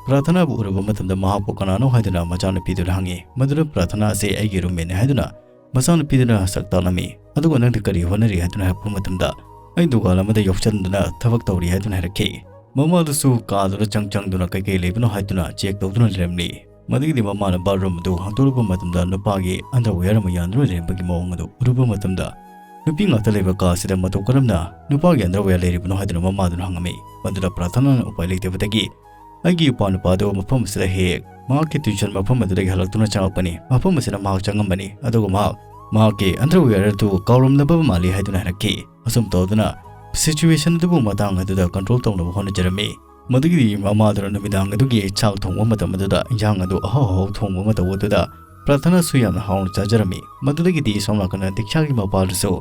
ꯄ꯭ꯔꯥꯊꯅꯥꯕꯨ ꯎꯔꯕ ꯃꯇꯝꯗ ꯃꯍꯥꯛꯄꯨ ꯀꯅꯥꯅꯣ ꯍꯥꯏꯗꯨꯅ ꯃꯆꯥꯅꯨꯄꯤꯗꯨꯗ ꯍꯪꯉꯤ꯫ ꯃꯗꯨꯗ ꯄ꯭ꯔꯥꯊꯅꯥ ꯑꯁꯤ ꯑꯩꯒꯤ roommateꯅꯤ ꯍꯥꯏꯗꯨꯅ ꯃꯆꯥꯅꯨꯄꯤꯗꯨꯅ ꯁꯛ ꯇꯥꯛꯂꯝꯃꯤ꯫ "ꯑꯗꯨꯒ ꯅꯪꯗꯤ ꯀꯔꯤ ꯍꯣꯠꯅꯔꯤ?" ꯍꯥꯏꯗꯨꯅ ꯍꯥꯏꯔꯛꯄ ꯃꯇꯝꯗ, "ꯑꯩ ꯗꯨꯀꯥꯟ ꯑꯃꯗ ꯌꯥꯎꯁꯟꯗꯨꯅ ꯊꯕꯛ ꯇꯧꯔꯤ" ꯍꯥꯏꯗꯨꯅ ꯍꯥꯏꯔꯛꯈꯤ꯫ ꯃꯃꯥꯗꯨꯁꯨ ꯀꯥꯗꯨꯗ ꯆꯪ ꯆꯪꯗꯨꯅ ꯀꯩꯀꯩ ꯂꯩꯕꯅꯣ ꯍꯥꯏꯗꯨꯅ check ꯇꯧꯗꯨꯅ ꯂꯩꯔꯝꯂꯤ꯫ ꯃꯗꯨꯒꯤꯗꯤ ꯃꯃꯥꯅ bathroom ꯑꯗꯨ ꯍꯥꯡꯗꯣꯛꯂꯨꯕ ꯃꯇꯝꯗ ꯅꯨꯄꯥꯒꯤ underwear ꯑꯃ ꯌꯥꯟꯗꯨꯅ ꯂꯩꯔꯝꯕꯒꯤ ꯃꯑꯣꯡ ꯑꯗꯨ ꯎꯔꯨꯕ ꯃꯇꯝꯗ, ꯅꯨꯄꯤ ꯉꯥꯛꯇ ꯂꯩꯕ ꯀꯥ ꯑꯁꯤꯗ ꯃꯇꯧ ꯀꯔꯝꯅ ꯅꯨꯄꯥꯒꯤ underwear ꯂꯩꯔꯤꯕꯅꯣ ꯍꯥꯏꯗꯨꯅ ꯃꯃꯥꯗꯨꯅ ꯍꯪꯉꯝꯃꯤ꯫ ꯃꯗꯨꯗ ꯄ꯭ꯔꯥꯊꯅꯥꯅ ꯎꯄꯥꯏ ꯂꯩꯇꯕꯗꯒꯤ, "ꯑꯩꯒꯤ ꯏꯄ꯭ꯋꯥ ꯅꯨꯄꯥꯗꯨ ꯃꯐꯝ ꯑꯁꯤꯗ ꯍꯦꯛ ꯍꯦꯛ ꯃꯍꯥꯛꯀꯤ tuition ꯃꯐꯝ ꯑꯗꯨꯗꯒꯤ ꯍꯜꯂꯛꯇꯨꯅ ꯆꯪꯂꯛꯄꯅꯤ꯫ ꯃꯐꯝ ꯑꯁꯤꯗ ꯃꯍꯥꯛ ꯆꯪꯉꯝꯕꯅꯤ, ꯑꯗꯨꯒ ꯃꯍꯥꯛ ꯃꯍꯥꯛꯀꯤ underwear ꯑꯗꯨ ꯀꯥꯎꯔꯝꯂꯕ ꯃꯥꯜꯂꯤ" ꯍꯥꯏꯗꯨꯅ ꯍꯥꯏꯔꯛꯈꯤ꯫ ꯑꯁꯨꯝ ꯇꯧꯗꯨꯅ situation ꯑꯗꯨꯕꯨ ꯃꯇꯥꯡ ꯑꯗꯨꯗ control ꯇꯧꯅꯕ ꯍꯣꯠꯅꯖꯔꯝꯃꯤ꯫ ꯃꯗꯨꯒꯤꯗꯤ ꯃꯃꯥꯗꯨꯅ ꯅꯨꯃꯤꯗꯥꯡ ꯑꯗꯨꯒꯤ ꯆꯥꯛ ꯊꯣꯡꯕ ꯃꯇꯝ ꯑꯗꯨꯗ ꯏꯟꯖꯥꯡ ꯑꯗꯨ ꯑꯍꯥꯎ ꯑꯍꯥꯎ ꯊꯣꯡꯕ ꯃꯇꯧ ꯑꯗꯨꯗ ꯄ꯭ꯔꯥꯊꯅꯥꯁꯨ ꯌꯥꯝꯅ ꯍꯥꯎꯅ ꯆꯥꯖꯔꯝꯃꯤ꯫ ꯃꯗꯨꯗꯒꯤꯗꯤ ꯁꯣꯝ ꯅꯥꯀꯟꯗ ꯗꯤꯛꯁꯥꯒꯤ ꯃꯄꯥꯗꯨꯁꯨ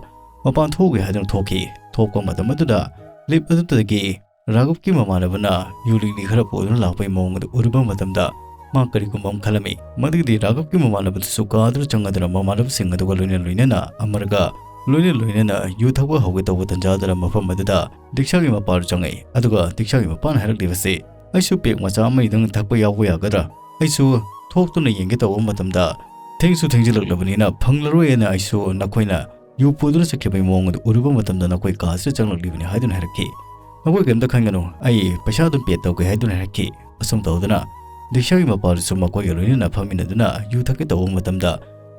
ꯃꯄꯥꯟ ꯊꯣꯛꯎꯒꯦ ꯍꯥꯏꯗꯨꯅ ꯊꯣꯛꯈꯤ꯫ ꯊꯣꯛꯄ ꯃꯇꯝ ꯑꯗꯨꯗ lift ꯑꯗꯨꯗꯒꯤ ꯔꯥꯘꯕꯀꯤ ꯃꯃꯥꯟꯅꯕꯅ ꯌꯨ ꯂꯤꯛꯂꯤ ꯈꯔ ꯄꯨꯗꯨꯅ ꯂꯥꯛꯄꯒꯤ ꯃꯑꯣꯡ ꯑꯗꯨ ꯎꯔꯨꯕ ꯃꯇꯝꯗ ꯃꯥ ꯀꯔꯤꯒꯨꯝꯕ ꯑꯃ ꯈꯜꯂꯝꯃꯤ꯫ ꯃꯗꯨꯒꯤꯗꯤ ꯔꯥꯘꯕꯀꯤ ꯃꯃꯥꯟꯅꯕꯗꯨꯁꯨ ꯀꯥꯗꯨꯗ ꯆꯪꯉꯗꯨꯅ ꯃꯃꯥꯟꯅꯕꯁꯤꯡ ꯑꯗꯨꯒ ꯂꯣꯏꯅ ꯂꯣꯏꯅꯅ ꯑꯃꯔꯒ ꯂꯣꯏꯅ ꯂꯣꯏꯅꯅ ꯌꯨ ꯊꯛꯄ ꯍꯧꯒꯦ ꯇꯧꯕ ꯇꯟꯖꯥꯗꯨꯗ ꯃꯐꯝ ꯑꯗꯨꯗ ꯗꯤꯛꯁꯥꯒꯤ ꯃꯄꯥꯗꯨ ꯆꯪꯉꯛꯏ꯫ ꯑꯗꯨꯒ ꯗꯤꯛꯁꯥꯒꯤ ꯃꯄꯥꯅ ꯍꯥꯏꯔꯛꯂꯤꯕꯁꯤ, "ꯑꯩꯁꯨ ꯄꯦꯛ ꯃꯆꯥ ꯑꯃꯅꯤꯗꯪ ꯊꯛꯄ ꯌꯥꯎꯕ ꯌꯥꯒꯗ꯭ꯔꯥ? ꯑꯩꯁꯨ ꯊꯣꯛꯇꯨꯅ ꯌꯦꯡꯒꯦ ꯇꯧꯕ ꯃꯇꯝꯗ ꯊꯦꯡꯁꯨ ꯊꯦꯡꯖꯤꯜꯂꯛꯂꯕꯅꯤꯅ ꯐꯪꯂꯔꯣꯏ ꯍꯥꯏꯅ ꯑꯩꯁꯨ ꯅꯈꯣꯏꯅ ꯌꯨ ꯄꯨꯗꯨꯅ ꯆꯠꯈꯤꯕꯒꯤ ꯃꯑꯣꯡ ꯑꯗꯨ ꯎꯔꯨꯕ ꯃꯇꯝꯗ ꯅꯈꯣꯏ ꯀꯥꯁꯤꯗ ꯆꯪꯂꯛꯂꯤꯕꯅꯤ" ꯍꯥꯏꯗꯨꯅ ꯍꯥꯏꯔꯛꯈꯤ꯫ "ꯅꯈꯣꯏ ꯀꯔꯤꯝꯇ ꯈꯟꯒꯅꯨ, ꯑꯩ ꯄꯩꯁꯥ ꯑꯗꯨꯝ ꯄꯦꯗ ꯇꯧꯒꯦ" ꯍꯥꯏꯗꯨꯅ ꯍꯥꯏꯔꯛꯈꯤ꯫ ꯑꯁꯨꯝ ꯇꯧꯗꯨꯅ ꯗꯤꯛꯁꯥꯒꯤ ꯃꯄꯥꯗꯨꯁꯨ ꯃꯈꯣꯏꯒ ꯂꯣꯏꯅꯅ ꯐꯝꯃꯤꯟꯅꯗꯨꯅ ꯌꯨ ꯊꯛꯀꯦ ꯇꯧꯕ ꯃꯇꯝꯗ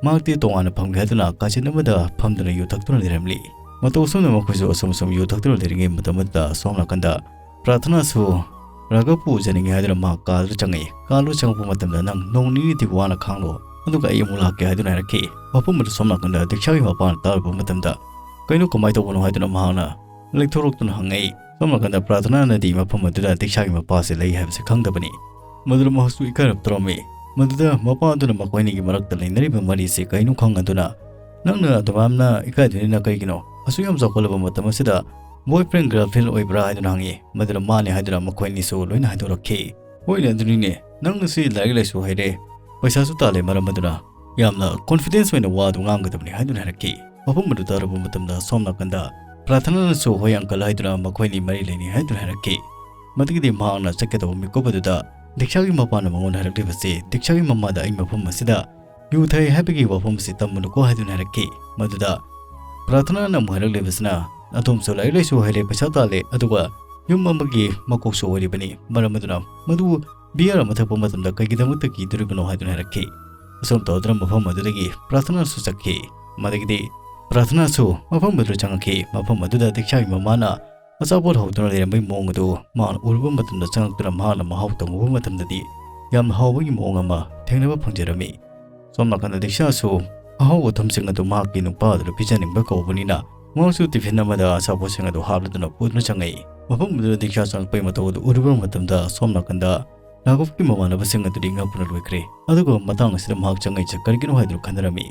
ꯃꯍꯥꯛꯇꯤ ꯇꯣꯉꯥꯟꯅ ꯐꯝꯒꯦ ꯍꯥꯏꯗꯨꯅ ꯀꯥꯆꯤꯟ ꯑꯃꯗ ꯐꯝꯗꯨꯅ ꯌꯨ ꯊꯛꯇꯨꯅ ꯂꯩꯔꯝꯂꯤ꯫ ꯃꯇꯧ ꯑꯁꯨꯝꯅ ꯃꯈꯣꯏꯁꯨ ꯑꯁꯨꯝ ꯑꯁꯨꯝ ꯌꯨ ꯊꯛꯇꯨꯅ ꯂꯩꯔꯤꯉꯩ ꯃꯇꯝ ꯑꯗꯨꯗ ꯑꯁꯣꯝ ꯅꯥꯀꯟꯗ ꯄ꯭ꯔꯥꯊꯅꯥꯁꯨ ꯔꯥꯘꯕꯄꯨ ꯎꯖꯅꯤꯡꯉꯤ ꯍꯥꯏꯗꯨꯅ ꯃꯍꯥꯛ ꯀꯥꯗꯨꯗ ꯆꯪꯉꯛꯏ꯫ ꯀꯥꯗꯨꯗ ꯆꯪꯉꯛꯄ ꯃꯇꯝꯗ, "ꯅꯪ ꯅꯣꯡ ꯅꯤꯅꯤꯗꯤ ꯋꯥꯅ ꯈꯥꯡꯂꯣ, ꯑꯗꯨꯒ ꯑꯩ ꯑꯃꯨꯛ ꯂꯥꯛꯀꯦ" ꯍꯥꯏꯗꯨꯅ ꯍꯥꯏꯔꯛꯈꯤ꯫ ꯃꯐꯝ ꯑꯗꯨ ꯁꯣꯝ ꯅꯥꯀꯟꯗ ꯗꯤꯛꯁꯥꯒꯤ ꯃꯄꯥꯅ ꯇꯥꯔꯨꯕ ꯃꯇꯝꯗ, "ꯀꯩꯅꯣ, ꯀꯃꯥꯏꯅ ꯇꯧꯕꯅꯣ?" ꯍꯥꯏꯗꯨꯅ ꯃꯍꯥꯛꯅ ꯂꯩꯊꯣꯔꯛꯇꯨꯅ ꯍꯪꯉꯛꯏ꯫ ꯁꯣꯝ ꯅꯥꯀꯟꯗ ꯄ꯭ꯔꯥꯊꯅꯥꯅꯗꯤ ꯃꯐꯝ ꯑꯗꯨꯗ ꯗꯤꯛꯁꯥꯒꯤ ꯃꯄꯥꯁꯦ ꯂꯩ ꯍꯥꯏꯕꯁꯦ ꯈꯪꯗꯕꯅꯤ꯫ ꯃꯗꯨꯗ ꯃꯍꯥꯛꯁꯨ ꯏꯀꯥꯏꯔꯞ ꯇꯧꯔꯝꯃꯤ꯫ ꯃꯗꯨꯗ ꯃꯄꯥ ꯑꯗꯨꯅ ꯃꯈꯣꯏ ꯑꯅꯤꯒꯤ ꯃꯔꯛꯇ ꯂꯩꯅꯔꯤꯕ ꯃꯔꯤꯁꯦ ꯀꯩꯅꯣ ꯈꯪꯉꯗꯨꯅ, "ꯅꯪꯅ ꯑꯗꯨꯃꯥꯏꯅ ꯏꯀꯥꯏꯗꯣꯏꯅ ꯀꯩꯒꯤꯅꯣ? ꯑꯁꯨꯛ ꯌꯥꯝ ꯆꯥꯎꯈꯠꯂꯕ ꯃꯇꯝ ꯑꯁꯤꯗ boyfriend girlfriend ꯑꯣꯏꯕ꯭ꯔꯥ?" ꯍꯥꯏꯗꯨꯅ ꯍꯪꯉꯤ꯫ ꯃꯗꯨꯗ ꯃꯥꯅꯦ ꯍꯥꯏꯗꯨꯅ ꯃꯈꯣꯏ ꯑꯅꯤꯁꯨ ꯂꯣꯏꯅ ꯍꯥꯏꯗꯣꯔꯛꯈꯤ꯫ "ꯍꯣꯏꯅꯦ, ꯑꯗꯨꯅꯤꯅꯦ, ꯅꯪ ꯉꯁꯤ ꯂꯥꯏꯔꯤꯛ ꯂꯥꯏꯁꯨ ꯍꯩꯔꯦ, ꯄꯩꯁꯥꯁꯨ ꯇꯥꯜꯂꯦ, ꯃꯔꯝ ꯑꯗꯨꯅ ꯌꯥꯝꯅ confidence ꯑꯣꯏꯅ ꯋꯥꯗꯨ ꯉꯥꯡꯒꯗꯕꯅꯤ" ꯍꯥꯏꯗꯨꯅ ꯍꯥꯏꯔꯛꯈꯤ꯫ ꯃꯐꯝ ꯑꯗꯨ ꯇꯥꯔꯨꯕ ꯃꯇꯝꯗ ꯁꯣꯝ ꯅꯥꯀꯟꯗ ꯄ꯭ꯔꯥꯊꯅꯥꯅꯁꯨ, "ꯍꯣꯏ uncle" ꯍꯥꯏꯗꯨꯅ ꯃꯈꯣꯏ ꯑꯅꯤ ꯃꯔꯤ ꯂꯩꯅꯩ ꯍꯥꯏꯗꯨꯅ ꯍꯥꯏꯔꯛꯈꯤ꯫ ꯃꯗꯨꯒꯤꯗꯤ ꯃꯍꯥꯛꯅ ꯆꯠꯀꯗꯧꯕ ꯃꯤꯀꯨꯞ ꯑꯗꯨꯗ ꯗꯤꯛꯁꯥꯒꯤ ꯃꯄꯥꯅ ꯃꯉꯣꯟꯗ ꯍꯥꯏꯔꯛꯂꯤꯕꯁꯤ, "ꯗꯤꯛꯁꯥꯒꯤ ꯃꯃꯥꯗ ꯑꯩ ꯃꯐꯝ ꯑꯁꯤꯗ ꯌꯨ ꯊꯛꯏ ꯍꯥꯏꯕꯒꯤ ꯋꯥꯐꯝ ꯑꯁꯤ ꯇꯝꯃꯨꯅꯨꯀꯣ" ꯍꯥꯏꯗꯨꯅ ꯍꯥꯏꯔꯛꯈꯤ꯫ ꯃꯗꯨꯗ ꯄ꯭ꯔꯥꯊꯅꯥꯅ ꯑꯃꯨꯛ ꯍꯥꯏꯔꯛꯂꯤꯕꯁꯤꯅ, "ꯑꯗꯣꯝꯁꯨ ꯂꯥꯏꯔꯤꯛ ꯂꯥꯏꯁꯨ ꯍꯩꯔꯦ, ꯄꯩꯁꯥ ꯇꯥꯜꯂꯦ, ꯑꯗꯨꯒ ꯌꯨꯝ ꯑꯃꯒꯤ ꯃꯀꯣꯛꯁꯨ ꯑꯣꯏꯔꯤꯕꯅꯤ, ꯃꯔꯝ ꯑꯗꯨꯅ ꯃꯗꯨ beer ꯑꯃ ꯊꯛꯄ ꯃꯇꯝꯗ ꯀꯩꯒꯤꯗꯃꯛꯇ ꯀꯤꯗꯣꯔꯤꯕꯅꯣ?" ꯍꯥꯏꯗꯨꯅ ꯍꯥꯏꯔꯛꯈꯤ꯫ ꯑꯁꯨꯝ ꯇꯧꯗꯨꯅ ꯃꯐꯝ ꯑꯗꯨꯗꯒꯤ ꯄ꯭ꯔꯥꯊꯅꯥꯁꯨ ꯆꯠꯈꯤ꯫ ꯃꯗꯒꯤꯗꯤ ꯄ꯭ꯔꯥꯊꯅꯥꯁꯨ ꯃꯐꯝ ꯑꯗꯨꯗ ꯆꯪꯉꯛꯈꯤ꯫ ꯃꯐꯝ ꯑꯗꯨꯗ ꯗꯤꯛꯁꯥꯒꯤ ꯃꯃꯥꯅ ꯑꯆꯥꯄꯣꯠ ꯍꯧꯗꯨꯅ ꯂꯩꯔꯝꯕꯒꯤ ꯃꯑꯣꯡ ꯑꯗꯨ ꯃꯍꯥꯛꯅ ꯎꯔꯨꯕ ꯃꯇꯝꯗ, ꯆꯪꯉꯛꯇꯨꯅ ꯃꯍꯥꯛꯅ ꯃꯍꯥꯎ ꯇꯪꯉꯨꯕ ꯃꯇꯝꯗꯗꯤ ꯌꯥꯝꯅ ꯍꯥꯎꯕꯒꯤ ꯃꯑꯣꯡ ꯑꯃ ꯊꯦꯡꯅꯕ ꯐꯪꯖꯔꯝꯃꯤ꯫ ꯁꯣꯝ ꯅꯥꯀꯟꯗ ꯗꯤꯛꯁꯥꯁꯨ ꯑꯍꯥꯎꯕ ꯑꯊꯨꯝꯁꯤꯡ ꯑꯗꯨ ꯃꯍꯥꯛꯀꯤ ꯅꯨꯄꯥ ꯑꯗꯨꯗ ꯄꯤꯖꯅꯤꯡꯕ ꯀꯧꯕꯅꯤꯅ, ꯃꯍꯥꯛꯁꯨ ꯇꯤꯐꯤꯟ ꯑꯃꯗ ꯑꯆꯥꯄꯣꯠꯁꯤꯡ ꯑꯗꯨ ꯍꯥꯞꯂꯗꯨꯅ ꯄꯨꯗꯨꯅ ꯆꯪꯉꯛꯏ꯫ ꯃꯐꯝ ꯑꯗꯨꯗ ꯗꯤꯛꯁꯥ ꯆꯪꯉꯛꯄꯒꯤ ꯃꯇꯧ ꯑꯗꯨ ꯎꯔꯨꯕ ꯃꯇꯝꯗ, ꯁꯣꯝ ꯅꯥꯀꯟꯗ ꯔꯥꯘꯕꯀꯤ ꯃꯃꯥꯟꯅꯕꯁꯤꯡ ꯑꯗꯨꯗꯤ ꯉꯛꯄꯅ ꯂꯣꯏꯈ꯭ꯔꯦ꯫ ꯑꯗꯨꯒ ꯃꯇꯥꯡ ꯑꯁꯤꯗ ꯃꯍꯥꯛ ꯆꯪꯉꯛꯏꯁꯦ ꯀꯔꯤꯒꯤꯅꯣ ꯍꯥꯏꯗꯨꯅ ꯈꯟꯅꯔꯝꯃꯤ꯫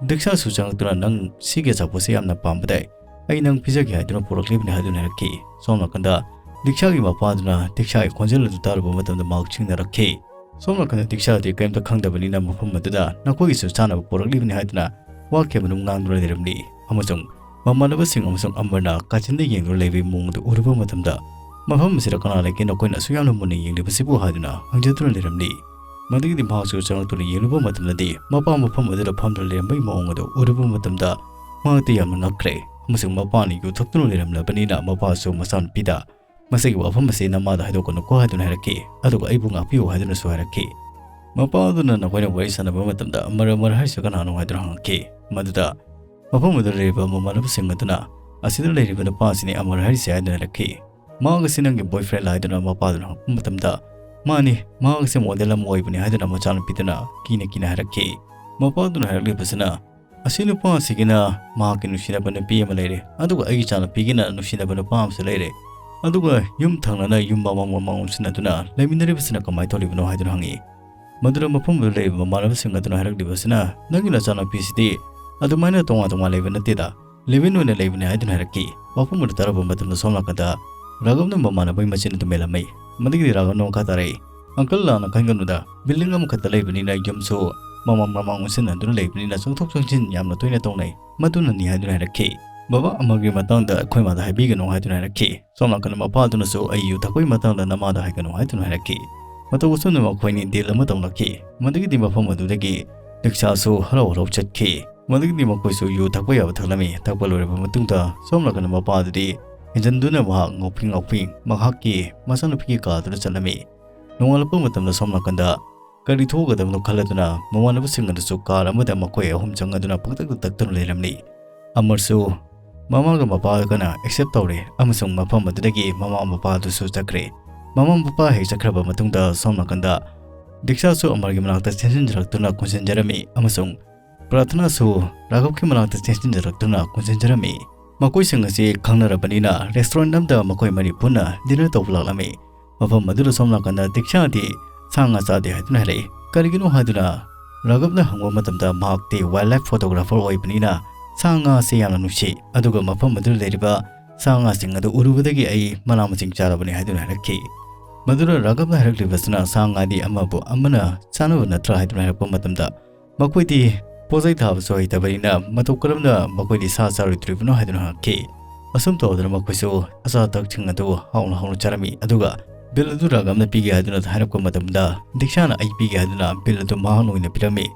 ꯗꯤꯛꯁꯥꯁꯨ ꯆꯪꯉꯛꯇꯨꯅ, "ꯅꯪ ꯁꯤꯒꯤ ꯑꯆꯥꯄꯣꯠꯁꯦ ꯌꯥꯝꯅ ꯄꯥꯝꯕꯗꯥꯏ, ꯑꯩ ꯅꯪ ꯄꯤꯖꯒꯦ ꯍꯥꯏꯗꯨꯅ ꯄꯨꯔꯛꯂꯤꯕꯅꯤ" ꯍꯥꯏꯗꯨꯅ ꯍꯥꯏꯔꯛꯈꯤ꯫ ꯁꯣꯝ ꯅꯥꯀꯟꯗ ꯗꯤꯛꯁꯥꯒꯤ ꯃꯄꯥꯗꯨꯅ ꯗꯤꯛꯁꯥꯒꯤ ꯈꯣꯟꯖꯦꯜ ꯑꯗꯨ ꯇꯥꯔꯨꯕ ꯃꯇꯝꯗ ꯃꯍꯥꯛ ꯆꯤꯡꯅꯔꯛꯈꯤ꯫ ꯁꯣꯝ ꯅꯥꯀꯟꯗ ꯗꯤꯛꯁꯥꯗꯤ ꯀꯔꯤꯝꯇ ꯈꯪꯗꯕꯅꯤꯅ ꯃꯐꯝ ꯑꯗꯨꯗ ꯅꯈꯣꯏꯒꯤꯁꯨ ꯆꯥꯅꯕ ꯄꯨꯔꯛꯂꯤꯕꯅꯤ ꯍꯥꯏꯗꯨꯅ ꯋꯥ ꯈꯦꯕ ꯑꯗꯨꯝ ꯉꯥꯡꯗꯨꯅ ꯂꯩꯔꯝꯂꯤ꯫ ꯑꯃꯁꯨꯡ ꯃꯃꯥꯟꯅꯕꯁꯤꯡ ꯑꯃꯁꯨꯡ ꯑꯃꯔꯅ ꯀꯥꯆꯤꯟꯗ ꯌꯦꯡꯗꯨꯅ ꯂꯩꯕꯒꯤ ꯃꯑꯣꯡ ꯑꯗꯨ ꯎꯔꯨꯕ ꯃꯇꯝꯗ, "ꯃꯐꯝ ꯑꯁꯤꯗ ꯀꯅꯥ ꯂꯩꯒꯦ? ꯅꯈꯣꯏꯅ ꯑꯁꯨꯛ ꯌꯥꯝꯅ ꯃꯨꯟꯅ ꯌꯦꯡꯂꯤꯕꯁꯤꯕꯨ?" ꯍꯥꯏꯗꯨꯅ ꯍꯪꯖꯗꯨꯅ ꯂꯩꯔꯝꯂꯤ꯫ ꯃꯗꯨꯒꯤꯗꯤ ꯃꯍꯥꯛꯁꯨ ꯆꯪꯂꯛꯇꯨꯅ ꯌꯦꯡꯂꯨꯕ ꯃꯇꯝꯗꯗꯤ, ꯃꯄꯥ ꯃꯐꯝ ꯑꯗꯨꯗ ꯐꯝꯗꯨꯅ ꯂꯩꯔꯝꯕꯒꯤ ꯃꯑꯣꯡ ꯑꯗꯨ ꯎꯔꯨꯕ ꯃꯇꯝꯗ, ꯃꯍꯥꯛꯇꯤ ꯌꯥꯝꯅ ꯉꯛꯈ꯭ꯔꯦ꯫ ꯑꯃꯁꯨꯡ ꯃꯄꯥꯅ ꯌꯨ ꯊꯛꯇꯨꯅ ꯂꯩꯔꯝꯂꯕꯅꯤꯅ, ꯃꯄꯥꯁꯨ ꯃꯆꯥꯅꯨꯄꯤꯗ ꯃꯁꯤꯒꯤ ꯋꯥꯐꯝ ꯑꯁꯤ ꯅꯃꯥꯗ ꯍꯥꯏꯗꯣꯛꯀꯅꯨꯀꯣ ꯍꯥꯏꯗꯨꯅ ꯍꯥꯏꯔꯛꯈꯤ, ꯑꯗꯨꯒ ꯑꯩꯕꯨ ꯉꯥꯛꯄꯤꯌꯨ ꯍꯥꯏꯗꯨꯅꯁꯨ ꯍꯥꯏꯔꯛꯈꯤ꯫ ꯃꯄꯥ ꯑꯗꯨꯅ ꯅꯈꯣꯏꯅ ꯋꯥꯔꯤ ꯁꯥꯟꯅꯕ ꯃꯇꯝꯗ ꯑꯃꯔ, ꯑꯃꯔ ꯍꯥꯏꯔꯤꯁꯤ ꯀꯅꯥꯅꯣ ꯍꯥꯏꯗꯨꯅ ꯍꯪꯉꯛꯈꯤ꯫ ꯃꯗꯨꯗ ꯃꯐꯝ ꯑꯗꯨꯗ ꯂꯩꯔꯤꯕ ꯃꯃꯥꯟꯅꯕꯁꯤꯡ ꯑꯗꯨꯅ, "ꯑꯁꯤꯗ ꯂꯩꯔꯤꯕ ꯅꯨꯄꯥ ꯑꯁꯤꯅꯤ ꯑꯃꯔ ꯍꯥꯏꯔꯤꯁꯦ" ꯍꯥꯏꯗꯨꯅ ꯍꯥꯏꯔꯛꯈꯤ꯫ "ꯃꯍꯥꯛ ꯑꯁꯤ ꯅꯪꯒꯤ boyfriend ꯂꯥ?" ꯍꯥꯏꯗꯨꯅ ꯃꯄꯥꯗꯨꯅ ꯍꯪꯉꯛꯄ ꯃꯇꯝꯗ, "ꯃꯥꯅꯤ, ꯃꯍꯥꯛ ꯑꯁꯤ model ꯑꯃ ꯑꯣꯏꯕꯅꯤ" ꯍꯥꯏꯗꯨꯅ ꯃꯆꯥꯅꯨꯄꯤꯗꯨꯅ ꯀꯤꯅ ꯀꯤꯅ ꯍꯥꯏꯔꯛꯈꯤ꯫ ꯃꯄꯥꯗꯨꯅ ꯍꯥꯏꯔꯛꯂꯤꯕꯁꯤꯅ, "ꯑꯁꯤ ꯅꯨꯄꯥ ꯑꯁꯤꯒꯤꯅ ꯃꯍꯥꯛꯀꯤ ꯅꯨꯡꯁꯤꯅꯕ ꯅꯨꯄꯤ ꯑꯃ ꯂꯩꯔꯦ, ꯑꯗꯨꯒ ꯑꯩꯒꯤ ꯏꯆꯥꯅꯨꯄꯤꯒꯤꯅ ꯅꯨꯡꯁꯤꯅꯕ ꯅꯨꯄꯥ ꯑꯃꯁꯨ ꯂꯩꯔꯦ, ꯑꯗꯨꯒ ꯌꯨꯝ ꯊꯪꯅꯅ ꯌꯨꯝ ꯃꯃꯥꯡ ꯃꯃꯥꯡ ꯑꯣꯟꯁꯤꯟꯅꯗꯨꯅ ꯂꯩꯃꯤꯟꯅꯔꯤꯕꯁꯤꯅ ꯀꯃꯥꯏꯅ ꯇꯧꯔꯤꯕꯅꯣ?" ꯍꯥꯏꯗꯨꯅ ꯍꯪꯉꯤ꯫ ꯃꯗꯨꯗ ꯃꯐꯝꯗꯨꯗ ꯂꯩꯔꯤꯕ ꯃꯃꯥꯟꯅꯕꯁꯤꯡ ꯑꯗꯨꯅ ꯍꯥꯏꯔꯛꯂꯤꯕꯁꯤꯅ, "ꯅꯪꯒꯤ ꯅꯆꯥꯅꯨꯄꯤꯁꯤꯗꯤ ꯑꯗꯨꯃꯥꯏꯅ ꯇꯣꯉꯥꯟ ꯇꯣꯉꯥꯟ ꯂꯩꯕ ꯅꯠꯇꯦꯗ, live-in ꯑꯣꯏꯅ ꯂꯩꯕꯅꯤ" ꯍꯥꯏꯗꯨꯅ ꯍꯥꯏꯔꯛꯈꯤ꯫ ꯋꯥꯐꯝ ꯑꯗꯨ ꯇꯥꯔꯕ ꯃꯇꯝꯗ ꯁꯣꯝ ꯅꯥꯀꯟꯗ ꯔꯥꯘꯕꯅ ꯃꯃꯥꯟꯅꯕꯒꯤ ꯃꯆꯤꯟ ꯑꯗꯨ ꯃꯦꯜꯂꯝꯃꯤ꯫ ꯃꯗꯨꯒꯤꯗꯤ ꯔꯥꯘꯕꯅ ꯃꯈꯥ ꯇꯥꯔꯛꯏ, "Uncle, ꯂꯥꯟꯅ ꯈꯟꯒꯅꯨꯗ, building ꯑꯃꯈꯛꯇ ꯂꯩꯕꯅꯤꯅ ꯌꯨꯝꯁꯨ ꯃꯃꯥꯡ ꯃꯃꯥꯡ ꯑꯣꯟꯁꯤꯟꯅꯗꯨꯅ ꯂꯩꯕꯅꯤꯅ ꯆꯪꯊꯣꯛ ꯆꯪꯁꯤꯟ ꯌꯥꯝꯅ ꯇꯣꯏꯅ ꯇꯧꯅꯩ, ꯃꯗꯨꯅꯅꯤ" ꯍꯥꯏꯗꯨꯅ ꯍꯥꯏꯔꯛꯈꯤ꯫ "ꯕꯕꯥ, ꯑꯃꯔꯒꯤ ꯃꯇꯥꯡꯗ ꯑꯩꯈꯣꯏ ꯃꯥꯗ ꯍꯥꯏꯕꯤꯒꯅꯨ" ꯍꯥꯏꯗꯨꯅ ꯍꯥꯏꯔꯛꯈꯤ꯫ ꯁꯣꯝ ꯅꯥꯀꯟꯗ ꯃꯄꯥꯗꯨꯅꯁꯨ, "ꯑꯩ ꯌꯨ ꯊꯛꯄꯒꯤ ꯃꯇꯥꯡꯗ ꯅꯃꯥꯗ ꯍꯥꯏꯒꯅꯨ" ꯍꯥꯏꯗꯨꯅ ꯍꯥꯏꯔꯛꯈꯤ꯫ ꯃꯇꯧ ꯑꯁꯨꯝꯅ ꯃꯈꯣꯏꯅꯤ deal ꯑꯃ ꯇꯧꯅꯈꯤ꯫ ꯃꯗꯨꯒꯤꯗꯤ ꯃꯐꯝ ꯑꯗꯨꯗꯒꯤ ꯗꯤꯛꯁꯥꯁꯨ ꯍꯔꯥꯎ ꯍꯔꯥꯎ ꯆꯠꯈꯤ꯫ ꯃꯗꯨꯒꯤꯗꯤ ꯃꯈꯣꯏꯁꯨ ꯌꯨ ꯊꯛꯄ ꯌꯥꯕ ꯊꯛꯂꯝꯃꯤ꯫ ꯊꯛꯄ ꯂꯣꯏꯔꯕ ꯃꯇꯨꯡꯗ ꯁꯣꯝ ꯅꯥꯀꯟꯗ ꯃꯄꯥꯗꯨꯗꯤ ꯍꯦꯟꯖꯟꯗꯨꯅ ꯃꯍꯥꯛ ꯉꯥꯎꯐꯤꯡ ꯉꯥꯎꯐꯤꯡ ꯃꯍꯥꯛꯀꯤ ꯃꯆꯥꯅꯨꯄꯤꯒꯤ ꯀꯥꯗꯨꯗ ꯆꯠꯂꯝꯃꯤ꯫ ꯅꯣꯡꯉꯥꯜꯂꯛꯄ ꯃꯇꯝꯗ ꯁꯣꯝ ꯅꯥꯀꯟꯗ ꯀꯔꯤ ꯊꯣꯛꯀꯗꯕꯅꯣ ꯈꯜꯂꯗꯨꯅ ꯃꯃꯥꯟꯅꯕꯁꯤꯡ ꯑꯗꯨꯁꯨ car ꯑꯃꯗ ꯃꯈꯣꯏ ꯑꯍꯨꯝ ꯆꯪꯉꯗꯨꯅ ꯄꯪꯇꯛꯇ ꯇꯛꯇꯨꯅ ꯂꯩꯔꯝꯂꯤ꯫ ꯑꯃꯔꯁꯨ ꯃꯃꯥꯒ ꯃꯄꯥꯒꯅ accept ꯇꯧꯔꯦ ꯑꯃꯁꯨꯡ ꯃꯐꯝ ꯑꯗꯨꯗꯒꯤ ꯃꯃꯥ ꯃꯄꯥꯗꯨꯁꯨ ꯆꯠꯈ꯭ꯔꯦ꯫ ꯃꯃꯥ ꯃꯄꯥ ꯍꯦꯛ ꯆꯠꯈ꯭ꯔꯕ ꯃꯇꯨꯡꯗ ꯁꯣꯝ ꯅꯥꯀꯟꯗ ꯗꯤꯛꯁꯥꯁꯨ ꯑꯃꯔꯒꯤ ꯃꯅꯥꯛꯇ ꯆꯦꯟꯁꯤꯟꯖꯔꯛꯇꯨꯅ ꯀꯣꯟꯁꯤꯟꯖꯔꯝꯃꯤ ꯑꯃꯁꯨꯡ ꯄ꯭ꯔꯥꯊꯅꯥꯁꯨ ꯔꯥꯘꯕꯀꯤ ꯃꯅꯥꯛꯇ ꯆꯦꯟꯁꯤꯟꯖꯔꯛꯇꯨꯅ ꯀꯣꯟꯁꯤꯟꯖꯔꯝꯃꯤ꯫ ꯃꯈꯣꯏꯁꯤꯡ ꯑꯁꯤ ꯈꯪꯅꯔꯕꯅꯤꯅ restaurant ꯑꯃꯗ ꯃꯈꯣꯏ ꯃꯔꯤ ꯄꯨꯟꯅ dinner ꯇꯧꯕ ꯂꯥꯛꯂꯝꯃꯤ꯫ ꯃꯐꯝ ꯑꯗꯨꯗ ꯁꯣꯝ ꯅꯥꯀꯟꯗ ꯗꯤꯛꯁꯥꯗꯤ ꯁꯥ ꯉꯥ ꯆꯥꯗꯦ ꯍꯥꯏꯗꯨꯅ ꯍꯥꯏꯔꯛꯏ꯫ ꯀꯔꯤꯒꯤꯅꯣ ꯍꯥꯏꯗꯨꯅ ꯔꯥꯘꯕꯅ ꯍꯪꯕ ꯃꯇꯝꯗ ꯃꯍꯥꯛꯇꯤ wildlife photographer ꯑꯣꯏꯕꯅꯤꯅ ꯁꯥ ꯉꯥ ꯑꯁꯤ ꯌꯥꯝꯅ ꯅꯨꯡꯁꯤ, ꯑꯗꯨꯒ ꯃꯐꯝ ꯑꯗꯨꯗ ꯂꯩꯔꯤꯕ ꯁꯥ ꯉꯥꯁꯤꯡ ꯑꯗꯨ ꯎꯔꯨꯕꯗꯒꯤ ꯑꯩ ꯃꯅꯥ ꯃꯁꯤꯡ ꯆꯥꯔꯕꯅꯤ" ꯍꯥꯏꯗꯨꯅ ꯍꯥꯏꯔꯛꯈꯤ꯫ ꯃꯗꯨꯗ ꯔꯥꯘꯕꯅ ꯍꯥꯏꯔꯛꯂꯤꯕꯁꯤꯅ, "ꯁꯥ ꯉꯥꯗꯤ ꯑꯃꯕꯨ ꯑꯃꯅ ꯆꯥꯅꯕ ꯅꯠꯇ꯭ꯔꯥ?" ꯍꯥꯏꯗꯨꯅ ꯍꯥꯏꯔꯛꯄ ꯃꯇꯝꯗ, ꯃꯈꯣꯏꯗꯤ ꯄꯣꯠꯆꯩ ꯊꯥꯕꯁꯨ ꯍꯩꯇꯕꯅꯤꯅ ꯃꯇꯧ ꯀꯔꯝꯅ ꯃꯈꯣꯏꯗꯤ ꯁꯥ ꯆꯥꯔꯣꯏꯗꯣꯔꯤꯕꯅꯣ ꯍꯥꯏꯗꯨꯅ ꯍꯪꯉꯛꯈꯤ꯫ ꯑꯁꯨꯝ ꯇꯧꯗꯅ ꯃꯈꯣꯏꯁꯨ ꯑꯆꯥ ꯑꯊꯛꯁꯤꯡ ꯑꯗꯨ ꯍꯥꯎꯅ ꯍꯥꯎꯅ ꯆꯥꯔꯝꯃꯤ꯫ ꯑꯗꯨꯒ ꯕꯤꯜ ꯑꯗꯨ ꯔꯥꯘꯕꯅ ꯄꯤꯒꯦ ꯍꯥꯏꯗꯨꯅ ꯍꯥꯏꯔꯛꯄ ꯃꯇꯝꯗ, ꯗꯤꯛꯁꯥꯅ "ꯑꯩ ꯄꯤꯒꯦ" ꯍꯥꯏꯗꯨꯅ ꯕꯤꯜ ꯑꯗꯨ ꯃꯍꯥꯛꯅ ꯑꯣꯏꯅ ꯄꯤꯔꯝꯃꯤ꯫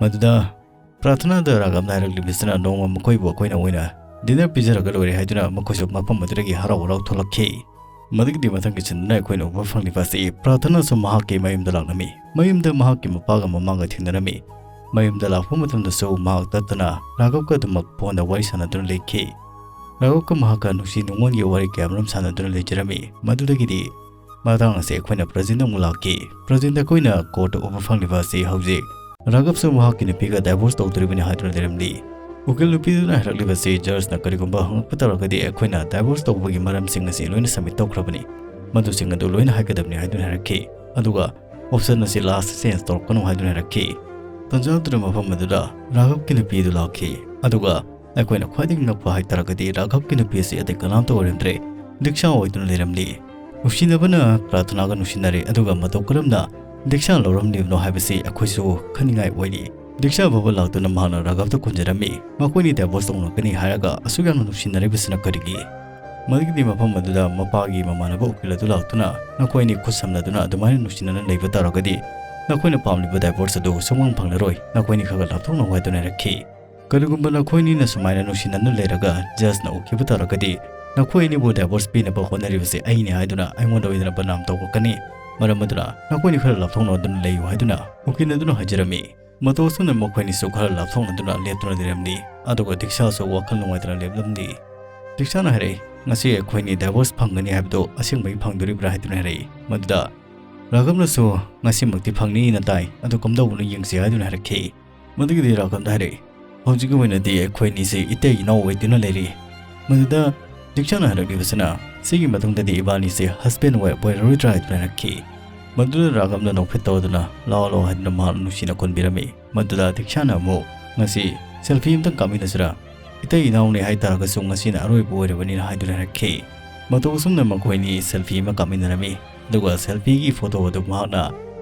ꯃꯗꯨꯗ ꯄ꯭ꯔꯥꯊꯅꯥꯗ ꯔꯥꯘꯕꯅ ꯍꯥꯏꯔꯛꯂꯤꯕꯁꯤꯅ, "ꯅꯣꯡꯃ ꯃꯈꯣꯏꯕꯨ ꯑꯩꯈꯣꯏꯅ ꯑꯣꯏꯅ ꯗꯤꯅꯔ ꯄꯤꯖꯔꯒ ꯂꯣꯏꯔꯦ" ꯍꯥꯏꯗꯨꯅ ꯃꯈꯣꯏꯁꯨ ꯃꯐꯝ ꯑꯗꯨꯗꯒꯤ ꯍꯔꯥꯎ ꯍꯔꯥꯎ ꯊꯣꯛꯂꯛꯈꯤ꯫ ꯃꯗꯨꯒꯤꯗꯤ ꯃꯊꯪꯒꯤ ꯁꯤꯟꯗꯨꯅ ꯑꯩꯈꯣꯏꯅ ꯎꯕ ꯐꯪꯂꯤꯕ ꯑꯁꯤ ꯄ꯭ꯔꯥꯊꯅꯥꯁꯨ ꯃꯍꯥꯛꯀꯤ ꯃꯌꯨꯝꯗ ꯂꯥꯛꯂꯝꯃꯤ꯫ ꯃꯌꯨꯝꯗ ꯃꯍꯥꯛꯀꯤ ꯃꯄꯥꯒ ꯃꯃꯥꯒ ꯊꯦꯡꯅꯔꯝꯃꯤ꯫ ꯃꯌꯨꯝꯗ ꯂꯥꯛꯄ ꯃꯇꯝꯗꯁꯨ ꯃꯍꯥꯛ ꯇꯠꯇꯅ ꯔꯥꯘꯕꯀ ꯑꯗꯨꯃꯛ ꯐꯣꯟꯗ ꯋꯥꯔꯤ ꯁꯥꯟꯅꯗꯨꯅ ꯂꯩꯈꯤ꯫ ꯔꯥꯘꯕꯀ ꯃꯍꯥꯛꯀ ꯅꯨꯡꯁꯤ ꯅꯨꯡꯉꯣꯟꯒꯤ ꯋꯥꯔꯤ ꯀꯌꯥꯃꯔꯨꯝ ꯁꯥꯟꯅꯗꯨꯅ ꯂꯩꯖꯔꯝꯃꯤ꯫ ꯃꯗꯨꯗꯒꯤꯗꯤ ꯃꯇꯥꯡ ꯑꯁꯤ ꯑꯩꯈꯣꯏꯅ ꯄ꯭ꯔꯖꯦꯟꯗ ꯑꯃꯨꯛ ꯂꯥꯛꯈꯤ꯫ ꯄ꯭ꯔꯖꯦꯟꯗ ꯑꯩꯈꯣꯏꯅ ꯀꯣꯔꯠꯇ ꯎꯕ ꯐꯪꯂꯤꯕ ꯑꯁꯤ ꯍꯧꯖꯤꯛ ꯔꯥꯘꯕꯁꯨ ꯃꯍꯥꯛꯀꯤ ꯅꯨꯄꯤꯒ ꯗꯥꯏꯚꯣꯔꯁ ꯇꯧꯗꯣꯔꯤꯕꯅꯤ ꯍꯥꯏꯗꯨꯅ ꯂꯩꯔꯝꯂꯤ꯫ ꯎꯀꯤꯜ ꯅꯨꯄꯤꯗꯨꯅ ꯍꯥꯏꯔꯛꯂꯤꯕꯁꯤ, ꯖꯖꯅ ꯀꯔꯤꯒꯨꯝꯕ ꯍꯪꯂꯛꯄ ꯇꯥꯔꯒꯗꯤ ꯑꯩꯈꯣꯏꯅ ꯗꯥꯏꯚꯣꯔꯁ ꯇꯧꯕꯒꯤ ꯃꯔꯝꯁꯤꯡ ꯑꯁꯤ ꯂꯣꯏꯅ ꯁꯕꯃꯤꯠ ꯇꯧꯈ꯭ꯔꯕꯅꯤ, ꯃꯗꯨꯁꯤꯡ ꯑꯗꯨ ꯂꯣꯏꯅ ꯍꯥꯏꯒꯗꯕꯅꯤ ꯍꯥꯏꯗꯨꯅ ꯍꯥꯏꯔꯛꯈꯤ꯫ ꯑꯗꯨꯒ ꯑꯣꯞꯁꯟ ꯑꯁꯤ ꯂꯥꯁ ꯆꯦꯟꯖ ꯇꯧꯔꯛꯀꯅꯨ ꯍꯥꯏꯗꯨꯅ ꯍꯥꯏꯔꯛꯈꯤ꯫ ꯇꯟꯖꯥꯗꯨꯗ ꯃꯐꯝ ꯑꯗꯨꯗ ꯔꯥꯘꯕꯀꯤ ꯅꯨꯄꯤ ꯑꯗꯨ ꯂꯥꯛꯈꯤ꯫ ꯑꯗꯨꯒ ꯑꯩꯈꯣꯏꯅ ꯈ꯭ꯋꯥꯏꯗꯒꯤ ꯉꯛꯄ ꯍꯥꯏꯇꯥꯔꯒꯗꯤ ꯔꯥꯘꯕꯀꯤ ꯅꯨꯄꯤ ꯑꯁꯤ ꯑꯇꯩ ꯀꯅꯥꯝꯇ ꯑꯣꯏꯔꯝꯗ꯭ꯔꯦ, ꯗꯤꯛꯁꯥ ꯑꯣꯏꯗꯨꯅ ꯂꯩꯔꯝꯂꯤ꯫ ꯅꯨꯡꯁꯤꯅꯕꯅ ꯄ꯭ꯔꯥꯊꯅꯥꯒ ꯅꯨꯡꯁꯤꯅꯔꯦ, ꯑꯗꯨꯒ ꯃꯇꯧ ꯀꯔꯝꯅ ꯗꯤꯛꯁꯥ ꯂꯧꯔꯝꯂꯤꯕꯅꯣ ꯍꯥꯏꯕꯁꯤ ꯑꯩꯈꯣꯏꯁꯨ ꯈꯟꯅꯤꯡꯉꯥꯏ ꯑꯣꯏꯔꯤ꯫ ꯗꯤꯛꯁꯥ ꯐꯥꯎꯕ ꯂꯥꯛꯇꯨꯅ ꯃꯍꯥꯛꯅ ꯔꯥꯘꯕꯇ ꯈꯨꯝꯖꯔꯝꯃꯤ, ꯃꯈꯣꯏꯅꯤ ꯗꯥꯏꯚꯣꯔꯁ ꯇꯧꯅꯒꯅꯤ ꯍꯥꯏꯔꯒ ꯑꯁꯨꯛ ꯌꯥꯝꯅ ꯅꯨꯡꯁꯤꯅꯔꯤꯕꯁꯤꯅ ꯀꯔꯤꯒꯤ? ꯃꯗꯨꯒꯤꯗꯤ ꯃꯐꯝ ꯑꯗꯨꯗ ꯃꯄꯥꯒꯤ ꯃꯃꯥꯟꯅꯕ ꯎꯀꯤꯜ ꯑꯗꯨ ꯂꯥꯛꯇꯨꯅ, "ꯅꯈꯣꯏ ꯑꯅꯤ ꯈꯨꯠ ꯁꯝꯅꯗꯨꯅ ꯑꯗꯨꯃꯥꯏꯅ ꯅꯨꯡꯁꯤꯅꯅ ꯂꯩꯕ ꯇꯥꯔꯒꯗꯤ ꯅꯈꯣꯏꯅ ꯄꯥꯝꯂꯤꯕ ꯗꯥꯏꯚꯣꯔꯁ ꯑꯗꯨ ꯁꯨꯡꯐꯪ ꯐꯪꯂꯔꯣꯏ, ꯅꯈꯣꯏꯅꯤ ꯈꯔ ꯈꯔ ꯂꯥꯞꯊꯣꯛꯅꯧ" ꯍꯥꯏꯗꯨꯅ ꯍꯥꯏꯔꯛꯈꯤ꯫ "ꯀꯔꯤꯒꯨꯝꯕ ꯅꯈꯣꯏ ꯑꯅꯤꯅ ꯁꯨꯃꯥꯏꯅ ꯅꯨꯡꯁꯤꯅꯅ ꯂꯩꯔꯒ ꯖꯖꯅ ꯎꯈꯤꯕ ꯇꯥꯔꯒꯗꯤ ꯅꯈꯣꯏ ꯑꯅꯤꯕꯨ ꯗꯥꯏꯚꯣꯔꯁ ꯄꯤꯅꯕ ꯍꯣꯠꯅꯔꯤꯕꯁꯦ ꯑꯩꯅꯤ ꯍꯥꯏꯗꯨꯅ ꯑꯩꯉꯣꯟꯗ ꯑꯣꯏꯅ ꯕꯗꯅꯥꯝ ꯇꯧꯔꯛꯀꯅꯤ꯫ ꯃꯔꯝ ꯑꯗꯨꯅ ꯅꯈꯣꯏꯅꯤ ꯈꯔ ꯂꯥꯞꯊꯣꯛꯅꯗꯨꯅ ꯂꯩꯌꯨ" ꯍꯥꯏꯗꯨꯅ ꯎꯀꯤꯜ ꯑꯗꯨꯅ ꯍꯥꯏꯖꯔꯝꯃꯤ꯫ ꯃꯇꯧ ꯑꯁꯨꯝꯅ ꯃꯈꯣꯏꯅꯤꯁꯨ ꯈꯔ ꯂꯥꯞꯊꯣꯛꯅꯗꯨꯅ ꯂꯦꯞꯇꯨꯅ ꯂꯩꯔꯝꯂꯤ꯫ ꯑꯗꯨꯒ ꯗꯤꯛꯁꯥꯁꯨ ꯋꯥꯈꯜ ꯅꯨꯡꯉꯥꯏꯇꯅ ꯂꯦꯞꯂꯝꯂꯤ꯫ ꯗꯤꯛꯁꯥꯅ ꯍꯥꯏꯔꯛꯏ, "ꯉꯁꯤ ꯑꯩꯈꯣꯏꯅꯤ ꯗꯥꯏꯚꯣꯔꯁ ꯐꯪꯒꯅꯤ ꯍꯥꯏꯕꯗꯨ ꯑꯁꯦꯡꯕꯒꯤ ꯐꯪꯗꯣꯔꯤꯕ꯭ꯔꯥ?" ꯍꯥꯏꯗꯨꯅ ꯍꯥꯏꯔꯛꯏ꯫ ꯃꯗꯨꯗ ꯔꯥꯘꯕꯅꯁꯨ, "ꯉꯁꯤꯃꯛꯇꯤ ꯐꯪꯅꯤꯅ ꯇꯥꯏ, ꯑꯗꯨ ꯀꯝꯗꯧꯕꯅꯣ ꯌꯦꯡꯁꯤ" ꯍꯥꯏꯗꯨꯅ ꯍꯥꯏꯔꯛꯈꯤ꯫ ꯃꯗꯨꯒꯤꯗꯤ ꯔꯥꯘꯕꯅ ꯍꯥꯏꯔꯛꯏ, "ꯍꯧꯖꯤꯛꯀꯤ ꯑꯣꯏꯅꯗꯤ ꯑꯩꯈꯣꯏꯅꯤꯁꯦ ꯏꯇꯩ ꯏꯅꯥꯎ ꯑꯣꯏꯗꯨꯅ ꯂꯩꯔꯤ꯫" ꯃꯗꯨꯗ ꯗꯤꯛꯁꯥꯅ ꯍꯥꯏꯔꯛꯂꯤꯕꯁꯤꯅ, "ꯁꯤꯒꯤ ꯃꯇꯨꯡꯗꯗꯤ ꯏꯕꯥꯅꯤꯁꯦ ꯍꯁꯕꯦꯟ ꯋꯥꯏꯐ ꯑꯣꯏꯔꯔꯣꯏꯗ꯭ꯔꯥ?" ꯍꯥꯏꯗꯨꯅ ꯍꯥꯏꯔꯛꯈꯤ꯫ ꯃꯗꯨꯗ ꯔꯥꯘꯕꯅ ꯅꯣꯛꯐꯦꯠ ꯇꯧꯗꯨꯅ, "ꯂꯥꯛꯑꯣ, ꯂꯥꯛꯑꯣ" ꯍꯥꯏꯗꯨꯅ ꯃꯍꯥꯛ ꯅꯨꯡꯁꯤꯅ ꯀꯣꯟꯕꯤꯔꯝꯃꯤ꯫ ꯃꯗꯨꯗ ꯗꯤꯛꯁꯥꯅ ꯑꯃꯨꯛ, "ꯉꯁꯤ ꯁꯦꯜꯐꯤ ꯑꯃꯇꯪ ꯀꯥꯞꯃꯤꯟꯅꯁꯤꯔꯥ? ꯏꯇꯩ ꯏꯅꯥꯎꯅꯤ ꯍꯥꯏꯇꯥꯔꯒꯁꯨ ꯉꯁꯤꯅ ꯑꯔꯣꯏꯕ ꯑꯣꯏꯔꯕꯅꯤꯅ ꯍꯥꯏꯗꯨꯅ ꯍꯥꯏꯔꯛꯈꯤ꯫ ꯃꯇꯧ ꯑꯁꯨꯝꯅ ꯃꯈꯣꯏꯅꯤ ꯁꯦꯜꯐꯤ ꯑꯃ ꯀꯥꯞꯃꯤꯟꯅꯔꯝꯃꯤ꯫ ꯑꯗꯨꯒ ꯁꯦꯜꯐꯤꯒꯤ ꯐꯣꯇꯣ ꯑꯗꯨ ꯃꯍꯥꯛꯅ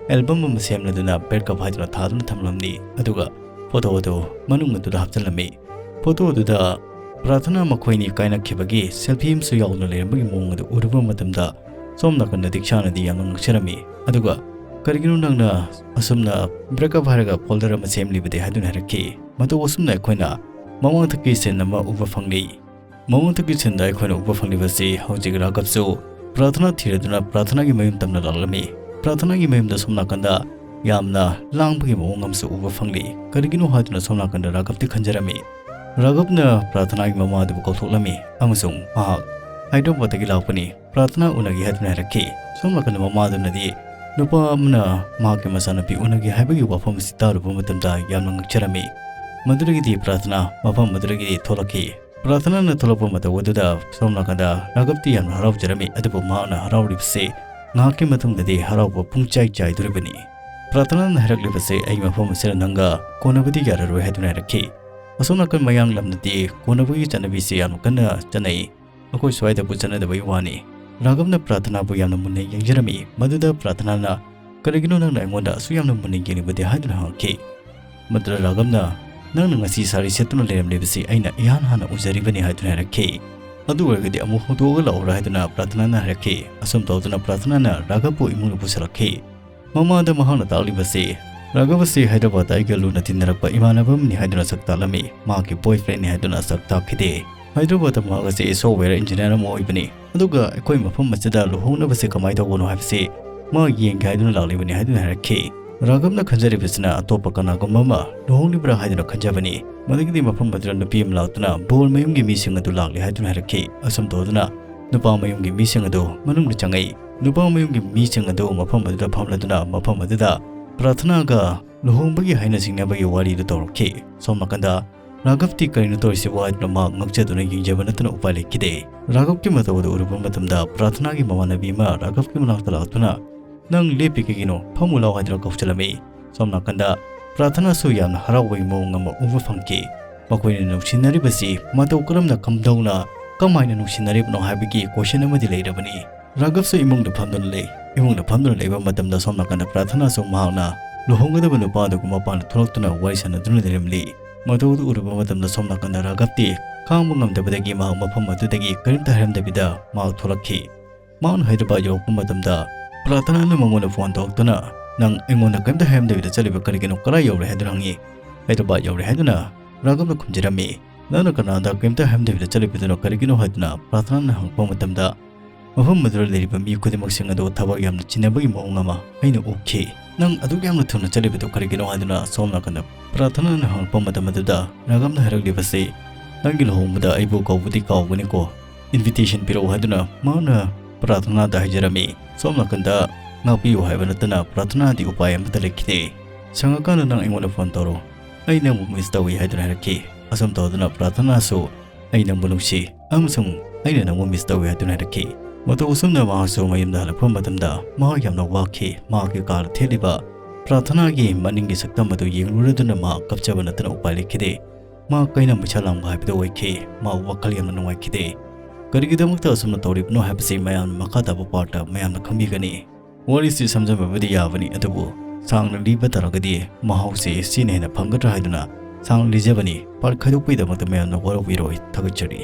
ꯑꯦꯜꯕꯝ ꯑꯃ ꯁꯦꯝꯂꯗꯨꯅ ꯕ꯭ꯔꯦꯛꯀꯞ ꯍꯥꯏꯗꯨꯅ ꯊꯥꯗꯨꯅ ꯊꯝꯂꯝꯃꯤ꯫ ꯑꯗꯨꯒ ꯐꯣꯇꯣ ꯑꯗꯨ ꯃꯅꯨꯡ ꯑꯗꯨꯗ ꯍꯥꯞꯆꯤꯜꯂꯝꯃꯤ꯫ ꯐꯣꯇꯣ ꯑꯗꯨꯗ ꯄ꯭ꯔꯥꯊꯅꯥ ꯃꯈꯣꯏꯅꯤ ꯀꯥꯏꯅꯈꯤꯕꯒꯤ ꯁꯦꯜꯐꯤ ꯑꯃꯁꯨ ꯌꯥꯎꯗꯨꯅ ꯂꯩꯔꯝꯕꯒꯤ ꯃꯑꯣꯡ ꯑꯗꯨ ꯎꯔꯨꯕ ꯃꯇꯝꯗ ꯁꯣꯝ ꯅꯥꯀꯟꯗ ꯗꯤꯛꯁꯥꯅꯗꯤ ꯌꯥꯝꯅ ꯉꯛꯆꯔꯝꯃꯤ꯫ ꯑꯗꯨꯒ "ꯀꯔꯤꯒꯤꯅꯣ ꯅꯪꯅ ꯑꯁꯨꯝꯅ ꯕ꯭ꯔꯦꯛꯀꯞ ꯍꯥꯏꯔꯒ ꯐꯣꯜꯗꯔ ꯑꯃ ꯁꯦꯝꯂꯤꯕꯗꯤ?" ꯍꯥꯏꯗꯨꯅ ꯍꯥꯏꯔꯛꯈꯤ꯫ ꯃꯇꯧ ꯑꯁꯨꯝꯅ ꯑꯩꯈꯣꯏꯅ ꯃꯃꯥꯡꯊꯛꯀꯤ ꯁꯤꯟ ꯑꯃ ꯎꯕ ꯐꯪꯂꯤ꯫ ꯃꯃꯥꯡꯊꯛꯀꯤ ꯁꯤꯟꯗ ꯑꯩꯈꯣꯏꯅ ꯎꯕ ꯐꯪꯂꯤꯕꯁꯤ ꯍꯧꯖꯤꯛ ꯔꯥꯘꯕꯁꯨ ꯄ꯭ꯔꯥꯊꯅꯥ ꯊꯤꯔꯗꯨꯅ ꯄ꯭ꯔꯥꯊꯅꯥꯒꯤ ꯃꯌꯨꯝ ꯇꯝꯅ ꯂꯥꯛꯂꯝꯃꯤ꯫ ꯄ꯭ꯔꯥꯊꯅꯥꯒꯤ ꯃꯌꯨꯝꯗ ꯁꯣꯝ ꯅꯥꯀꯟꯗ ꯌꯥꯝꯅ ꯂꯥꯡꯕꯒꯤ ꯃꯑꯣꯡ ꯑꯃꯁꯨ ꯎꯕ ꯐꯪꯂꯤ꯫ ꯀꯔꯤꯒꯤꯅꯣ ꯍꯥꯏꯗꯨꯅ ꯁꯣꯝ ꯅꯥꯀꯟꯗ ꯔꯥꯘꯕꯇꯤ ꯈꯟꯖꯔꯝꯃꯤ꯫ ꯔꯥꯘꯕꯅ ꯄ꯭ꯔꯥꯊꯅꯥꯒꯤ ꯃꯃꯥ ꯑꯗꯨꯕꯨ ꯀꯧꯊꯣꯛꯂꯝꯃꯤ ꯑꯃꯁꯨꯡ ꯃꯍꯥꯛ ꯍꯥꯏꯗ꯭ꯔꯕꯥꯗꯇꯒꯤ ꯂꯥꯛꯄꯅꯤ, ꯄ꯭ꯔꯥꯊꯅꯥ ꯎꯅꯒꯦ ꯍꯥꯏꯗꯨꯅ ꯍꯥꯏꯔꯛꯈꯤ꯫ ꯁꯣꯝ ꯅꯥꯀꯟꯗ ꯃꯃꯥꯗꯨꯅꯗꯤ ꯅꯨꯄꯥ ꯑꯃꯅ ꯃꯍꯥꯛꯀꯤ ꯃꯆꯥꯅꯨꯄꯤ ꯎꯅꯒꯦ ꯍꯥꯏꯕꯒꯤ ꯋꯥꯐꯝ ꯑꯁꯤ ꯇꯥꯔꯨꯕ ꯃꯇꯝꯗ ꯌꯥꯝꯅ ꯉꯛꯆꯔꯝꯃꯤ꯫ ꯃꯗꯨꯗꯒꯤꯗꯤ ꯄ꯭ꯔꯥꯊꯅꯥ ꯃꯐꯝ ꯑꯗꯨꯗꯒꯤ ꯊꯣꯛꯂꯛꯈꯤ꯫ ꯄ꯭ꯔꯥꯊꯅꯥꯅ ꯊꯣꯛꯂꯛꯄ ꯃꯇꯧ ꯑꯗꯨꯗ ꯁꯣꯝ ꯅꯥꯀꯟꯗ ꯔꯥꯘꯕꯇꯤ ꯌꯥꯝꯅ ꯍꯔꯥꯎꯖꯔꯝꯃꯤ, ꯑꯗꯨꯕꯨ ꯃꯍꯥꯛꯅ ꯍꯔꯥꯎꯔꯤꯕꯁꯤ ꯉꯥꯏꯍꯥꯛꯀꯤ ꯃꯇꯨꯡꯗꯗꯤ ꯍꯔꯥꯎꯕ ꯄꯨꯡꯆꯥꯏ ꯆꯥꯏꯗꯣꯔꯤꯕꯅꯤ꯫ ꯄ꯭ꯔꯥꯊꯅꯥꯅ ꯍꯥꯏꯔꯛꯂꯤꯕꯁꯤ, "ꯑꯩ ꯃꯐꯝ ꯑꯁꯤꯗ ꯅꯪꯒ ꯀꯣꯟꯅꯕꯗꯤ ꯌꯥꯔꯔꯣꯏ" ꯍꯥꯏꯗꯨꯅ ꯍꯥꯏꯔꯛꯈꯤ꯫ ꯑꯁꯣꯝ ꯅꯥꯀꯟ ꯃꯌꯥꯡ ꯂꯝꯗꯗꯤ ꯀꯣꯟꯅꯕꯒꯤ ꯆꯠꯅꯕꯤꯁꯤ ꯌꯥꯝꯅ ꯀꯟꯅ ꯆꯠꯅꯩ꯫ ꯑꯩꯈꯣꯏ ꯁ꯭ꯋꯥꯏꯗꯕꯨ ꯆꯠꯅꯗꯕꯒꯤ ꯋꯥꯅꯤ꯫ ꯔꯥꯘꯕꯅ ꯄ꯭ꯔꯥꯊꯅꯥꯕꯨ ꯌꯥꯝꯅ ꯃꯨꯟꯅ ꯌꯦꯡꯖꯔꯝꯃꯤ꯫ ꯃꯗꯨꯗ ꯄ꯭ꯔꯥꯊꯅꯥꯅ, "ꯀꯔꯤꯒꯤꯅꯣ ꯅꯪꯅ ꯑꯩꯉꯣꯟꯗ ꯑꯁꯨꯛ ꯌꯥꯝꯅ ꯃꯨꯟꯅ ꯌꯦꯡꯂꯤꯕꯗꯤ?" ꯍꯥꯏꯗꯨꯅ ꯍꯪꯉꯛꯈꯤ꯫ ꯃꯗꯨꯗ ꯔꯥꯘꯕꯅ, "ꯅꯪꯅ ꯉꯁꯤ ꯁꯥꯔꯤ ꯁꯦꯠꯇꯨꯅ ꯂꯩꯔꯝꯂꯤꯕꯁꯤ ꯑꯩꯅ ꯏꯍꯥꯟ ꯍꯥꯟꯅ ꯎꯖꯔꯤꯕꯅꯤ" ꯍꯥꯏꯗꯨꯅ ꯍꯥꯏꯔꯛꯈꯤ꯫ "ꯑꯗꯨ ꯑꯣꯏꯔꯒꯗꯤ ꯑꯃꯨꯛ ꯍꯣꯡꯗꯣꯛꯑꯒ ꯂꯥꯛꯎꯔꯥ?" ꯍꯥꯏꯗꯨꯅ ꯄ꯭ꯔꯥꯊꯅꯥꯅ ꯍꯥꯏꯔꯛꯈꯤ꯫ ꯑꯁꯨꯝ ꯇꯧꯗꯨꯅ ꯄ꯭ꯔꯥꯊꯅꯥꯅ ꯔꯥꯘꯕꯄꯨ ꯏꯃꯨꯡꯗ ꯄꯨꯁꯤꯜꯂꯛꯈꯤ꯫ ꯃꯃꯥꯗ ꯃꯍꯥꯛꯅ ꯇꯥꯛꯂꯤꯕꯁꯤ, ꯔꯥꯘꯕ ꯑꯁꯤ ꯍꯥꯏꯗ꯭ꯔꯕꯥꯗꯇ ꯑꯩꯒ ꯂꯨꯅ ꯇꯤꯟꯅꯔꯛꯄ ꯏꯃꯥꯟꯅꯕ ꯑꯃꯅꯤ ꯍꯥꯏꯗꯨꯅ ꯁꯛ ꯇꯥꯛꯂꯝꯃꯤ꯫ ꯃꯍꯥꯛꯀꯤ boyfriendꯅꯤ ꯍꯥꯏꯗꯨꯅ ꯁꯛ ꯇꯥꯛꯈꯤꯗꯦ꯫ ꯍꯥꯏꯗ꯭ꯔꯕꯥꯗꯇ ꯃꯍꯥꯛ ꯑꯁꯤ software engineer ꯑꯃ ꯑꯣꯏꯕꯅꯤ꯫ ꯑꯗꯨꯒ ꯑꯩꯈꯣꯏ ꯃꯐꯝ ꯑꯁꯤꯗ ꯂꯨꯍꯣꯡꯅꯕꯁꯦ ꯀꯃꯥꯏꯅ ꯇꯧꯕꯅꯣ ꯍꯥꯏꯕꯁꯤ ꯃꯥ ꯌꯦꯡꯒꯦ ꯍꯥꯏꯗꯨꯅ ꯂꯥꯛꯂꯤꯕꯅꯤ ꯍꯥꯏꯗꯨꯅ ꯍꯥꯏꯔꯛꯈꯤ꯫ ꯔꯥꯘꯕꯅ ꯈꯟꯖꯔꯤꯕꯁꯤꯅ ꯑꯇꯣꯞꯄ ꯀꯅꯥꯒꯨꯝꯕ ꯑꯃ ꯂꯨꯍꯣꯡꯂꯤꯕ꯭ꯔꯥ ꯍꯥꯏꯗꯨꯅ ꯈꯟꯖꯕꯅꯤ꯫ ꯃꯗꯨꯒꯤꯗꯤ ꯃꯐꯝ ꯑꯗꯨꯗ ꯅꯨꯄꯤ ꯑꯃ ꯂꯥꯛꯇꯨꯅ ꯕꯣꯔ ꯃꯌꯨꯝꯒꯤ ꯃꯤꯁꯤꯡ ꯑꯗꯨ ꯂꯥꯛꯂꯦ ꯍꯥꯏꯗꯨꯅ ꯍꯥꯏꯔꯛꯈꯤ꯫ ꯑꯁꯨꯝ ꯇꯧꯗꯨꯅ ꯅꯨꯄꯥ ꯃꯌꯨꯝꯒꯤ ꯃꯤꯁꯤꯡ ꯑꯗꯨ ꯃꯅꯨꯡꯗ ꯆꯪꯉꯛꯏ꯫ ꯅꯨꯄꯥ ꯃꯌꯨꯝꯒꯤ ꯃꯤꯁꯤꯡ ꯑꯗꯨ ꯃꯐꯝ ꯑꯗꯨꯗ ꯐꯝꯂꯗꯨꯅ ꯃꯐꯝ ꯑꯗꯨꯗ ꯄ꯭ꯔꯥꯊꯅꯥꯒ ꯂꯨꯍꯣꯡꯕꯒꯤ ꯍꯥꯏꯅ ꯁꯤꯡꯅꯕꯒꯤ ꯋꯥꯔꯤꯗꯨ ꯇꯧꯔꯛꯈꯤ꯫ ꯁꯣꯝ ꯅꯥꯀꯟꯗ ꯔꯥꯘꯕꯇꯤ ꯀꯔꯤꯅꯣ ꯇꯧꯔꯤꯁꯤꯕꯨ ꯍꯥꯏꯗꯨꯅ ꯃꯍꯥꯛ ꯉꯛꯆꯗꯨꯅ ꯌꯦꯡꯖꯕ ꯅꯠꯇꯅ ꯎꯄꯥꯏ ꯂꯩꯈꯤꯗꯦ꯫ ꯔꯥꯘꯕꯀꯤ ꯃꯇꯧ ꯑꯗꯨ ꯎꯔꯨꯕ ꯃꯇꯝꯗ ꯄ꯭ꯔꯥꯊꯅꯥꯒꯤ ꯃꯃꯥꯟꯅꯕꯤ ꯑꯃ ꯔꯥꯘꯕꯀꯤ ꯃꯅꯥꯛꯇ ꯂꯥꯛꯇꯨꯅ, "ꯅꯪ ꯂꯦꯞꯄꯤ ꯀꯩꯒꯤꯅꯣ? ꯐꯝꯃꯨ ꯂꯥꯎ" ꯍꯥꯏꯗꯨꯅ ꯀꯧꯁꯤꯜꯂꯝꯃꯤ꯫ ꯁꯣꯝ ꯅꯥꯀꯟꯗ ꯄ꯭ꯔꯥꯊꯅꯥꯁꯨ ꯌꯥꯝꯅ ꯍꯔꯥꯎꯕꯒꯤ ꯃꯑꯣꯡ ꯑꯃ ꯎꯕ ꯐꯪꯈꯤ꯫ ꯃꯈꯣꯏꯅ ꯅꯨꯡꯁꯤꯅꯔꯤꯕꯁꯤ ꯃꯇꯧ ꯀꯔꯝꯅ, ꯀꯝꯗꯧꯅ, ꯀꯃꯥꯏꯅ ꯅꯨꯡꯁꯤꯅꯔꯤꯕꯅꯣ ꯍꯥꯏꯕꯒꯤ ꯀꯣꯏꯁꯟ ꯑꯃꯗꯤ ꯂꯩꯔꯕꯅꯤ꯫ ꯔꯥꯘꯕꯁꯨ ꯏꯃꯨꯡꯗ ꯐꯝꯗꯨꯅ ꯂꯩ꯫ ꯏꯃꯨꯡꯗ ꯐꯝꯗꯨꯅ ꯂꯩꯕ ꯃꯇꯝꯗ ꯁꯣꯝ ꯅꯥꯀꯟꯗ ꯄ꯭ꯔꯥꯊꯅꯥꯁꯨ ꯃꯍꯥꯛꯅ ꯂꯨꯍꯣꯡꯒꯗꯕ ꯅꯨꯄꯥ ꯑꯗꯨꯒ ꯃꯄꯥꯟꯗ ꯊꯣꯛꯂꯛꯇꯨꯅ ꯋꯥꯔꯤ ꯁꯥꯟꯅꯗꯨꯅ ꯂꯩꯔꯝꯂꯤ꯫ ꯃꯇꯧ ꯑꯗꯨ ꯎꯔꯨꯕ ꯃꯇꯝꯗ ꯁꯣꯝ ꯅꯥꯀꯟꯗ ꯔꯥꯘꯕꯇꯤ ꯈꯥꯡꯕ ꯉꯝꯗꯕꯗꯒꯤ ꯃꯍꯥꯛ ꯃꯐꯝ ꯑꯗꯨꯗꯒꯤ ꯀꯔꯤꯝꯇ ꯍꯥꯏꯔꯝꯗꯕꯤꯗ ꯃꯍꯥꯛ ꯊꯣꯛꯂꯛꯈꯤ꯫ ꯃꯍꯥꯛꯅ ꯍꯥꯏꯗ꯭ꯔꯕꯥꯗ ꯌꯧꯔꯛꯄ ꯃꯇꯝꯗ ꯄ꯭ꯔꯥꯊꯅꯥꯅ ꯃꯉꯣꯟꯗ ꯐꯣꯟ ꯇꯧꯔꯛꯇꯨꯅ, "ꯅꯪ ꯑꯩꯉꯣꯟꯗ ꯀꯔꯤꯝꯇ ꯍꯥꯏꯔꯝꯗꯕꯤꯗ ꯆꯠꯂꯤꯕ ꯀꯔꯤꯒꯤꯅꯣ? ꯀꯗꯥꯏ ꯌꯧꯔꯦ?" ꯍꯥꯏꯗꯨꯅ ꯍꯪꯉꯤ꯫ ꯍꯥꯏꯗ꯭ꯔꯕꯥꯗ ꯌꯧꯔꯦ ꯍꯥꯏꯗꯨꯅ ꯔꯥꯘꯕꯅ ꯈꯨꯝꯖꯔꯝꯃꯤ꯫ "ꯅꯪꯅ ꯀꯅꯥꯗ ꯀꯔꯤꯝꯇ ꯍꯥꯏꯔꯝꯗꯕꯤꯗ ꯆꯠꯂꯤꯕꯗꯨꯅꯣ ꯀꯔꯤꯒꯤꯅꯣ?" ꯍꯥꯏꯗꯨꯅ ꯄ꯭ꯔꯥꯊꯅꯥꯅ ꯍꯪꯉꯛꯄ ꯃꯇꯝꯗ, "ꯃꯐꯝ ꯑꯗꯨꯗ ꯂꯩꯔꯤꯕ ꯃꯤ ꯈꯨꯗꯤꯡꯃꯛꯁꯤꯡ ꯑꯗꯨ ꯊꯕꯛ ꯌꯥꯝꯅ ꯆꯤꯟꯅꯕꯒꯤ ꯃꯑꯣꯡ ꯑꯃ ꯑꯩꯅ ꯎꯈꯤ꯫ ꯅꯪ ꯑꯗꯨꯛ ꯌꯥꯝꯅ ꯊꯨꯅ ꯆꯠꯂꯤꯕꯗꯨ ꯀꯔꯤꯒꯤꯅꯣ?" ꯍꯥꯏꯗꯨꯅ ꯁꯣꯝ ꯅꯥꯀꯟꯗ ꯄ꯭ꯔꯥꯊꯅꯥꯅ ꯍꯪꯉꯛꯄ ꯃꯇꯝ ꯑꯗꯨꯗ ꯔꯥꯘꯕꯅ ꯍꯥꯏꯔꯛꯂꯤꯕꯁꯤ, "ꯅꯪꯒꯤ ꯂꯨꯍꯣꯡꯕꯗ ꯑꯩꯕꯨ ꯀꯧꯕꯗꯤ ꯀꯥꯎꯒꯅꯤꯀꯣ, ꯏꯟꯚꯤꯇꯦꯁꯟ ꯄꯤꯔꯛꯎ" ꯍꯥꯏꯗꯨꯅ ꯃꯍꯥꯛꯅ ꯄ꯭ꯔꯥꯊꯅꯥꯗ ꯍꯥꯏꯖꯔꯝꯃꯤ꯫ ꯁꯣꯝ ꯅꯥꯀꯟꯗ ꯉꯥꯛꯄꯤꯌꯨ ꯍꯥꯏꯕ ꯅꯠꯇꯅ ꯄ꯭ꯔꯥꯊꯅꯥꯗꯤ ꯎꯄꯥꯏ ꯑꯃꯠꯇ ꯂꯩꯈꯤꯗꯦ꯫ "ꯁꯪꯉꯀꯥꯟꯗ ꯅꯪ ꯑꯩꯉꯣꯟꯗ ꯐꯣꯟ ꯇꯧꯔꯣ, ꯑꯩ ꯅꯪꯕꯨ ꯃꯤꯁ ꯇꯧꯏ" ꯍꯥꯏꯗꯨꯅ ꯍꯥꯏꯔꯛꯈꯤ꯫ ꯑꯁꯨꯝ ꯇꯧꯗꯨꯅ ꯄ꯭ꯔꯥꯊꯅꯥꯁꯨ "ꯑꯩ ꯅꯪꯕꯨ ꯅꯨꯡꯁꯤ ꯑꯃꯁꯨꯡ ꯑꯩꯅ ꯅꯪꯕꯨ ꯃꯤꯁ ꯇꯧꯏ" ꯍꯥꯏꯗꯨꯅ ꯍꯥꯏꯔꯛꯈꯤ꯫ ꯃꯇꯧ ꯑꯁꯨꯝꯅ ꯃꯍꯥꯛꯁꯨ ꯃꯌꯨꯝꯗ ꯍꯜꯂꯛꯄ ꯃꯇꯝꯗ ꯃꯍꯥꯛ ꯌꯥꯝꯅ ꯋꯥꯈꯤ꯫ ꯃꯍꯥꯛꯀꯤ ꯀꯥꯗ ꯊꯦꯠꯂꯤꯕ ꯄ꯭ꯔꯥꯊꯅꯥꯒꯤ ꯃꯅꯤꯡꯒꯤ ꯁꯛꯇꯝ ꯑꯗꯨ ꯌꯦꯡꯂꯨꯔꯗꯨꯅ ꯃꯍꯥꯛ ꯀꯞꯆꯕ ꯅꯠꯇꯅ ꯎꯄꯥꯏ ꯂꯩꯈꯤꯗꯦ꯫ ꯃꯍꯥꯛ ꯀꯩꯅ ꯃꯩꯁꯥ ꯂꯥꯡꯕ ꯍꯥꯏꯕꯗꯨ ꯑꯣꯏꯈꯤ꯫ ꯃꯍꯥꯛ ꯋꯥꯈꯜ ꯌꯥꯝꯅ ꯅꯨꯡꯉꯥꯏꯈꯤꯗꯦ꯫ ꯀꯔꯤꯒꯤꯗꯃꯛꯇ ꯑꯁꯨꯝꯅ ꯇꯧꯔꯤꯕꯅꯣ ꯍꯥꯏꯕꯁꯤ ꯃꯌꯥꯝꯅ ꯃꯈꯥ ꯇꯥꯕ ꯄꯥꯔꯠꯇ ꯃꯌꯥꯝꯅ ꯈꯪꯕꯤꯒꯅꯤ꯫ ꯋꯥꯔꯤꯁꯤ ꯁꯝꯖꯟꯕꯕꯨꯗꯤ ꯌꯥꯕꯅꯤ, ꯑꯗꯨꯕꯨ ꯁꯥꯡꯅ ꯂꯤꯕ ꯇꯥꯔꯒꯗꯤ ꯃꯍꯥꯎꯁꯤ ꯁꯤꯅ ꯍꯦꯟꯅ ꯐꯪꯒꯗ꯭ꯔꯥ ꯍꯥꯏꯗꯨꯅ ꯁꯥꯡꯅ ꯂꯤꯖꯕꯅꯤ꯫ ꯄꯥꯔꯠ ꯈꯥꯏꯗꯣꯛꯄꯒꯤꯗꯃꯛꯇ ꯃꯌꯥꯝꯅ ꯋꯥꯔꯧꯕꯤꯔꯣꯏ꯫ ꯊꯥꯒꯠꯆꯔꯤ꯫